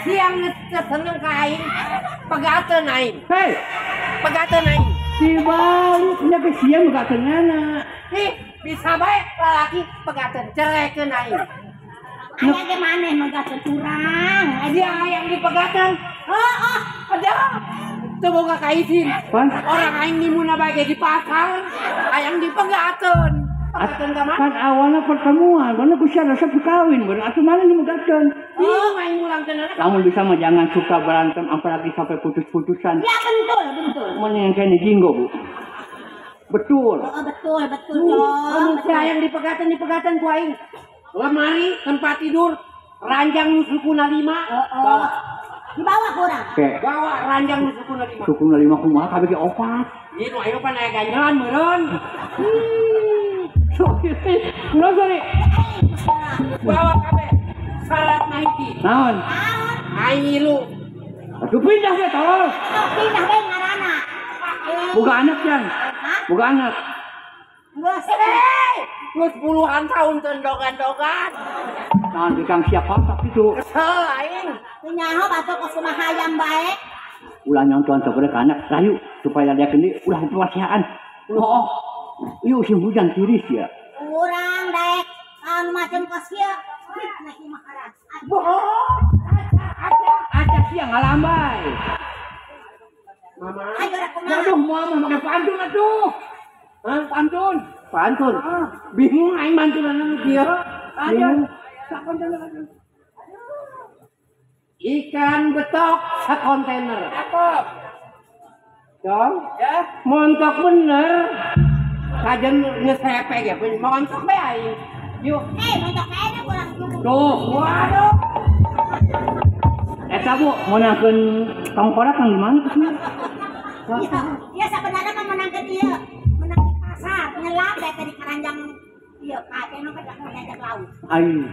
Speaker 8: Siang seneng ka aing. Pegateun aing.
Speaker 2: Hei,
Speaker 8: pegateun aing.
Speaker 2: Si baru nya ke siang pegateunana.
Speaker 8: Ih, bisa bae lalaki pegateun cerekeun aing.
Speaker 9: Aya ge maneh megateun curang.
Speaker 8: Dia hayang dipegateun.
Speaker 9: Heeh,
Speaker 8: ada. Teu boga kaizin. Orang aing nimuna bae ge di pasar, hayang dipegateun. Pegateun ka mana?
Speaker 2: Kan awalnya pertemuan, mana ku sia resep kawin, bener atuh mana nu megateun.
Speaker 8: Bingung aing mulangkeun anak.
Speaker 2: Lamun bisa mah jangan suka berantem apalagi sampai putus-putusan.
Speaker 9: Ya betul, betul.
Speaker 2: Mending kene jinggo, Bu. Betul.
Speaker 9: Oh, betul, betul, Cong.
Speaker 8: Lamun sia hayang dipegateun ku aing. Lemari, tempat tidur, ranjang nu sukuna 5, bawa.
Speaker 9: Dibawa kurang.
Speaker 8: Bawa ranjang nu sukuna 5.
Speaker 2: Sukuna 5 kumaha kabeh ge 4.
Speaker 8: Ieu nu ayeuna pan aya ganjelan meureun.
Speaker 2: Kunaon sore?
Speaker 8: Bawa kabeh. Syarat mah hiji.
Speaker 2: Naon?
Speaker 8: Aing ngilu.
Speaker 2: Atuh pindah ge tolol.
Speaker 9: Pindah bae ngaranna.
Speaker 2: Boga anak jan. Boga anak.
Speaker 9: Geus.
Speaker 8: Geus puluhan tahun tendogan-dogan.
Speaker 2: Naon di kang siap kotak itu.
Speaker 8: Kesel aing.
Speaker 9: Teu nyaho batur kos kumaha hayam bae.
Speaker 2: Ulah nyontohan kepada ka anak rayu supaya dia kendi ulah dipasiaan. Ulah. Ieu musim hujan tiris ya.
Speaker 9: Urang daek anu macam kos kieu. Nah ieu mah karas.
Speaker 2: Bohong. Aca sia ngalambai.
Speaker 8: Mama.
Speaker 9: Ayo rek kumaha.
Speaker 2: Waduh, mama make pantun atuh.
Speaker 8: Hah?
Speaker 2: Pantun.
Speaker 8: Pantun. Bingung aing bantuan nu kieu.
Speaker 2: Ayo.
Speaker 8: Ikan betok sakontainer.
Speaker 6: Cakep.
Speaker 8: Dong,
Speaker 6: ya.
Speaker 8: Montok bener. Kajen ngesepek ya, montok bae aing. Yuk.
Speaker 9: Montok bae da urang
Speaker 2: Tuh,
Speaker 8: waduh.
Speaker 2: Eta Bu, meunangkeun tongkorak nang di mana kesana?
Speaker 9: Ya sabenerna mah meunangkeun ieu. Menang di pasar, nyelap bae di keranjang ieu, ka nu keranjang laut.
Speaker 2: Aing.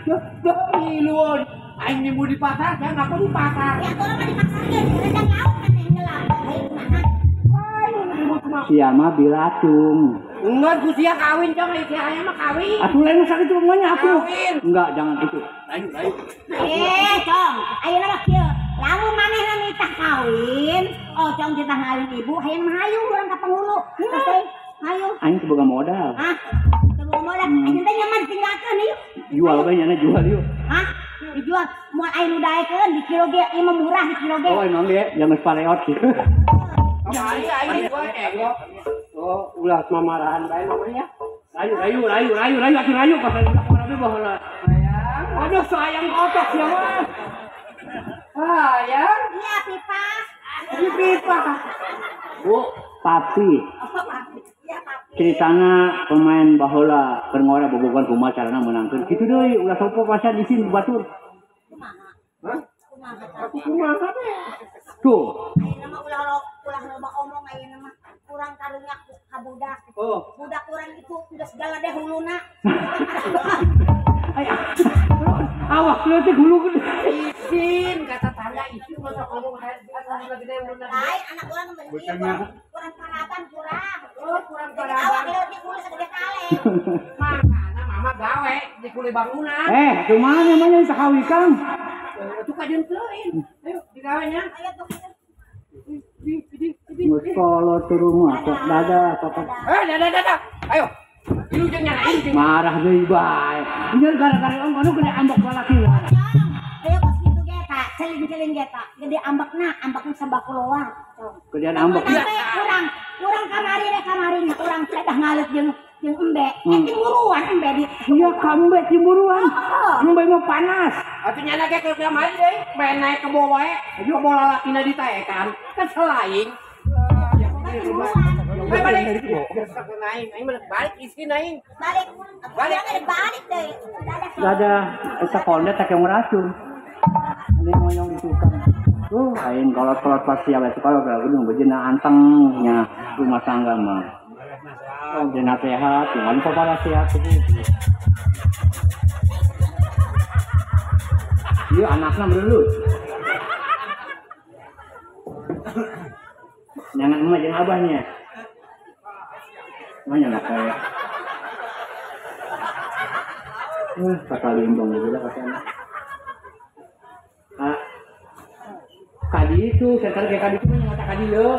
Speaker 8: Iluun. Aing nimu di pasar, jangan aku di pasar.
Speaker 9: Ya atuh mah di pasar ge, di keranjang laut kan yang nyelap. Aing kumaha?
Speaker 2: Sia mah bilatung.
Speaker 8: Enggak, ku sia kawin cong, sia aya mah kawin.
Speaker 2: Atuh lain sakit rumahnya aku.
Speaker 8: Kawin.
Speaker 2: Enggak, jangan itu. Ayo, ayo.
Speaker 9: Cong, ayeuna mah kieu. Lamun manehna nitah kawin, oh cong titah ngawin ibu, hayang mah hayu urang ka penghulu. Terus teh, hayu.
Speaker 2: Aing teu boga modal.
Speaker 9: Hah? Teu boga modal. Aing teh nyaman ditinggalkeun ieu.
Speaker 2: Jual bae nyana jual yuk.
Speaker 9: Hah? Dijual moal aing nu daekeun di kilo ge, ieu mah murah di kilo ge.
Speaker 2: Oh, emang ge, jangan pareot gitu.
Speaker 8: Kamari aing gua cengok. Oh, ulah mamarahan bae mamanya.
Speaker 2: Rayu, rayu, rayu, rayu, rayu, atuh rayu pasal ulah kumaha baheula.
Speaker 8: Sayang.
Speaker 2: Aduh, sayang kotok sia mah.
Speaker 8: Sayang.
Speaker 9: Iya, pipa.
Speaker 8: Iya, pipa.
Speaker 2: Bu, papi.
Speaker 9: Oh, papi. Iya, papi.
Speaker 2: Ceritana pemain baheula keur ngora bobogohan kumaha carana meunangkeun. Kitu deui ulah sopo pasal isin batur.
Speaker 9: Kumaha?
Speaker 8: Hah?
Speaker 9: Kumaha?
Speaker 8: Aku kumaha teh?
Speaker 2: Tuh.
Speaker 9: Ayeuna mah ulah loba omong ayeuna mah. Kurang karunya ka budak.
Speaker 8: Oh.
Speaker 9: Budak urang itu geus galadeh huluna.
Speaker 2: Ay, awak leutik hulu gede.
Speaker 8: Isin kata tangga isin masa ngomong gede huluna.
Speaker 9: Lain anak urang ieu kurang paraban kurang.
Speaker 8: Oh, kurang paraban.
Speaker 9: Awak leutik hulu segede kaleng.
Speaker 8: Makana mama gawe di kuli bangunan.
Speaker 2: Kumaha namanya sakawi Kang?
Speaker 8: Itu kajeun teuing. Ayo digawenya.
Speaker 9: Ayo tuh.
Speaker 2: Muskolo turun mah dadah papa.
Speaker 8: Dadah dadah. Ayo. Ilu jeung nyalain jeung.
Speaker 2: Marah deui bae. Bener gara-gara om anu gede ambek balaki lah.
Speaker 9: Ayo kos kitu ge ta, celing-celing ge ta. Gede ambekna, ambekna sabakuloang.
Speaker 2: Gedean ambek.
Speaker 9: Kurang kurang kamari rek kamari nya urang cedah ngalet jeung jeung Embe. Cemburuan embe di.
Speaker 2: Iya ka embe cemburuan. Embe mah panas.
Speaker 8: Atuh nyana ge keur kamari deui, main naik ke bawah wae. Ke bola lalakina ditaekan. Kesel aing. Balik. Aing balik istri aing.
Speaker 9: Balik. Balik balik deui.
Speaker 2: Dadah, eta konde teh racun. Ini moyong di tukang. Tuh, aing kolot-kolot pasti ya kalau gedung bejena antengnya rumah tangga mah. Oh, bejena sehat, cuman kepala sehat begitu. Iya, anaknya berelut. Jangan emak jeung abahnya. Emangnya nggak kayak. Bakal limbong gitu lah katanya. Ah, kadi itu, saya tahu kayak kadi itu mah mata kadi lo.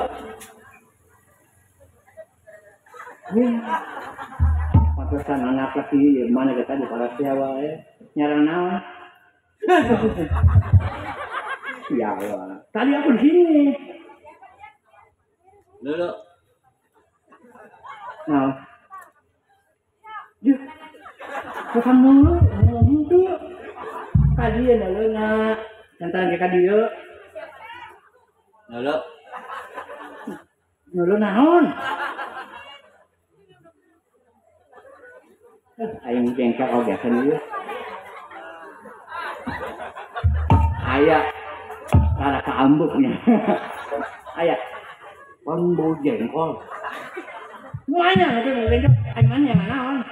Speaker 2: Pantesan anak laki ya mana kita di para siapa ya nyarang naon. Ya Allah. Tadi aku di sini.
Speaker 5: Lolo.
Speaker 2: Nah. Duh. Bukan mulu, ngomong tuh. Kadi ya lolo na. Jantan kayak kadi yo.
Speaker 5: Lolo.
Speaker 2: Lolo naon? Aing jengkel oge kan ieu. Aya rada kaambeknya. Aya pan bau jengkol. Mana itu jengkol? Aing mana yang naon?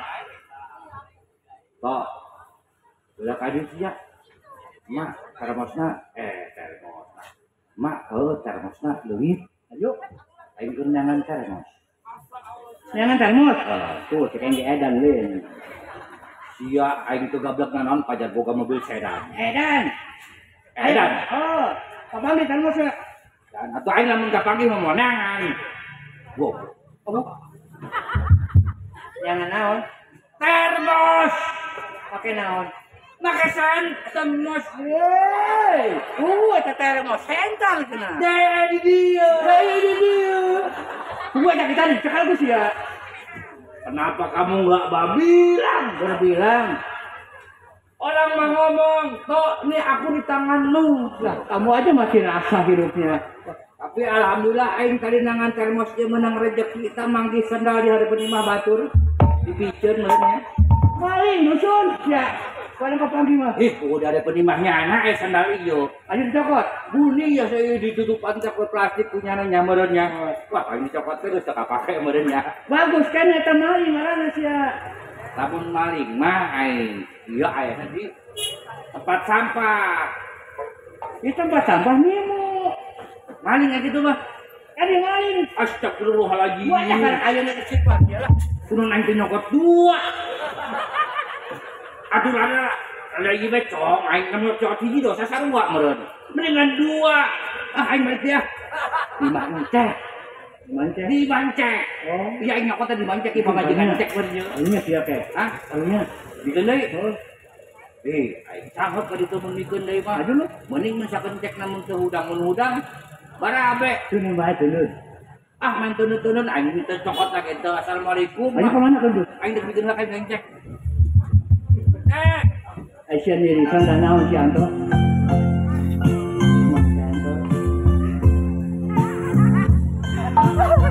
Speaker 5: Tok. Ulah kadi sia. Mak termosna termosna. Mak heuh termosna leuwih. Ayo aing keur nyangan termos.
Speaker 2: Nyangan termos? Tuh, cek aing edan leuh.
Speaker 5: Sia aing teu gablek nanaon pajar boga mobil sedan.
Speaker 2: Edan.
Speaker 5: Edan.
Speaker 2: Oh, kapanggih termos ya?
Speaker 5: Dan atuh aing lamun kapanggih mah moneangan. Goblok.
Speaker 2: Apa? Nyangan naon?
Speaker 5: Termos.
Speaker 2: Pake naon?
Speaker 5: Make termos.
Speaker 2: Yeay. Eta termos sentral cenah.
Speaker 5: Deh di dieu.
Speaker 2: Deh di dieu. Gua tak tadi cekal gue sih ya.
Speaker 5: Kenapa kamu nggak bilang?
Speaker 2: Berbilang.
Speaker 5: Orang mah ngomong, toh ini aku di tangan lu.
Speaker 2: Lah, kamu aja masih rasa hidupnya.
Speaker 5: Tapi alhamdulillah aing tadi nangan termos ieu menang rezeki kita manggih sendal di hadapan imah batur. Dipiceun meureunnya.
Speaker 2: Maling dusun ya. Paling kapanggih mah.
Speaker 5: Ih, udah ada penimahnya anak sendal ieu.
Speaker 2: Ayo dicokot.
Speaker 5: Buni ya saya ditutupan cokot plastik punya nanya meureunnya. Wah, paling dicokot terus teu kapake meureunnya.
Speaker 2: Bagus kan eta maling ngaranna sia.
Speaker 5: Lamun maling mah aing ieu aya di tempat sampah.
Speaker 2: Di tempat sampah nemu.
Speaker 5: Maling kayak gitu mah.
Speaker 2: Ada maling.
Speaker 5: Astagfirullahaladzim.
Speaker 2: Wah, kan ayeuna sifat ya lah.
Speaker 5: Kudu aing teh nyokot dua. Atuh rada lagi becong, aing kan nyokot hiji dosa sarua meureun. Mendingan dua. Ah aing balik ya. Di mancek.
Speaker 2: Mancek.
Speaker 5: Di mancek.
Speaker 2: Oh.
Speaker 5: Iya aing nyokot di mancek ieu pamajikan cek meureun.
Speaker 2: Alunya sia teh.
Speaker 5: Hah?
Speaker 2: Alunya.
Speaker 5: Dikeun deui.
Speaker 2: Oh.
Speaker 5: Aing sanggup ka ditu mun mikeun deui mah.
Speaker 2: Aduh lu.
Speaker 5: Mending mun sakeun cek namun teu hudang mun hudang. Barabe.
Speaker 2: Tunun bae tunun.
Speaker 5: Ah main tunun-tunun aing teu cokot lagi teu assalamualaikum.
Speaker 2: Ayo ka mana tunun?
Speaker 5: Aing deuk mikeun ka aing cek.
Speaker 2: Aisyah nirisan dan naon si Anto. Mas Anto.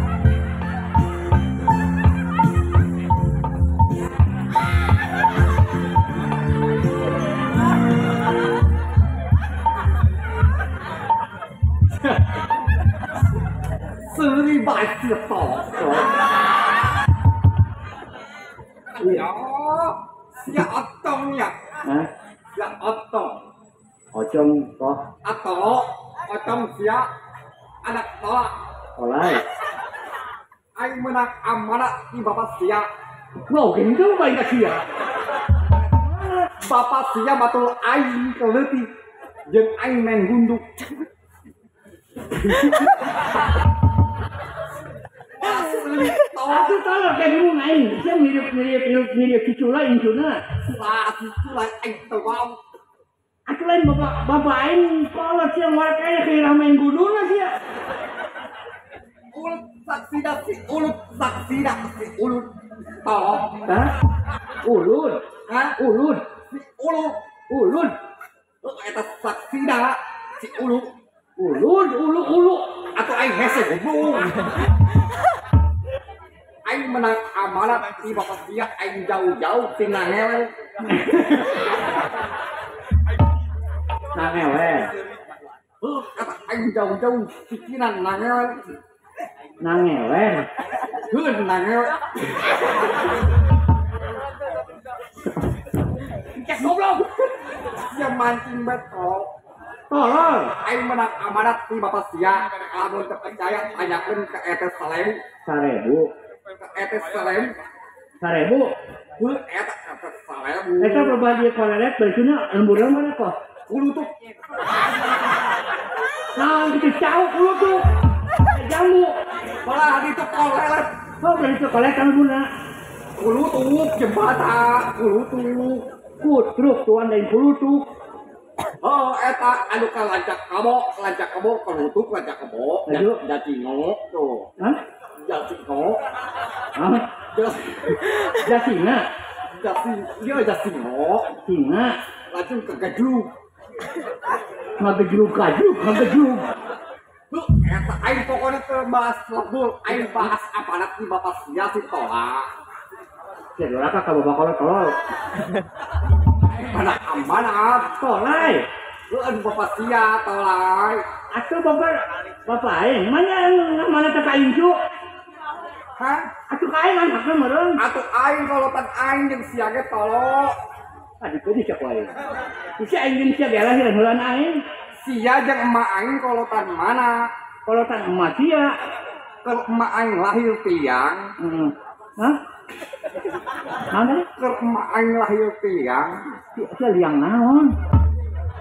Speaker 6: Seri baik siapa? Ya. Ya otong ya.
Speaker 2: Hah?
Speaker 6: Ya otong.
Speaker 2: Ocong toh.
Speaker 6: Atau otong sia anak tolak.
Speaker 2: Olai.
Speaker 6: Aing menang amanah di bapak sia.
Speaker 2: Wow, gitu baik sia.
Speaker 6: Bapak sia batul aing keleutik jeung aing main gunduk.
Speaker 2: Aku tolong kayak dulu aing. Sia mirip cucu lain cuna.
Speaker 6: Wah, cucu lain aing tolong.
Speaker 2: Aku lain bapak aing kolot sia moal kaya kayak main gunduna sia.
Speaker 6: Ulut saksida si ulut saksida si ulut.
Speaker 5: Tolong.
Speaker 2: Hah? Ulun.
Speaker 5: Hah?
Speaker 2: Ulun.
Speaker 5: Si Ulu.
Speaker 2: Ulun.
Speaker 5: Eta saksina si Ulu.
Speaker 2: Ulun, ulu, ulu.
Speaker 5: Atau aing hese goblok. Aing menang amanat ti bapak sia aing jauh-jauh ti nangel.
Speaker 2: Nangel.
Speaker 5: Heuh, kata aing jauh-jauh pikiran nangel.
Speaker 2: Nangel.
Speaker 5: Heuh, nangel. Cek goblok. Sia mancing betul.
Speaker 2: Tolol.
Speaker 5: Aing menang amanat ti bapak sia, lamun teu percaya tanyakeun ka Etes Salem.
Speaker 2: 1000.
Speaker 5: Ka Etes Salem.
Speaker 2: 1000.
Speaker 5: Heuh, eta Etes Salem.
Speaker 2: Eta loba dia kolelet bajunya lembur mana kok?
Speaker 5: Kulutuk.
Speaker 2: Nah, gitu jauh kulutuk. Jamu.
Speaker 5: Malah itu kolelet.
Speaker 2: Oh, berarti kolelet kan guna.
Speaker 5: Kulutuk jembatan, kulutuk.
Speaker 2: Kutruk tuan lain kulutuk.
Speaker 5: Oh, eta anu ka lancak kabo, kulutuk lancak kabo. Jacingo tuh.
Speaker 2: Hah?
Speaker 5: Jacingo.
Speaker 2: Hah? Jacinga.
Speaker 5: Jacing, iya jacingo.
Speaker 2: Singa.
Speaker 5: Langsung ke gajluk.
Speaker 2: Ngagejluk gajluk, ngagejluk.
Speaker 5: Heuh, eta aing pokona teu bahas lebur, aing bahas amanat ti bapak sia si Tola.
Speaker 2: Sia doraka ka bapak kolot tolol.
Speaker 5: Aing mana amanat
Speaker 2: tolai.
Speaker 5: Heuh, anu bapak sia tolai.
Speaker 2: Atuh bapak aing mana mana teh ka incu?
Speaker 5: Hah?
Speaker 2: Atuh ka aing anakna meureun.
Speaker 5: Atuh aing kolotan aing jeung sia ge tolo.
Speaker 2: Aduh, kau bisa kuaing. Bisa aing jeung sia ge lahiran heulaan aing.
Speaker 5: Sia jeung emak aing kolotan mana?
Speaker 2: Kolotan emak sia.
Speaker 5: Kalau emak aing lahir tiang.
Speaker 2: Hah? Naon tadi?
Speaker 5: Keur emak aing lahir tiang.
Speaker 2: Sia liang naon?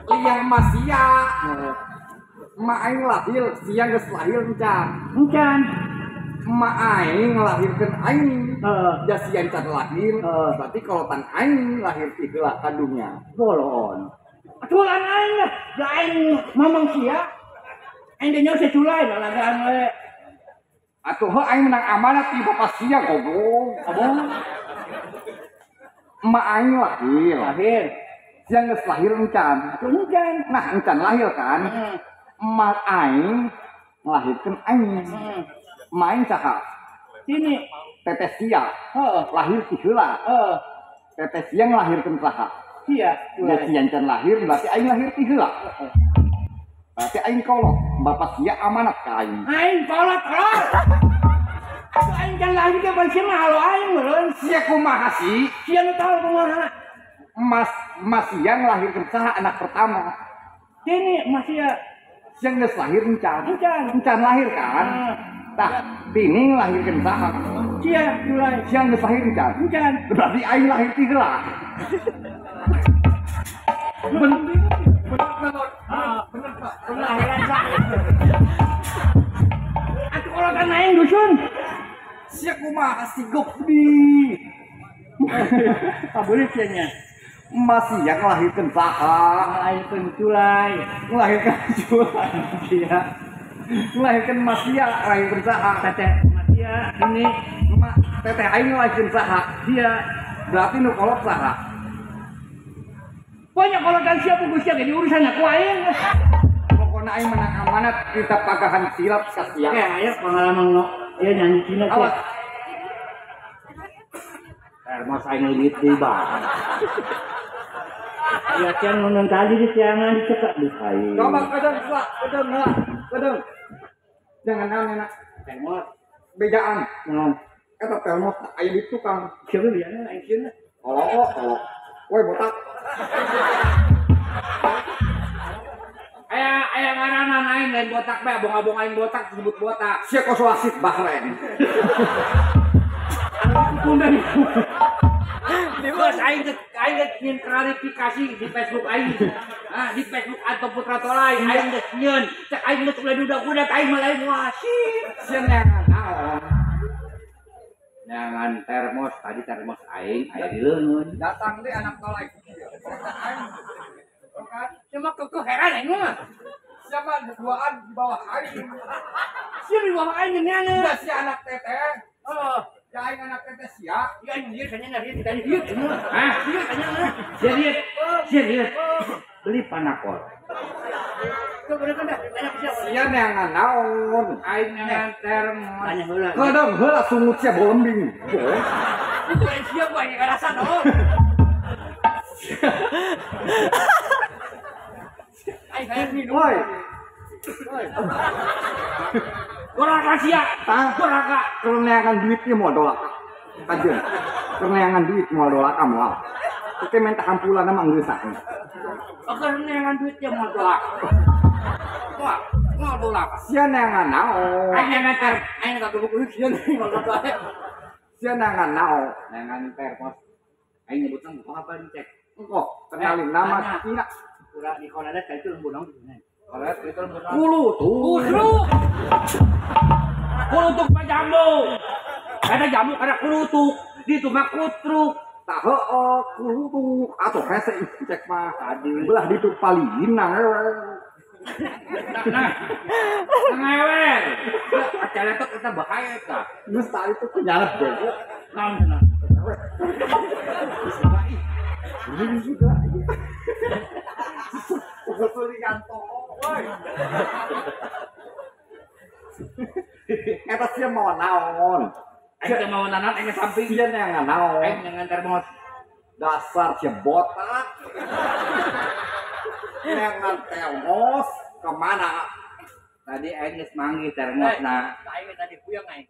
Speaker 5: Liang emak sia. Emak aing lahir, sia geus lahir encan.
Speaker 2: Encan.
Speaker 5: Emak aing ngelahirkeun aing. Ja sia encan lahir, berarti kolotan aing lahir ti heula kandungnya.
Speaker 2: Bolon. Atuh lan aing lah, ja aing mamang sia. Aing teh nyaho seculai lalagaan we.
Speaker 5: Atuh heuh aing menang amanat ti bapak sia goblok.
Speaker 2: Abong.
Speaker 5: Emak aing lahir.
Speaker 2: Lahir.
Speaker 5: Sia geus lahir encan.
Speaker 2: Atuh encan.
Speaker 5: Nah, encan lahir kan. Emak aing ngelahirkeun aing. Main saha?
Speaker 2: Sini.
Speaker 5: Teteh sia.
Speaker 2: Heeh.
Speaker 5: Lahir ti heula.
Speaker 2: Heeh.
Speaker 5: Teteh sia ngelahirkeun saha?
Speaker 2: Sia.
Speaker 5: Ya sia encan lahir berarti aing lahir ti heula. Berarti aing kolot. Bapak sia amanat ka aing.
Speaker 2: Aing kolot kolot. Atuh aing can lahir ge bari sia ngahalo aing meureun.
Speaker 5: Sia kumaha sih?
Speaker 2: Sia nu tahu kumaha.
Speaker 5: Mas sia ngelahirkeun saha anak pertama?
Speaker 2: Sini mas sia.
Speaker 5: Sia geus lahir encan.
Speaker 2: Encan.
Speaker 5: Encan lahir kan? Tah, tini ngelahirkeun saha?
Speaker 2: Sia, mulai.
Speaker 5: Sia geus lahir encan.
Speaker 2: Encan.
Speaker 5: Berarti aing lahir ti heula. Bener bener Pak.
Speaker 2: Lahiran saha? Atuh kolotan aing dusun.
Speaker 5: Sia kumaha si gokdi?
Speaker 2: Pabeuli sia nya.
Speaker 5: Mas sia ngelahirkeun saha?
Speaker 2: Ngelahirkeun culai.
Speaker 5: Ngelahirkeun culai.
Speaker 2: Sia.
Speaker 5: Ngelahirkeun mas sia, ngelahirkeun saha?
Speaker 2: Teteh mas sia ini
Speaker 5: emak teteh aing ngelahirkeun saha?
Speaker 2: Sia.
Speaker 5: Berarti nu kolot saha?
Speaker 2: Banyak kolotan sia pugu sia ge diurusan ku aing.
Speaker 5: Pokona aing menang amanat kita pagahan silap ka sia.
Speaker 2: Eh, aya pengalaman nu ieu nyanyi Cina
Speaker 5: Awas.
Speaker 3: Termos aing leungit deui bae.
Speaker 2: Ya tiang nonton tadi di tiangan dicekak di kain.
Speaker 5: Coba kedeng lah, kedeng lah, kedeng. Jangan naon enak.
Speaker 2: Termos
Speaker 5: bejaan.
Speaker 2: Naon?
Speaker 5: Eta termos aya di tukang.
Speaker 2: Siapa biana aing sieun?
Speaker 5: Kolok, kolok. Woi botak.
Speaker 3: Aya aya ngaranna aing lain botak bae, abong-abong aing botak disebut botak.
Speaker 5: Sia kosoasit Bahrain.
Speaker 2: Anu
Speaker 3: Bos aing geus nyeun klarifikasi di Facebook aing. Ah, di Facebook Anto Putra Tolai aing geus nyeun. Cek aing geus ulah dudak-dudak aing mah lain wasit.
Speaker 5: Sia neangan naon?
Speaker 3: Neangan termos, tadi termos aing aya di leungeun.
Speaker 5: Datang deui anak Tolai.
Speaker 2: Cuma kekeh heran aing mah.
Speaker 5: Siapa duaan di bawah aing?
Speaker 2: Sia di bawah aing nyeunana.
Speaker 5: Si anak teteh.
Speaker 2: Oh,
Speaker 6: Ya aing anak teh sia.
Speaker 2: Ya aing ieu tanya na tanya ieu. Hah? Ieu tanya na. Sia sia. Beli panakol.
Speaker 6: Sia neangan naon?
Speaker 2: Aing neangan termos. Tanya heula.
Speaker 6: Kadang heula sungut sia bolembing.
Speaker 2: Itu aing sia gua aing ngarasa naon. Aing hayang minum.
Speaker 6: Woi.
Speaker 2: Doraka sia. Doraka.
Speaker 6: Keur neangan duit ieu moal dolaka. Kajeun. Keur neangan duit moal dolaka moal. Oke minta ampulan mah geus sakit.
Speaker 2: Keur neangan duit ieu moal dolaka. Wah, moal dolaka.
Speaker 6: Sia neangan naon?
Speaker 2: Aing neangan ter, aing kagebuk sia moal dolaka.
Speaker 6: Sia neangan naon?
Speaker 2: Neangan termos. Aing nyebutna buka apa cek.
Speaker 6: Engkoh, kenalin nama Cina.
Speaker 2: Pura di kono ada itu lembu naon di sana.
Speaker 5: Kulutuk. Kulutuk mah jambu. Kada jambu kada kulutuk. Ditu mah kutruk.
Speaker 6: Tah heueuh kulutuk atuh hese cek mah. Belah ditu palina.
Speaker 2: Nah. Ngewer. Acara itu kita bahaya eta.
Speaker 6: Geus tah itu penyalep bego.
Speaker 2: Naon cenah?
Speaker 6: Ini juga. Kesulitan woi. Eta sia mau naon?
Speaker 2: Aing teh mau naon aing samping.
Speaker 6: Sia neangan naon?
Speaker 2: Aing neangan termos.
Speaker 6: Dasar sia botak. Neangan termos kemana?
Speaker 2: Tadi aing geus manggih termosna.
Speaker 8: Aing tadi puyeng aing.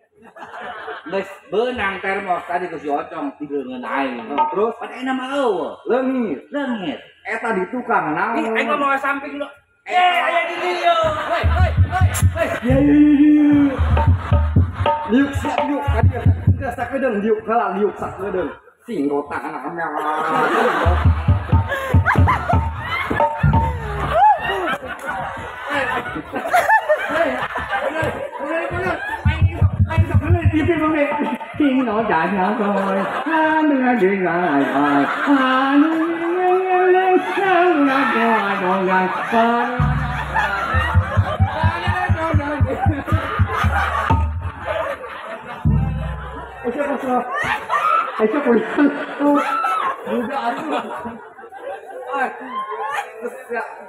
Speaker 2: Geus beunang termos tadi ku si Ocong digeungeun aing.
Speaker 6: Terus
Speaker 2: pan aing mah eueuh.
Speaker 6: Leungit.
Speaker 2: Leungit.
Speaker 6: Eta di tukang naon?
Speaker 2: Ih, aing mah mau samping lu. Aya di dieu. Hoi, hoi, hoi, hoi.
Speaker 6: Ya. Liuk sia liuk ka dieu. Geus sakedeung liuk heula liuk sakedeung. Sing botak anak nya.
Speaker 2: Tiếng nó chạy nhau rồi, đi ra rồi,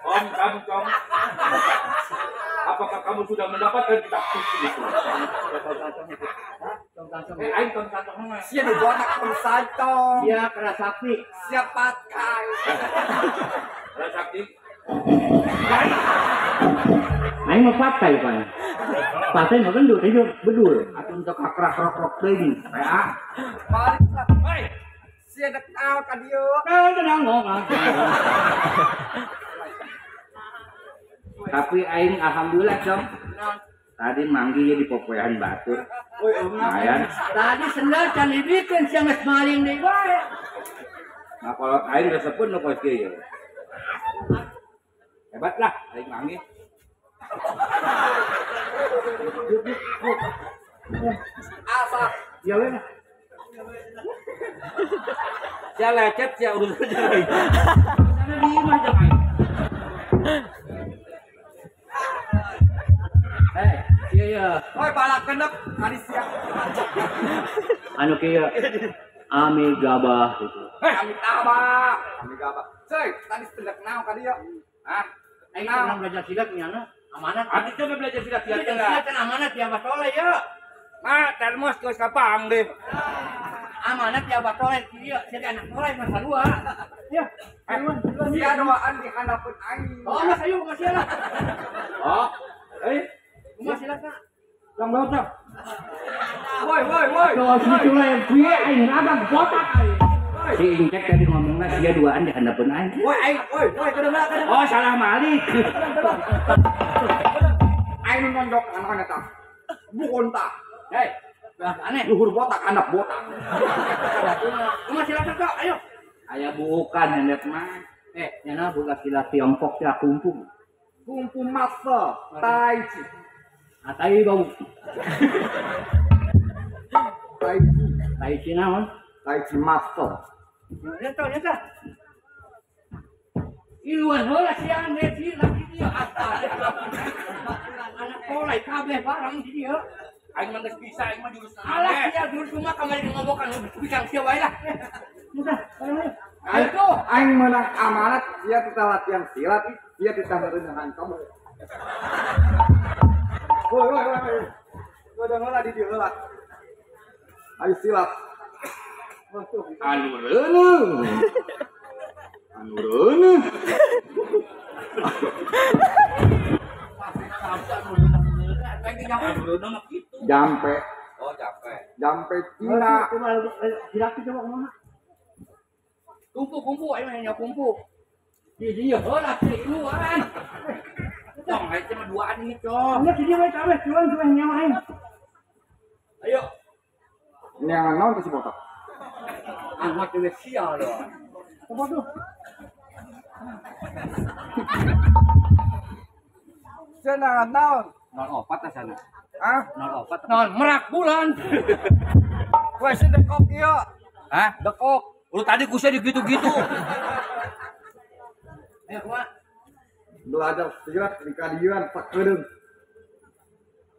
Speaker 10: Om, kamu, Om. Apakah kamu sudah mendapatkan kitab suci itu? Aing tong santong mah.
Speaker 6: Sia nu botak tong santong.
Speaker 2: Sia kera sakti.
Speaker 6: Sia patkai.
Speaker 10: Kera sakti.
Speaker 2: Aing mah patkai pan. Patkai mah gendut ieu bedul. Atuh untuk kakrak-krok-krok deui. PA.
Speaker 6: Balik lah.
Speaker 10: Hei.
Speaker 6: Sia dek naon ka dieu?
Speaker 2: Tapi aing alhamdulillah, Cong. Tadi manggih di popoean batur. Lumayan.
Speaker 8: Tadi sendal can dibikeun sia geus maling deui bae.
Speaker 2: Nah, kalau aing resepun nu kos kieu. Hebat lah aing manggih.
Speaker 6: Asa,
Speaker 2: ya we. Sia lecet sia urusan aing. Sana di imah jeung aing. Iya iya.
Speaker 6: Oi balak genep kali sia.
Speaker 2: Anu kieu Ami gabah gitu.
Speaker 6: Hei, ami tabah. Ami gabah. Cuy, tadi sependak naon ka dieu?
Speaker 2: Hah?
Speaker 8: Aing pernah belajar silat nyana amanat.
Speaker 10: Atuh coba belajar silat
Speaker 8: ya. Silat kan amanat ya Abah Toleh ya.
Speaker 10: Ma, termos geus kapang deh.
Speaker 8: Amanat ya Abah Toleh kieu, sia anak toleh mah sarua.
Speaker 4: Ya,
Speaker 6: sia doaan di handapeun aing.
Speaker 8: Oh, mas ayo masih lah.
Speaker 2: Oh. Eh,
Speaker 8: masih lah, Kak.
Speaker 2: Lang laut tak?
Speaker 6: Woi, woi, woi.
Speaker 2: Kalau situ lah yang kuye aing raga botak aing. Si Incek tadi ngomongna sia duaan di handapeun aing.
Speaker 6: Woi, aing, woi, woi, kedengar, kedengar.
Speaker 2: Oh, salah malik.
Speaker 6: Aing nu nonjok anak eta. Bukan tak.
Speaker 8: Hei, bah aneh.
Speaker 6: Luhur botak, anak botak.
Speaker 8: Kumaha silat Kak? Ayo.
Speaker 2: Aya bukan hendep mah. Nyana boga silat Tiongkok ya kungfu.
Speaker 6: Kungfu master, tai chi.
Speaker 2: Tai bau.
Speaker 6: Tai chi.
Speaker 2: Tai chi naon?
Speaker 6: Tai chi master.
Speaker 8: Nyata, nyata. Iwan heula sia lagi dieu. Anak toleh kabeh barang di dieu.
Speaker 10: Aing mah geus bisa, aing mah jurus. Alah, sia jurus mah kamari ngobokan pisang sia wae lah.
Speaker 4: Udah, ayo.
Speaker 6: Ayo, aing menang amanat, sia kita latihan silat, sia kita merenang kamu. Woi, woi, woi. Udah ngolah di dieu heula. Ayo silat. Anu reuneuh. Anu reuneuh. Jampe.
Speaker 10: Oh, jampe.
Speaker 6: Jampe Cina.
Speaker 4: Silat coba kumaha?
Speaker 10: Kumpu-kumpu aing mah nya kumpu. Di dieu heula tiluan. Tong aing mah duaan ini, Cong.
Speaker 4: Enggak di dieu we kabeh, cuan cuan nyawa aing.
Speaker 10: Ayo.
Speaker 6: Nyawa naon teh si botak?
Speaker 10: Angkat dewe sia loh.
Speaker 4: Coba tuh.
Speaker 6: Cenah naon?
Speaker 10: 04 sana.
Speaker 6: Hah?
Speaker 10: 04. Non merak bulan.
Speaker 6: Wes dekok ieu.
Speaker 10: Hah?
Speaker 6: Dekok.
Speaker 10: Lu tadi kusnya digitu-gitu. Ayo kumaha?
Speaker 6: Belajar silat di kadieuan sakedeung.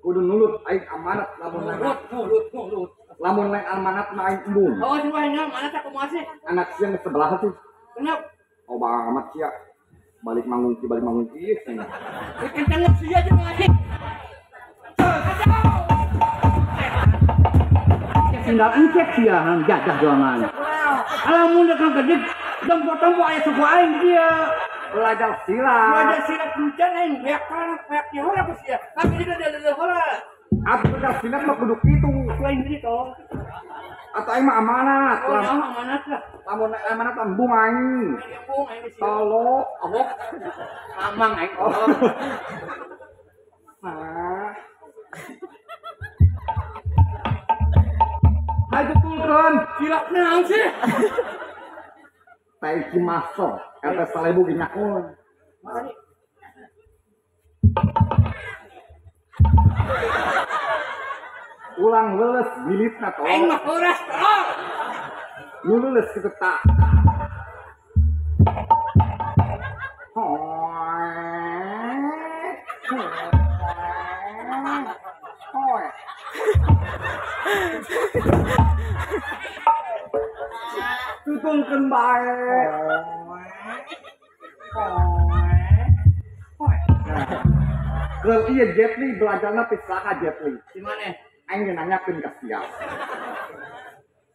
Speaker 6: Kudu nulut aing amanat lamun
Speaker 10: nurut nurut nurut.
Speaker 6: Lamun lain amanat mah aing embung.
Speaker 10: Oh, si wae amanat kumaha sih?
Speaker 6: Anak siang sebelah sih.
Speaker 10: Kenapa?
Speaker 6: Oh, bang amat sia. Balik manggung ki cenah.
Speaker 10: Kenceng sia aja mah sih.
Speaker 2: Tinggal encek sia hang jadah doangan. Alamun deuk gede tempo-tempo aya suku aing dia.
Speaker 6: Belajar silat.
Speaker 10: Belajar silat encan aing beak kana beak nya heula ku sia. Tapi dia dia heula.
Speaker 6: Atuh belajar silat mah kudu kitu.
Speaker 10: Ku aing deui tong.
Speaker 6: Atau aing mah amanat.
Speaker 10: Oh, amanat lah.
Speaker 6: Lamun amanat embung aing.
Speaker 10: Embung aing sia.
Speaker 6: Tolok.
Speaker 10: Oh. Amang aing.
Speaker 6: Ah. Hayu tulkeun.
Speaker 10: Silat naon sih?
Speaker 6: Tai Chi Master, eta 1000 ge nyaun. Ulang leuleus bilitna tolong.
Speaker 10: Aing mah keras tolong.
Speaker 6: Nu leuleus kitu tak. Hoi. Tutungkeun bae. Keur ieu Jet Li belajarna ti saha Jet Li?
Speaker 10: Di mana?
Speaker 6: Aing ge nanyakeun ka sia.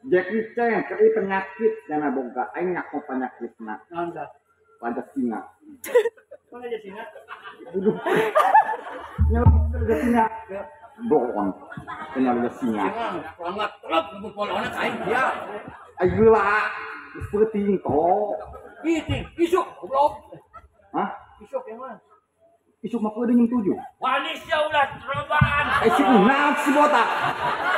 Speaker 6: Jet Li ceng keur ieu penyakit cenah boga aing ngaku penyakitna.
Speaker 10: Naon tah?
Speaker 6: Raja singa.
Speaker 10: Mana raja singa?
Speaker 6: Aduh. Nyelok raja singa. Bohong. Kena raja singa.
Speaker 10: Banget klub bolona aing dia.
Speaker 6: Aing geula. Geus peuting to.
Speaker 10: Ih, isuk goblok.
Speaker 6: Hah?
Speaker 10: Isuk yang mana?
Speaker 6: Isuk mah peudeung jam 7.
Speaker 10: Wani sia ulah terobaan.
Speaker 6: Eh si naon si botak.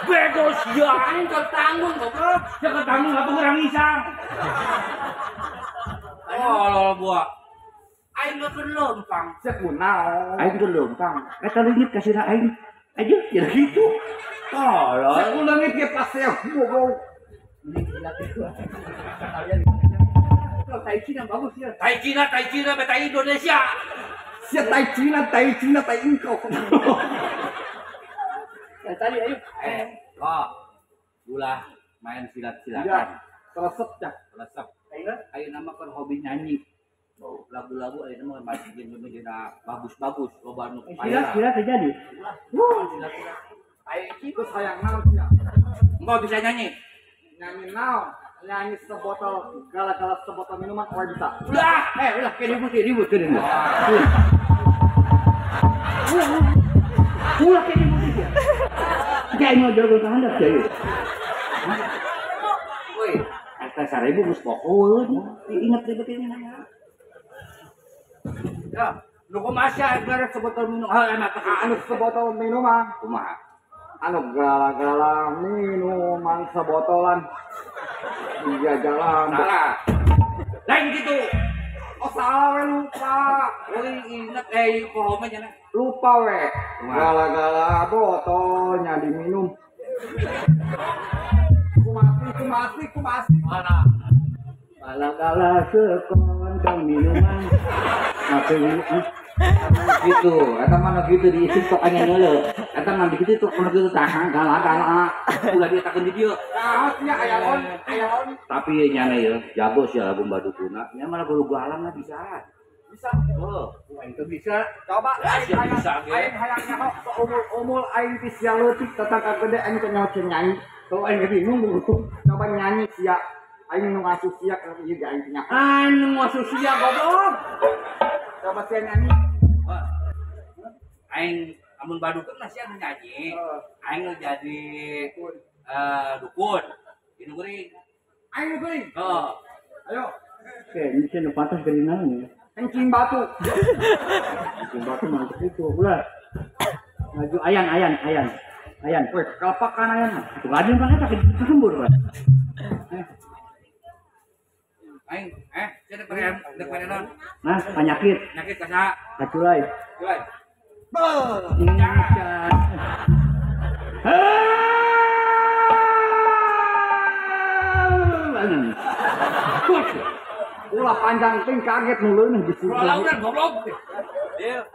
Speaker 10: Bego sia aing keur tanggung goblok. Sia keur tanggung atuh urang isang. Oh, lol buah. Aing keur leumpang.
Speaker 6: Sia kunaon?
Speaker 2: Aing keur leumpang. Eta leungit ka sira aing. Aja ya gitu.
Speaker 10: Tolol.
Speaker 6: Sia leungit ge pasea goblok.
Speaker 2: Tai Cina bagus ya.
Speaker 10: Tai Cina, Tai Cina, tai Indonesia.
Speaker 6: Sia tai Cina, tai Cina, tai engkau.
Speaker 2: Ya, tadi ayo.
Speaker 10: Kok ulah main silat-silatan.
Speaker 6: Ya, selesep ya.
Speaker 10: Selesep. Ayo nama kan hobi nyanyi. Lagu-lagu ayo nama masih jadi bagus-bagus loba nu.
Speaker 2: Silat-silat terjadi.
Speaker 10: Silat-silat. Ayo
Speaker 6: itu sayang naon sia.
Speaker 10: Engkau bisa nyanyi.
Speaker 6: Nyanyi naon? Nyanyi sebotol gala-gala sebotol minuman kowe bisa.
Speaker 10: Ulah,
Speaker 2: ulah kayak ribut ribut ribut. Ulah kayak ribut ya. Kayak mau jago tahan dah sih.
Speaker 10: Woi,
Speaker 2: eta 1000 geus pokok. Ingat ribut ini nanya.
Speaker 10: Ya, lu kumaha geus sebotol minum. Ah, mata
Speaker 6: anu sebotol minuman.
Speaker 10: Kumaha?
Speaker 6: Anu gala-gala minuman sebotolan. Iya jalan.
Speaker 10: Salah. Lain gitu.
Speaker 6: Oh salah we lupa.
Speaker 10: Woi inget poho mah nya.
Speaker 6: Lupa we. Gala-gala botolnya diminum. Kumasi kumasi kumasi.
Speaker 10: Mana?
Speaker 2: Gala-gala sekontong minuman.
Speaker 10: Gitu, eta mah gitu diisi tok anya ngeuleuh. Eta mah dikitu tok kudu kitu tahan galak-galak. Ulah dietakeun di dieu.
Speaker 6: Naon sia aya on, aya on.
Speaker 10: Tapi nyana ye jago sia lagu badukuna. Nya mah lagu galang mah bisa.
Speaker 6: Bisa.
Speaker 10: Oh,
Speaker 2: aing teu bisa.
Speaker 6: Coba aing aing hayang nyaho umul-umul aing ti sia leutik tetangga gede aing teh nyaho nyanyi. Tuh aing bingung coba nyanyi sia. Aing nu ngasuh sia ka ieu ge aing nyaho.
Speaker 10: Aing nu ngasuh sia goblok.
Speaker 6: Coba sia nyanyi.
Speaker 10: Aing amun badukun mah sia nyanyi. Aing jadi dukun. Ini geuring.
Speaker 6: Aing geuring.
Speaker 10: Heeh.
Speaker 6: Ayo.
Speaker 2: Oke, ini sia nu pantas geuring naon ya?
Speaker 6: Kencing batu.
Speaker 2: Kencing batu mantep itu. Ulah. Maju ayan ayan ayan. Ayan.
Speaker 6: Weh, kalapakan ayan mah.
Speaker 2: Itu aja kan eta kesembur, Pak.
Speaker 10: Aing, sia dek mere naon?
Speaker 2: Nah, penyakit.
Speaker 10: Penyakit ka saha?
Speaker 2: Ka culai.
Speaker 10: Culai.
Speaker 6: Ulah panjang ting kaget nu leuneun geus.
Speaker 10: Ulah launan goblok. Deal.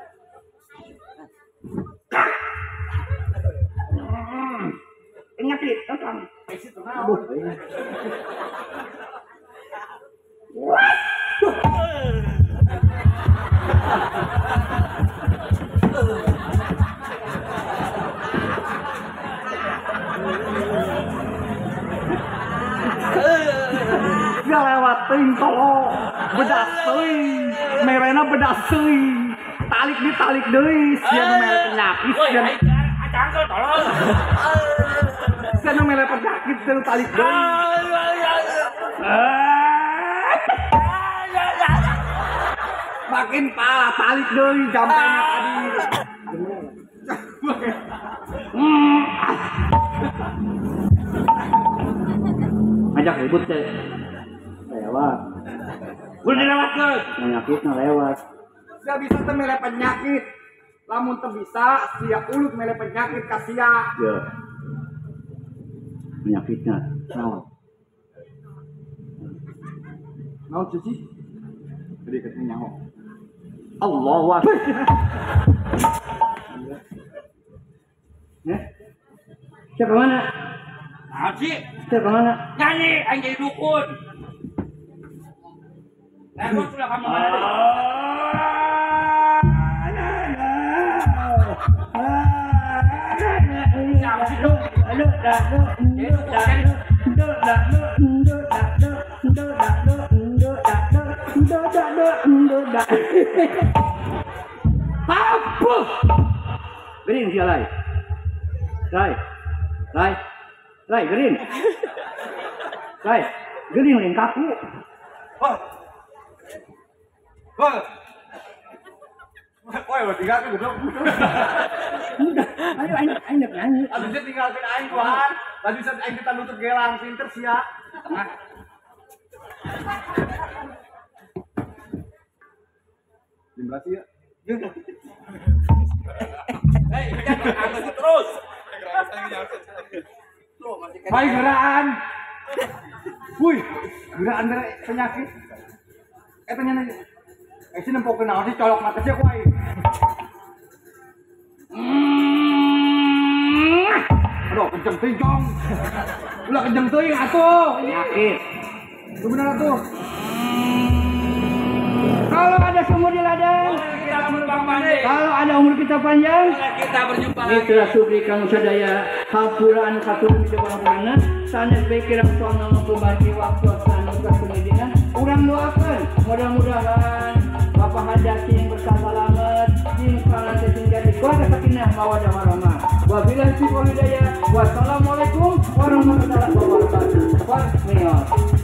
Speaker 2: Penyakit, datang.
Speaker 6: Aduh. Dia lewat teuing tolong, bedas teuing, merena bedas teuing, talik ditalik deui, sia nu mere penyakit, sia
Speaker 10: acangkel tolong.
Speaker 6: Sia nu mere penyakit sia nu talik deui. Makin parah talik deui jampena tadi.
Speaker 2: Ajak ribut teh. Lewat.
Speaker 10: Udah dilewatkeun.
Speaker 2: Penyakitna lewat.
Speaker 6: Sia bisa teh mere penyakit. Lamun teu bisa sia ulut mere penyakit ka sia.
Speaker 2: Ya. Penyakitna naon?
Speaker 6: Naon cuci? Jadi ketemu nyaho.
Speaker 2: Allahu Akbar. Ya. Siapa mana?
Speaker 10: Haji.
Speaker 2: Siapa mana?
Speaker 10: Nyanyi aing jadi dukun. Nah, sudah kamu mana deh? Siapa sih tuh?
Speaker 2: Apa? Gering sia lai. Lai. Lai. Lai gering. Lai, gering lain kaku.
Speaker 6: Wah. Wah. Woi, lo tinggalkan goblok.
Speaker 2: Udah, ayo aing aing nyanyi.
Speaker 6: Aduh, dia tinggalkan aing duaan. Tadi bisa aing kita nutup gelang pinter sia.
Speaker 10: Tengah.
Speaker 6: Jam berapa ya?
Speaker 10: Hei, jangan terus.
Speaker 6: Hai geraan. Wih, geraan mere penyakit. Eta nya sih nempokeun naon sih colok mata sia ku aing. Aduh, kenceng teuing, Cong. Ulah kenceng teuing atuh.
Speaker 2: Penyakit.
Speaker 6: Itu bener atuh.
Speaker 2: Kalau ada sumur di ladang, kalau ada umur kita panjang,
Speaker 10: kita berjumpa lagi.
Speaker 2: Mitra Supri kamu sadaya, hampura anu katurun di depan purana, sanes bae kirang sono membagi waktu anu katumidina, urang doakan mudah-mudahan Bapak Hajat yang berkah salamet, jeung paranti tinggal di keluarga sakinah mawaddah warahmah. Wabillahi taufiq wal hidayah. Wassalamualaikum warahmatullahi wabarakatuh. Warahmatullahi.